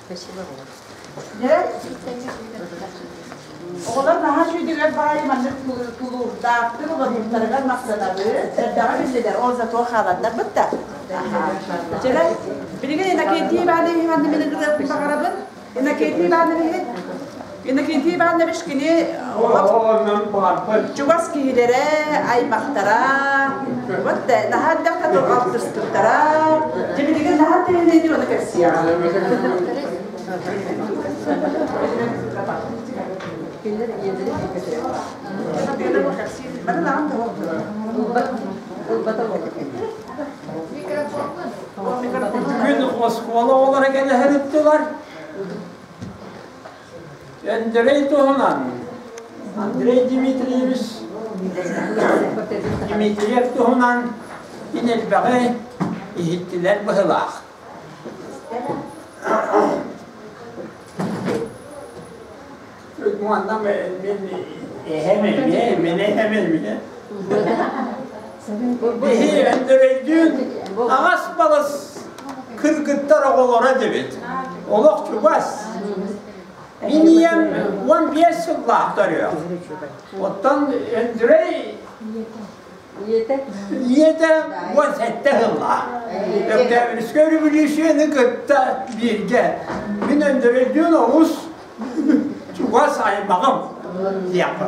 Спасибо вам. Оҕолор наһаа үчүгэй баҕайы маннык тулуурдаахтык олорбуттарыгар махтанабыт. Эрдэҕэ биллилэр, ол зато хааланнар бытта. Чэ, билигин Иннокентий Иванович манна мин ыҥырыахпын баҕарабын. Иннокентий Ивановиһы Иннокентий Иванович кини чугас киһилэрэ, аймахтара, вот наһаа элбэх алтыспыттара. Дьэ билигин наһаа тэһинэйдир ону кэпсиэҕэ. Күн оскуола оҕолоро кэлэ сырыттылар. Андрей туһунан Андрей Дмитриевич Дмитриев туһунан ин элбэҕи иһиттилэр быһылаах. Манна мин эһэм эмиэ, мин эһэм эмиэ. Биһи Өндөрөйдүүн аҕас балыс кыргыттар оҕолоро дебит. Олох чугас. Мин ийэм 15 сыллаах төрүөх. Оттон Өндөрөй Ийэтэ 17 сыллаах. Өктөөбүрүскэ өрөбүлүүсүйэни кытта бииргэ. Мин Өндөрөйдүүн олус чугас аймаҕым диэххэ.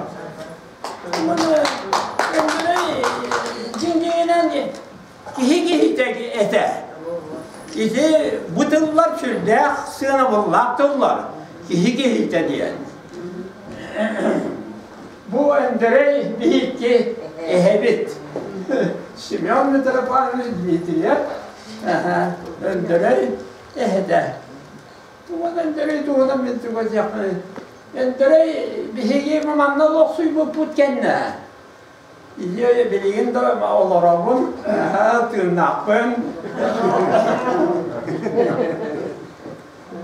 Өндөрөй дьиҥ-дьиҥинэн киһи киһитэ этэ. Ити бу тыллар сүрдээх сыанабыллаах тыллар. Киһи киһитэ диэн. Бу Андрей биһикки эһэбит. Семен Митрофанович Дмитриев Андрей эһэтэ. Тугун Андрей тугунан мин туга диэхпин. Өндөрөй биһиги манна олохсуйбуппут кэннэ Ийэ билигин да олоробун, тыыннаахпын.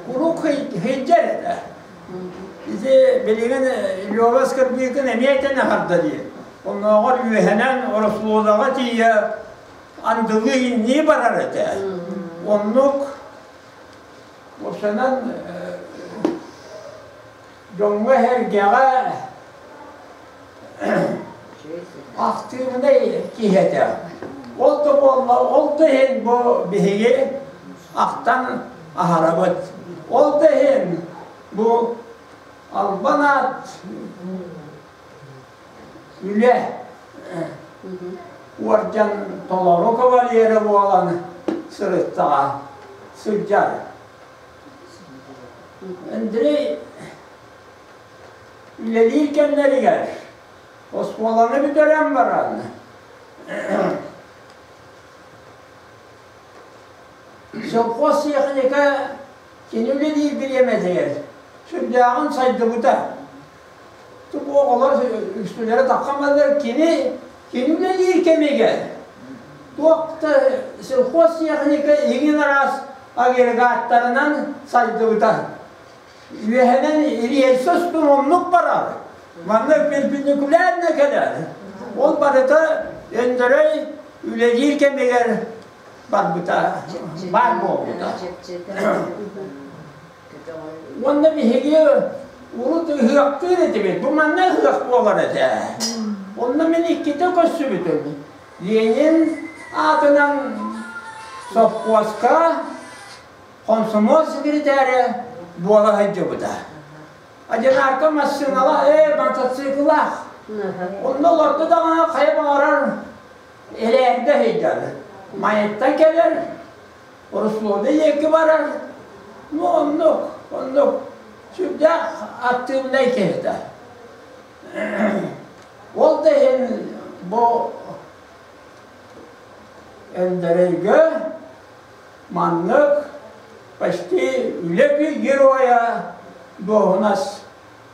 Куруук сылдьар этэ. Ити билигин Лёва Скорбикин эмиэ этэн аһарда дии. Оннооҕор үөһэнэн Орослуодаҕа тиийэ андылыы иннии барар этэ. Оннук уопсайынан дьоҥҥо-сэргэҕэ Ахтыыбынай киһи этэ. Ол да буолла, ол да иһин бу биһиги ахтан аһарабыт. Ол да иһин бу албан аат үлэ уордьан толору кавалера буолан сырыттаҕа сылдьар. Андрей Үлэлиир кэмнэригэр оскуоланы бүтэрэн баран совхоз техника кини үлэлиир бириэмэтигэр сүрдээҕин сайдыбыта. Бу оҕолор үксүлэрэ таххан кини кини үлэлиир кэмигэр туох да сельхоз техника иҥин араас агрегаттарынан сайдыбыта. Үөһэнэн рельса устун оннук барар. Манна перпендикулярно кэлэр. Ол барыта Өндөрөй үлэлиир кэмигэр барбыта, баар буолбута. Уонна биһиги урут ыһыахтыыр этибит. Бу манна ыһыах буолар этэ. Онно мин иккитэ көрсүбүтүм. Ленин аатынан совхозка Хомсомуол секретаря буола сылдьыбыта. Одинарка массыынала, мотоцикллаах. Онно олордо даҕаны хайа баҕарар элээрдэ сылдьар. Майаттан кэлэр, Руслода диэки барар. Ну, оннук, оннук. Сүрдээх актыыбынай киһитэ. Ол да иһин бу Өндөрөйгө Маннык почти үлэ геройа дуоһунас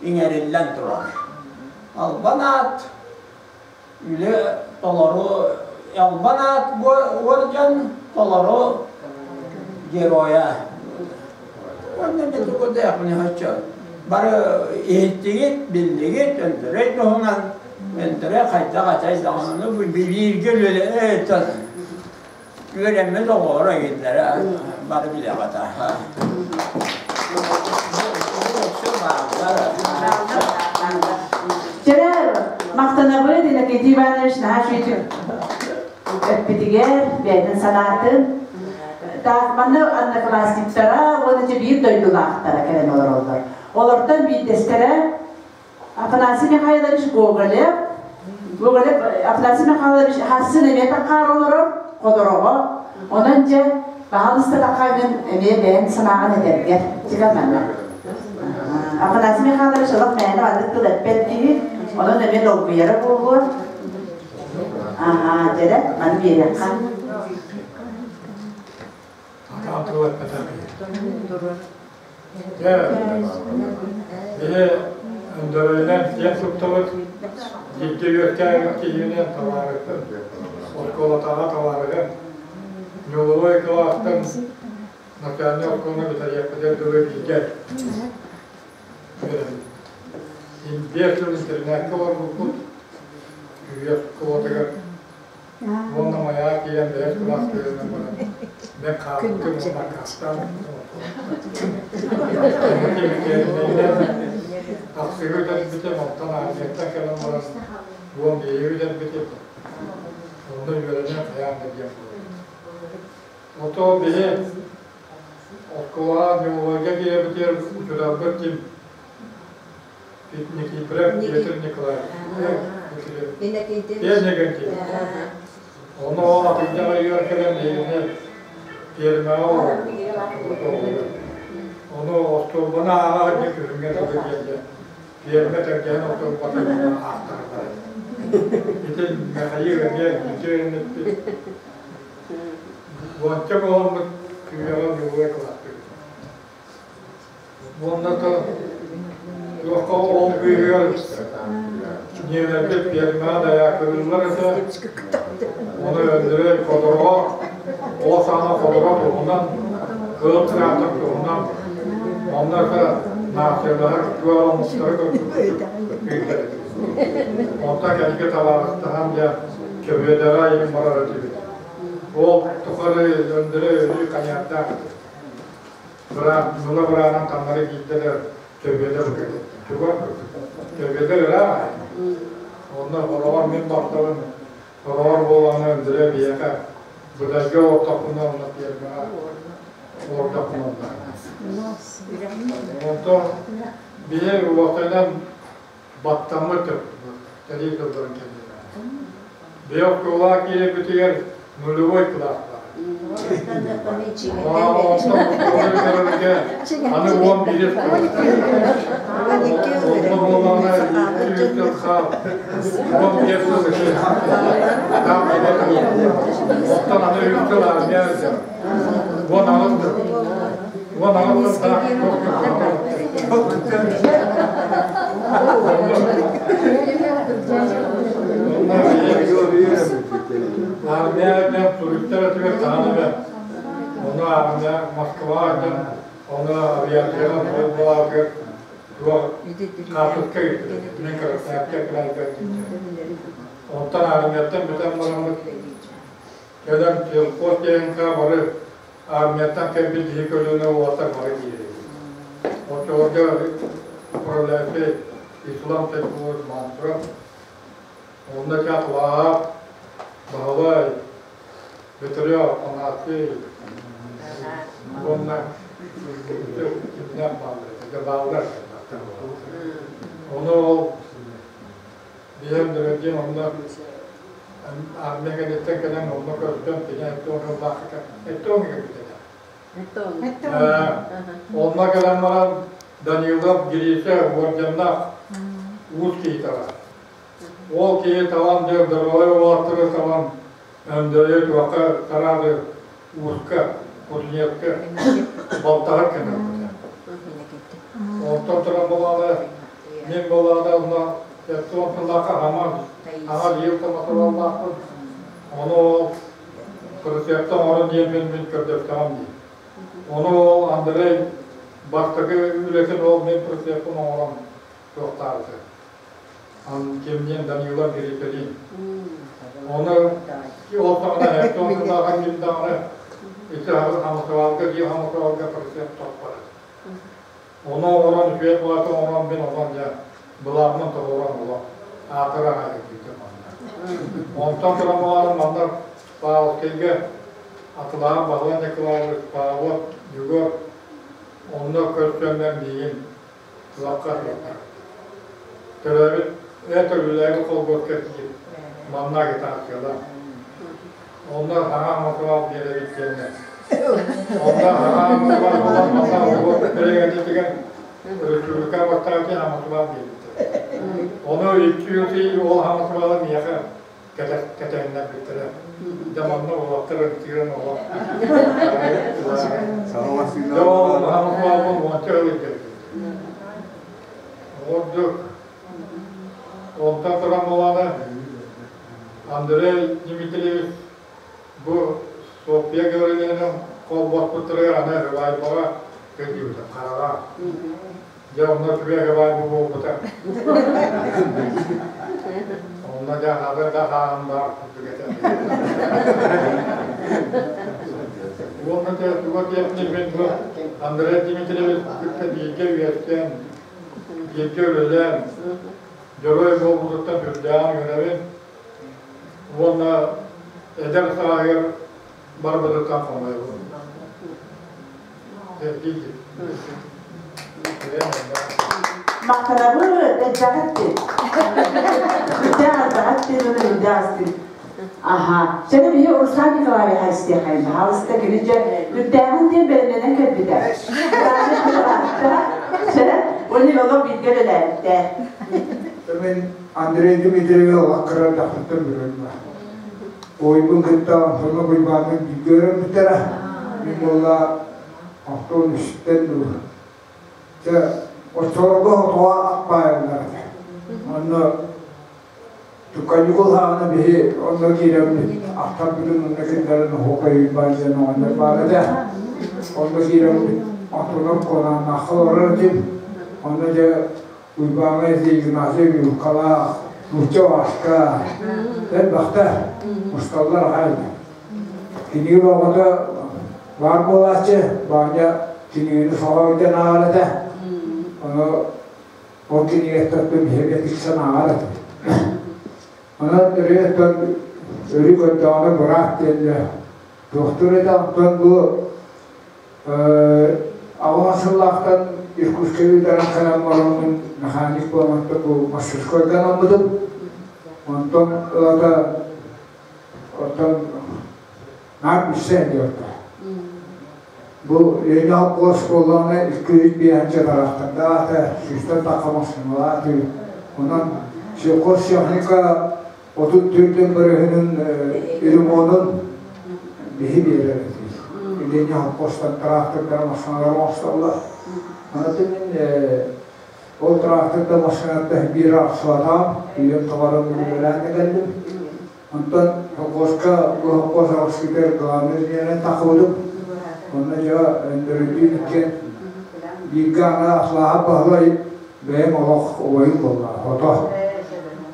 иҥэриллэн турар. Албан аат үлэ толору албан аат уордьан толору геройа. Уонна мен тугу хочу. Бары иһиттигит, биллигит, Өндөрөй туһунан, Өндөрөй хайдах атай даҕаны билииргэ үлэлээ Үөрэммит оҕолоро иһиллэрэ бары билэҕит Дьэрэ махтанабыт Иннокентий Иванович наһаа үчүгэй эппитигэр бэйэтин санаатын так манна одноклассниктара уонна биир дойдулаахтара кэлэн олороллор. Олортон биирдэстэрэ Афанасий Михайлович Гоголев, Гоголев Афанасий Михайлович хассын эмиэ таккаар олорор, ходороҕо. Онон дьэ, баһалыста таккаайгын эмиэ бэйэн санааҕын этэргэр чыган манна. Афанасий Михайлович олох мээнэ маннык тыл эппэт киһи, онон эмиэ долгуйара буолуо. Аhaa, дьэрэ, маны биэриэххэ. Атаан тыл эппэтэх Дьэ, биһи өндөрөйүнэн киэн туттабыт, бииргэ үөскээбит киһинэн табаарыспын, оскуолатааҕы табаарыһым, ньулубай кылаастан начальнай оскуоланы бүтэриэхпитигэр дылы бииргэ үөрэммит. Биэс сыл интэринээккэ олорбуппут, үһүс оскуолатыгар Уонна майаа киирэн бэйэс кылаас кыыһынан баран мен хаалбытым уонна аккаастаан Тахсыгы бүтэрбитим, онтон армияттан кэлэн баран 15-и бүтэрбитим. Онно үөрэнэн хайаан да диэн буолбут. Ото биһи оскуолаҕа неология киирбитигэр учууталбыт ким Никифоров Петр Николаевич. Иннокентий. Ону ол атырдьах ыйыгар кэлэн биһигини пиэрмэҕэ олорбут. Ону остуолбаны ааҕа диэн күһүҥҥэ дылы диэн пиэрмэ тэлгэһин остуолбатын аахтараллар. Ити Михаил эмиэ үтүө үөрэммиппит. Уонча буоламмыт күһүөҕэ ньулуой кылаастыыбыт. Уонна то Туохха ол быыһыгар ньиэлэрбит пиэрмэҕэ дайаакырыыллар этэ. Ону Өндөрөй Ходоро, ол саҕана Ходоро туһунан, кыыл тыраахтар туһунан, онно это нациялаһар туох омуктары көрбүппүт. Онтон кэлгэ табаарыстаһан дьэ Көбүөдэҕэ иһин барар этибит. Ол тухары Өндөрөй өлүү хайааттаах Быраан, мыла быраанан таҥнары киирдэ да Төбүөдэ бу Туга Төбүөдэ ыраах. Онно хороҕор мин бартабын, хороҕор буолаҕына Өндөрө биһиэхэ Быдайга олортохпуна онно пиэрмэҕэ олордохпуна онно. Онтон биһи уотайынан баттаммыт сэрии сылларын кэннинэ. Биһи оскуолаҕа киирэрбитигэр нулевой кылаас баар. Аны 11 Онно буоллаҕына 2 сыл хаал, 15 сыл Оттон аны 3 сыл армия 18 сыл. 18 сыл Армия диэн туристар этигэр хаһан эмэ ону армия Москва диэн ону авиацияҕа буолбалаатыгар туох хаартыска ыыттылар мин Красноярскай кыраайга Онтон армияттан бүтэн бараммыт кэлэн сельхоз ДНК бары армияттан кэлбит киһи көлүөнэ уолаттар бары киирэр. Оччолорго управляющай Ислам Сайфуллович Мантуров, онно Чатлаах, Баһылай, Петров, Афанасий уонна кимнээх бааллар, бааллар. Ону ол Биһэм Дөрөдьүн онно армия кэнниттэн кэлэн онно көрсөн кини эттон ыллаахха эттон кэлбитэ. Онно кэлэн баран Данилов Гриша уордьаннаах уус киһи бар. Ол киһи талан дьэ здоровай уолаттары талан Өндөрөйү туохха тараады ууска, кузнецка балтаһар кэннэ. Онтон туран буолаары Мин буоллаҕына онно 70 сыллаахха хаман аҕа биир самосваллаахпын. Ону ол прицепта оҥорон диэммин мин көрдөстөҕүм дии. Ону ол Андрей бастакы үлэтин ол мин прицеппин оҥорон туохтаабыта. Кимниин Данила Гриппелин. Ону ол саҕана 70 сыллаахха ким даҕаны ити самосвалга биир самосвалга прицеп тохпоро. Ону оҥорон үчүгэй былааты оҥорон мин онон дьэ былааммын толорон олох аатыра аҕай киирдим манна. Онтон туран буолаарын манна Павловскайга Атылаан Баһылай Николаевич Павлов Егор онно көрсөннөр миигин лапка туттар. Төрөөбүт это үлэлээбит холбуотка киир манна агитациялар. Онно саҥа мотуал биэрэбит диэннэр. Онно саҥа мотуал буолан манна уот бэрэгэтитигэр республика бастаабытын хамотуал биэрбиттэр. Ону 200 ол хамотуалы миэхэ кэтэһиннэрбиттэрэ. Дьэ манна уолаттар ытыыран олох. Дьэ ол хамотуалбын уонча ыл илдьэрбит. Ордук онтон туран буолааны Андрей Дмитриевич бу Софья Гаврильевна холбоспуттарыгар аны ревайбаҕа кэлбитэ хараҕа. Дьэ онно үчүгэй ревайба буолбута. Онно дьэ хары да хаан баар курдук этэ. Уонна дьэ туга диэхпиний мин бу Андрей Дмитриевич кытта бииргэ үөскээн, бииргэ үлэлээн, дьоруой буолбутуттан сүрдээҕин үөрэбин уонна эдэр сааһыгар барбытыттан хомойобун. Махтанабыт, элбэҕиттин. Үрдээх элбэҕиттин уонна үрдээх астын. Аха. Сені биһи Руслан Николаевич истиэхэйин. Баһаалыста кини дьэ үрдээҕин диэн бэлэмнэнэн кэлбитэ. Сэрэ, уонна олох бииргэ үлэлээбиттэ. Мен Андрей Дмитриевич олох кыра билеммэ. Ойбун кытта Антонов Уйбаанын бииргэ өрөммүттэрэ. Мин буолла Антон үстэн дуу. Чэ, Оччолорго хотуга аппаайыллар этэ. Онно Каникул хаана биһи онно киирэммит, ахтарбытын онно киллэрэн оһуокай Уйбаан диэн оҕонньор баар этэ. Онно киирэммит, онтулар Куонааннаахха олорор этим. Онно дьэ Уйбааҥҥа ити Игнатий Милкалаах, нуучча Васька, элбэхтэ мусталлар аҕай. Кинигэ бөҕөтө баар буолааччы, Баанньа кинигэни соҕо өйдөөн ааҕар этэ. Ону Ол кинигэттэн биһиги тиксэн ааҕар этим. Онон өрүөттэн өрүү көрдөҕүнэ быраат диэннэ туохтуур этэ. Онтон бу аҕыс сыллаахтан Иркутскайы бүтэрэн кэлэн бараммын механик буолан бу мастерскойга анаммытым. Онтон ылата оттон наар билсэн диэбитэ. Бу Леня холкуос буоллаҕына 205 тарахтардаата, сүүстэн тахха массыыналаах үһү. Онон сельхозтехника 34 бырыһынын ремонун биһи биэрэр этибит. Леня холкуостан трактордара массыыналары оҥостоллор. Аны мин ол тракторда массыынаттан биир аахсыбатаҕым, үйэм тухары үлэлээн да кэллим. Онтон холкуоска бу холкуос аҕысыытыгар главный инженеринэн тахсыбытым. Онно дьэ өндөрүдүүн иккиэн бииргэ аны Аслааһап Баһылай бэйэм олох убайым буолла, хото.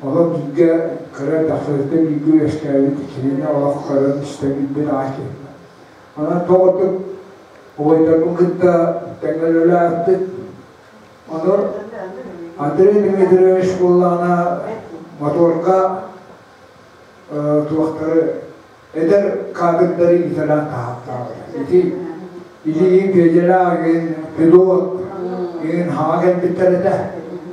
Олох бииргэ кыра эрдэхпититтэн бииргэ үөскээбит кинини олох көрөн истэн билбит аҕай киһи. Онон тоҕотук убайдарбын кытта тэҥҥэ үлэлээбиппит. Ону Андрей Дмитриевич буоллаҕына моторга туохтары эдэр кадрдары иитэлээн таһааттаабыта. Ити илии Педялаах игин пилот игин хаҥа кэлбиттэр этэ.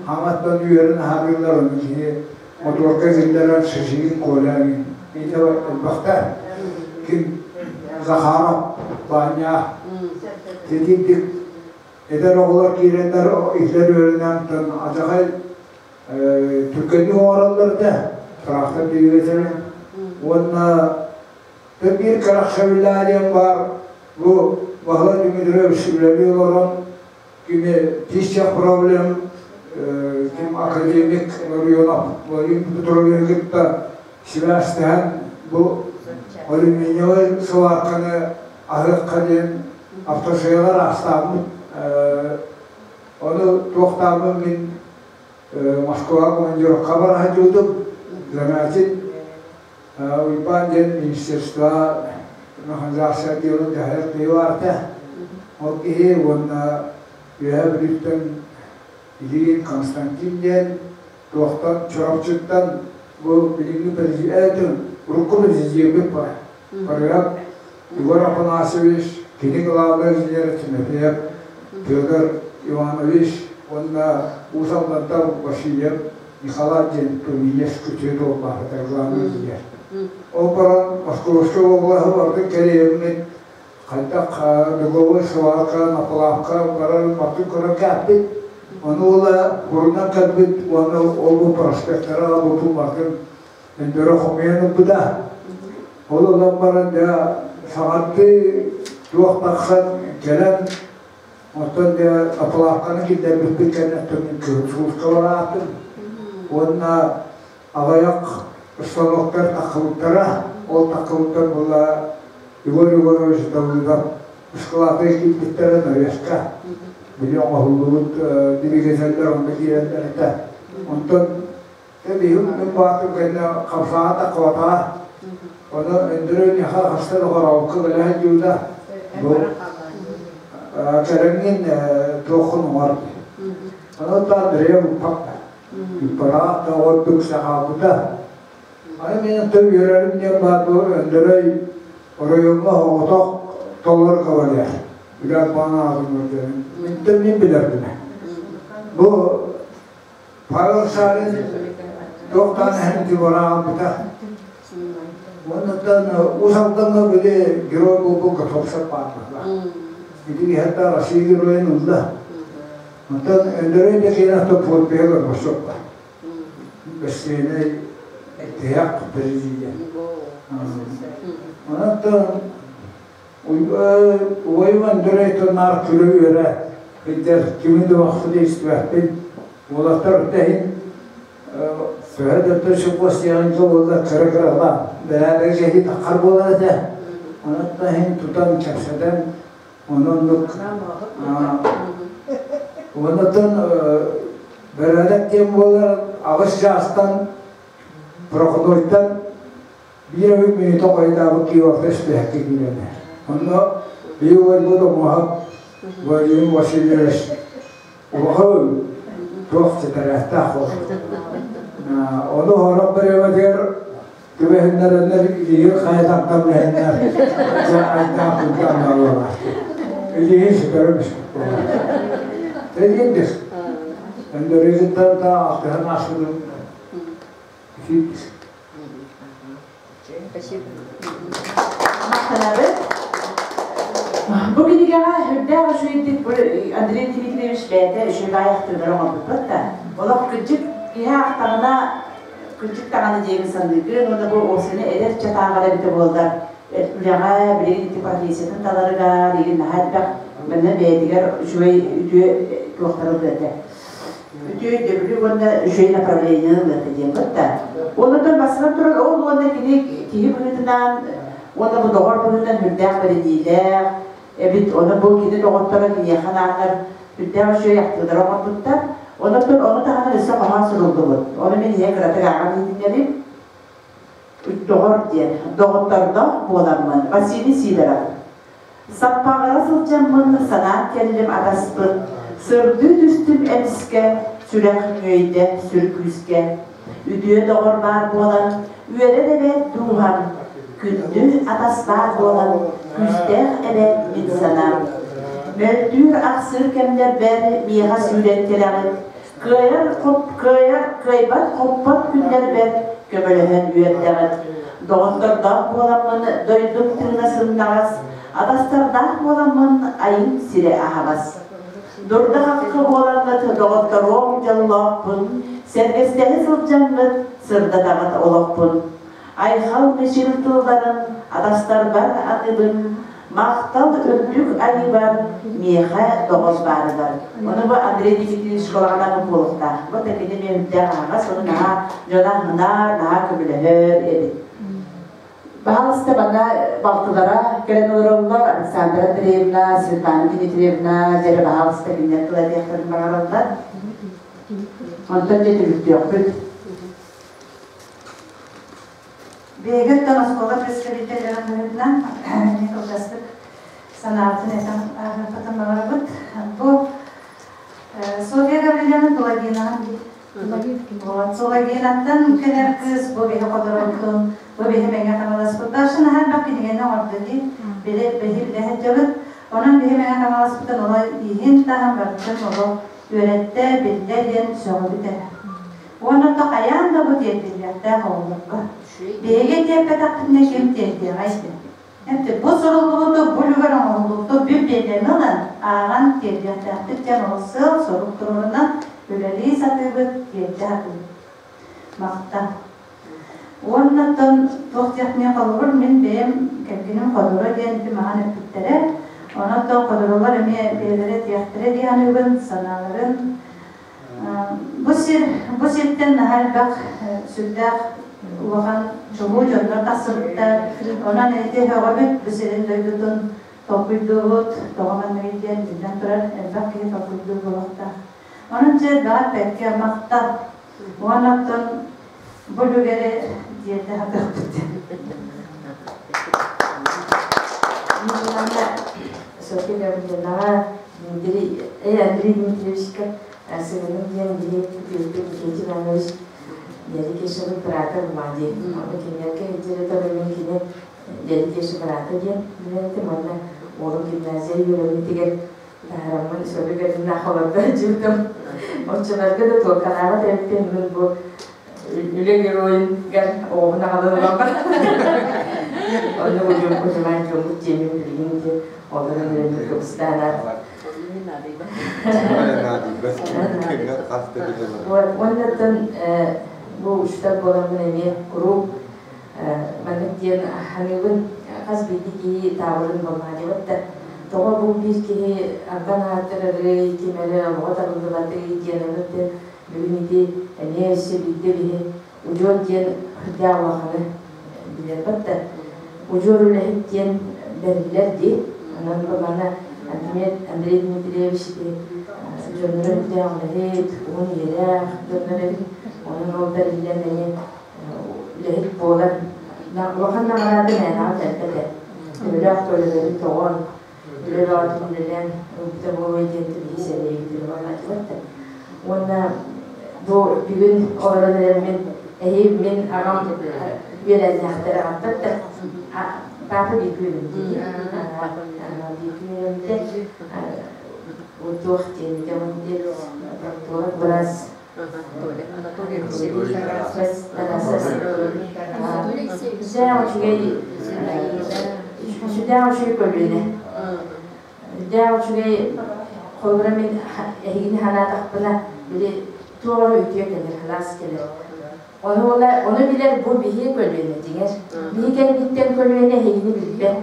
Хаҥаттан үөрэн аһарыылар ону киһи моторка киллэрэн Шишигин Коля игин ити элбэхтэр. Ким Захаров Ваня титинтик эдэр оҕолор киирэннэр иһлэр үөрэнэн адьахай түргэнник оҥороллор этэ, трактор двигателин. Уонна биир кэрэхсэбиллээх диэн баар, бу Баһылай Дмитриевич үлэлии олорон, кини тысяча проблем, ким академик Ларионов Владимир Петровиһы кытта сибээстэһэн бу алюминиевай сварканы аһыахха диэн автошеялар аастааммыт. Ону туохтаабын мин Москваҕа командировка бара сылдьыбытым. Замятин Уйбаан диэн министерство механизация отделын дьаһайар киһи баарта. Ол киһи уонна Үөһээ Бүлүүттэн Ильин Константин диэн туохтан Чурапчыттан бу билиҥҥи президент урукку президеммит бар. Барыгар Егор Афанасьевич, кини главный инженер Тимофеев Федор Иванович уонна Уус Алдантан Васильев Николай диэн Туминец күтүөт уолбаһыта главный инженер. Ол баран Московскай уобалаһы бардык кэриэбиммит хайдах договор свалка, наплавка барар бардык көрөн кээппит. Ону уола курунан кэлбит уонна ол бу проспектара бу бардын Өндөрө хомуйан ылбыта. Ол ылан баран дьэ саҥардыы туох тахсан кэлэн оттон дьэ оплатканы киллэрбиппит кэнниттэн мин кыһын сулууспалаатым. Уонна аҕыйах станоктар таххыбыттара. Ол таххыбыттар буолла Егор Егорович Давыдов ыскылаатыгар киирбиттэрэ навеска. Били оҥоһуллубут двигателлэр онно киирэллэр этэ. Онтон Биһим мин баатым кэннэ хамсаата хабатаҕа. Ону Өндөрө миэхэ хаста да хорообукка кэлэ сылдьыбыта. Бу кэрэҥҥин туоххун оҥор. Ону та Андрея укпакка. Иппараах да ордук сахаабыта. Аны мен тыл үөрэрим диэн баар бу Өндөрөй оройуоҥҥа оҕотох толору кавалер. Билэр баан аатын көрдөрүм. Минтэн мин билэрбинэ. Бу Павел Савин туохтаан эһэн тибораабыта. Уоннаттан Уус Алдаҥҥа били герой буолбут Готовцев баатырла. Ити киһиэхэ Россия геройун ылла. Онтон Өндөрөй да киэнэ подпиһа Горбачев Бэссиэнэй тиһэх президент. Онон убайым Андрей тоннаар күлэ үөрэ. Сылдьар кими да бахсыны истибэппин. Уолаттар тэһин төһө да төсү буолла кыра-кыралаан бэрээдэги кэһии таххар буолар этэ. Онон иһин тутан кэпсэтэн ононнук онотон бэрээдэк диэн буолар аҕыс чаастан проходойтан биир эбит мүнүүтэ хойутаабыт киһи испиэһэккэ киирэнэ. Онно биир уойбут омуһап Владимир Васильевич улахан туох ситэрээхтээх буолар. Ону хорох бириэмэтигэр түбэһиннэрэннэр илиигин хайа тардан биһэннэр дьэ айдаах күнтэн буолар. Илиигин сүтэрэ түспүт буолар. Тэйиндис. Өндөрүгүттэн та алтыһан аспытым итиитис. Спасибо. Махтанабыт. Бу кинигэҕэ үрдээх үчүгэйдик бу Андрей Дмитриевич бэйэтэ үчүгэй айахтыылары оҥорбуппут да. Олох кырдьык киһи аахтаҕына кырдьык даҕаны диэбин саныыгын уонна бу Осины эдэр чатааҕар эбитэ буоллар үлэҕэ билигин ити профессиятын таларыгар игин наһаа элбэх манна бэйэтигэр үчүгэй үтүө туохтары ылыа этэ. Үтүө өйдөбүлү уонна үчүгэй направлениены ылыата диэн да. Оннуттан бастатан туран ол уонна кини киһи быһыытынан уонна бу доҕор быһыытынан үрдээх бэриниилээх эбит. Оны бу кини доҕотторо киниэхэ анааннар үрдээх үчүгэй ахтыылары оҥорбуттар. Онон ону таһынан өссө хоһоон суруллубут. Ону мин ийэ кыратык ааҕан иһитиннэрим. Доҕор диэн доҕоттордоох буоламмын Василий Сидоров Саппаҕыра сылдьаммын санаан кэллим атаспын, сырдыы түстүм эмискэ, сүрэх нүөйдэ сүр күүскэ. Үтүө доҕор баар буолан, үөрэр эбээт дууһам, күндү атас баар буолан, күүстээх эбээт мин санаам. Мөлтүүр ахсыыр кэмнэрбэр миэхэ сүүрэн кэлэҕин, кыайар хоп кыайар кыайбат хоппот күннэрбэр көмөлөһөн үөрдэҕин. Доҕоттордоох буоламмын дойдум тыына сымнаҕас, атастардаах буоламмын айым сирэ аһаҕас. Дурда хахха буоламмыт доҕотторуом дьоллоохпун, сэргэстэһэ сылдьаммыт сырдатаҕыт олохпун. Айхал мичил тылларын атастарбар аныыбын, махтал үрдүк айыыбар миэхэ доҕор баарыгар. Ону бу Андрей Никитич школаҕа буолуохтаах. Бу такини мүһүнтээх аһаҕас, ону наһаа дьоно аһынар, наһаа көмөлөһөр эбит. Баһаалыста бана балтылара кэлэн олороллор, Александра Андреевна, Светлана Дмитриевна, дьэрэ баһаалыста кинилэр тыл этиэхтэрин баҕараллар. Онтон дьэ түмүктүөхпүт. Биһиги оскуола представителлэрин быһыытынан эмиэ кылгастык санаабытын этэн ааһыахпытын баҕарабыт. Бу Софья Гаврильевна Кулагинаҕа Кулагинаттан кэлэр кыыс бу биһи хотороттун, бу биһи Мэҥэ Хаҥаласпыт. Даша наһаа элбэх кинигэни оҥордо дии. Били биһи билэ сылдьабыт. Онон биһи Мэҥэ Хаҥаласпытын оло иһин таһан барытын олох үөрэттэ, биллэ диэн сөҕөбүт эрэ. Уонна то хайаан да бу тиэрдиллиэхтээх оҕолорго. Биһиги тиэрпэтэхпитинэ ким тиэрдиэҕэй диэн. Эпти бу суруллубуту, бу үлүгэр оҥоһуллубуту бүт биэдэми ылан, ааҕан тиэрдиэхтээхпит диэн ол сыал-сорук туруорунан үлэлии сатыыбыт, тиэрдэ сатыыбыт. Махтал. Уонна оттон туох диэхпиний холобур, мин бэйэм кэргэним Ходоро диэн ити маҕан эппиттэрэ. Онон оттон Ходоролор эмиэ бэйэлэрэ этиэхтэрэ дии саныыбын, санааларын. Бу сир, бу сиртэн наһаа элбэх сүрдээх улахан чулуу дьоннор тахсыбыттар. Онон ити өҕөбүт бу сирин дойдутун толкуйдуубут, тоҕо манныгый диэн биллэн турар элбэх киһи толкуйдуур буолуохтаах. Онон дьэ элбэҕи эппэккэ махтал. Уонна оттон бу үлүгэри диэтэ сатыахпыт. Софья Гавриловнаҕа Дмитрий, Андрей Дмитриевичка сыһыаным диэн биһи Петр Никитич Иванович дядя Кешабыт быраата Гумади. Онно кинилэргэ сылдьар этэ, кини дядя Кеша быраата диэн билэр этим. Уонна уолум гимназия үөрэммитигэр таһараммын Софья Гавриловна холордо сылдьыбытым. Оччолорго да туоккалаабат эбиппин мин бу үлэ геройугар оҕобун аҕалан ылаллар. Онно удьумаан дьоммут диэмин билигин ити олорон үлэни кыбыстаанар. Уоннаттан бу учуутал буоламмын эмиэ куруук маннык диэн ханыыбын хас биирдии киһи таабырын болмаадьыбат да. Тоҕо бу биир киһи албан аатырарый, ким эрэ олоҕо табыллыбатый диэн ону бүгүн ити эмиэ өссө биирдэ биһи удьуор диэн үрдээх улаханы билэрбэт да удьуор үлэһит диэн бэриллэр дии. Онон бу манна Андрей Дмитриевич ити дьонноро үрдээх үлэһит, уһун үйэлээх дьоннор эбит. Онон ол бэриллэн эмиэ үлэһит буолан улахан наҕараада мээнэҕэ кэлбэт ээ. Төһөлөөх да үлэлэрин тоҕон, үлэ бөҕөтүн үлэлээн ылбыта буолуой диэн биһи сэрэйбитин ыланааччылар да. Уонна бу бүгүн олорон эрэммин эһи мин аҕам үөлээннээхтэр аҕаттар да папа бииргэ үөрэммитэ бииргэ үөрэммитэ туох диэн проктолог быраас Сүрдээх үчүгэй сүрдээх үчүгэй көлүөнэ. Үрдээх үчүгэй холобура мин эһигини санаатахпына били туох эрэ үтүө кэлэр, сылаас кэлэр. Ону ону билэр бу биһи көлүөнэ дьиҥэр. Биһи кэнниттэн көлүөнэ эһигини билбэт.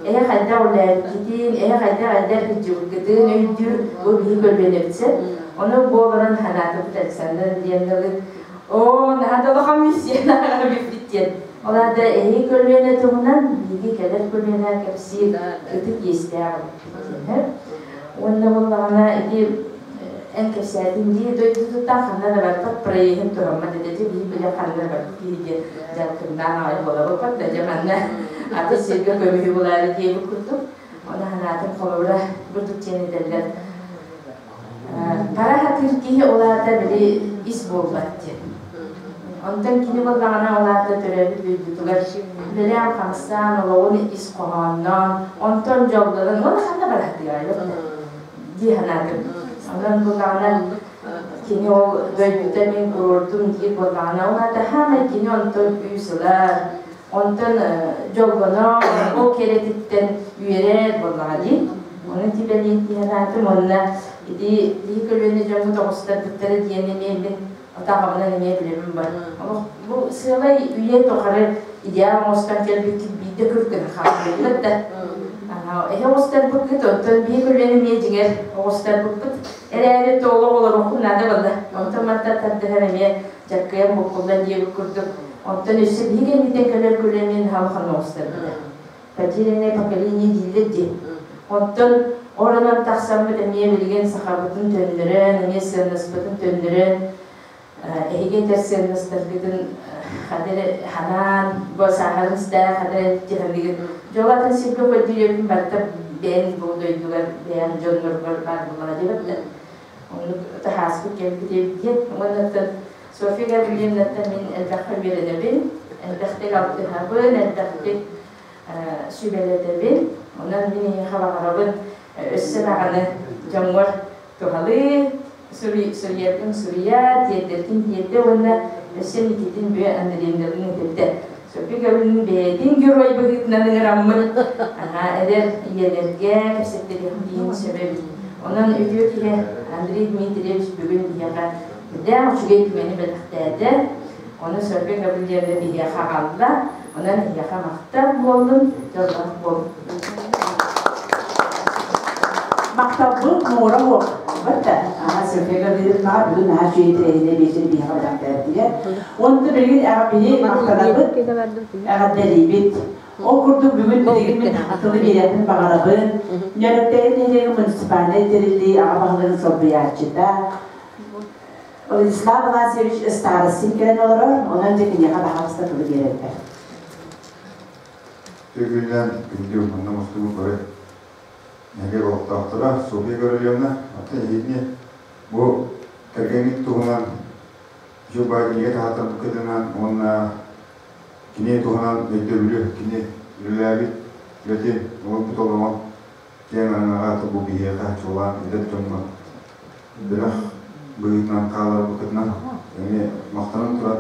Эһэ хайдах үлээбиккитин, эһэ хайдах эдэр сылдьыбыккытын өйдүүр бу биһи көлүөнэбит сөп. Ону бу олорон санаатыбыт Александр диэн оо, наһаа да улахан миссия бүппүт диэн. Ол аата эһиги көлүөнэ туһунан биһиги кэлэр көлүөнэ кэпсиир ытык иэстээх эбиппит. Уонна буоллаҕына ити эн кэпсээтиҥ дии дойдутуттан ханна да барбат проеһын туһаммат этэ дьэ биһи билэ ханна да барбыт киһи диэн дьалкыннаан аҕай буолабыппат да дьэ манна атын сиргэ көмүһү булаары диэбит курдук оны санаатым холобура бурдук диэн этэллэр хара хатыыр киһи ол аата били ис буолбат диэн онтон кини буоллаҕына ол аата төрөөбүт дойдутугар үлэлээн хамсаан олоҕун ис хоһоонноон онтон дьоллонон уонна ханна барахтыгар дии санаатым. Онон буоллаҕына кини ол дойдута мин курортум диир буоллаҕына, ол аата хаамай кини онтон күүс ылар, онтон дьоллонор, ол кэрэтиттэн үөрэр буоллаҕа дии. Ону тибэлиэтии санаатым уонна ити биһи көлүөнэ дьоммут оҕустарбыттара диэн эмиэ мин отаҕабынан эмиэ билэбин бар. Олох бу сыалай үйэ тухары идеал оҥостон кэлбиккит биирдэ күркүн хаалбыт да. Эһэ оҕустарбыккыт, онтон биир көлүөнэ эмиэ дьиҥэр оҕустарбыппыт. Эрээри толук олоруоххун наада буолла. Онтон мантан тардыһан эмиэ дьаккыйан буккуллан диэбит курдук. Онтон өссө биһи кэнниттэн кэлэр көлүөнэ халхан оҕустарбыта. Потерянное поколение дииллэр дии. Оттон оронон тахсаммыт эмиэ билигин сахабытын төннөрөн, эмиэ сыаннаспытын төннөрөн, эһиги этэр сыаннастаргытын хадыр ханаан, бу сааһарын истээх хадыр тиһэлигин дьол атын сиргэ көрдүүрөбүн барыта бэйэн бу дойдугар бэйэн дьонноргор баар буоллаҕа диэбэттэр. Оннук таһааспыт кэлбит диэн. Уонна Софья Гаврильевнаттан мин элбэххэ үөрэнэбин, элбэхтик алтыһабын, элбэхтик сүбэлэтэбин. Онон мин эйиэхэ баҕарабын өссө даҕаны дьоҥҥор туһалыы, суруйаргын суруйа, тиэрдэргин тиэрдэ уонна өссө Никитин Бүө Андреевналыын этэрдэ. Софья Гаврильевна бэйэтин герой быһыытынан ыҥыраммыт эдэр ийэлэргэ кэпсэттэриэхпин сөп эбит. Онон үтүө киһи Андрей Дмитриевич бүгүн биһиэхэ үрдээх үчүгэй түгэни бэлэхтээтэ. Ону Софья Гаврильевна биһиэхэ аҕалла. Онон эһиэхэ махтал буоллун, дьоллоох буолун. Махталбыт муора суох. Бата, аха Софья Гаврильевнаҕа бүгүн наһаа үчүгэй тэрээһинэ биэчэр биһиэхэ бэлэхтээбитигэр. Уонна билигин эҕэрдэли махтанабыт, эҕэрдэлиибит. Ол курдук бүгүн билигин мин тылы биэриэхпин баҕарабын. Ньөрөктөйү нэһилиэгин муниципальнай тэриллии аҕа баһылыгын солбуйааччыта Владислав Власьевич Старостин кэлэн олорор, онон дьэ киниэхэ баһаалыста тылы биэрэллэр. Төгүллэн күндү манна мустубут бары нэһилиэк олохтоохторо Софья Гаврильевна, оттон эһигини бу кэргэҥҥит туһунан Жу кинигэ таһааттарбыккытынан уонна кини туһунан өйдөбүлү, кини үлэлээбит үлэтин, олорбут олоҕун киэҥ араҥаҕа бу биһиэхэ чуолаан эдэр дьоҥҥо бөлөх быһыытынан хааларбыккытынан эмиэ махтанан туран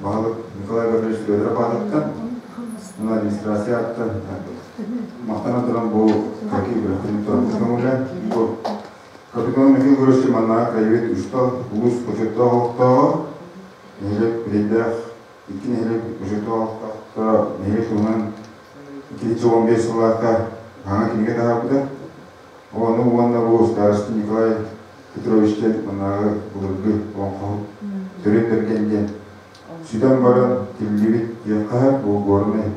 баһылык Николай Гаврильевич Федоров аатыттан уонна администрация ааттан махтанан туран бу кыракый бөлөхпүтүн туран көҥүлэ бу Капитан Михаил Григорьевич маннаҕа краевед учуутал улуус бочуоттаах олохтооҕо нэһилиэк бүтэйдээх икки нэһилиэк бочуоттаах олохтоохторо нэһилиэк туһунан 2015 сыллаахха хаҥа кинигэ таһаарбыта. Ону уонна бу староста Николай Петрович диэн маннааҕы былыргы олоҥхоһут Төрүн Бэргэн диэн сүтэн баран тиллибит диэххэ бу Горнай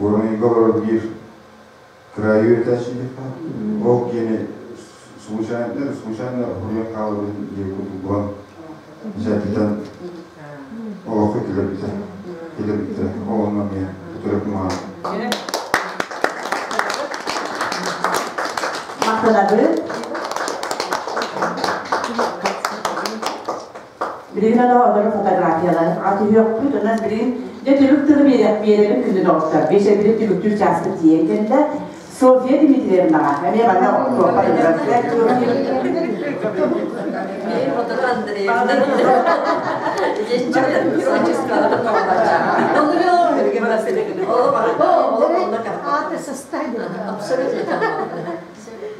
Горнайга олорор биир кыраайы үөрэтээччи диэххэ ол киэни случайно случайно хоруйан хаалбыт диэн курдук булан дьиэтиттэн олоххо киллэрбитэ киллэрбиттэрэ ол онно эмиэ төрөппүт Махтанабыт. Билигин ана олору фотографияларын атыһыахпыт, онон билигин дьэ түмүк тылы биэрэбин күндү доҕоттор. Биэс эбили түмүктүүр чааспыт тиийэн кэллэ. Софья Дмитриевнаҕа эмиэ манна туохха Абсолютно.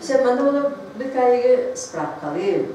Сен манна буну бикайыгы справкалыыр.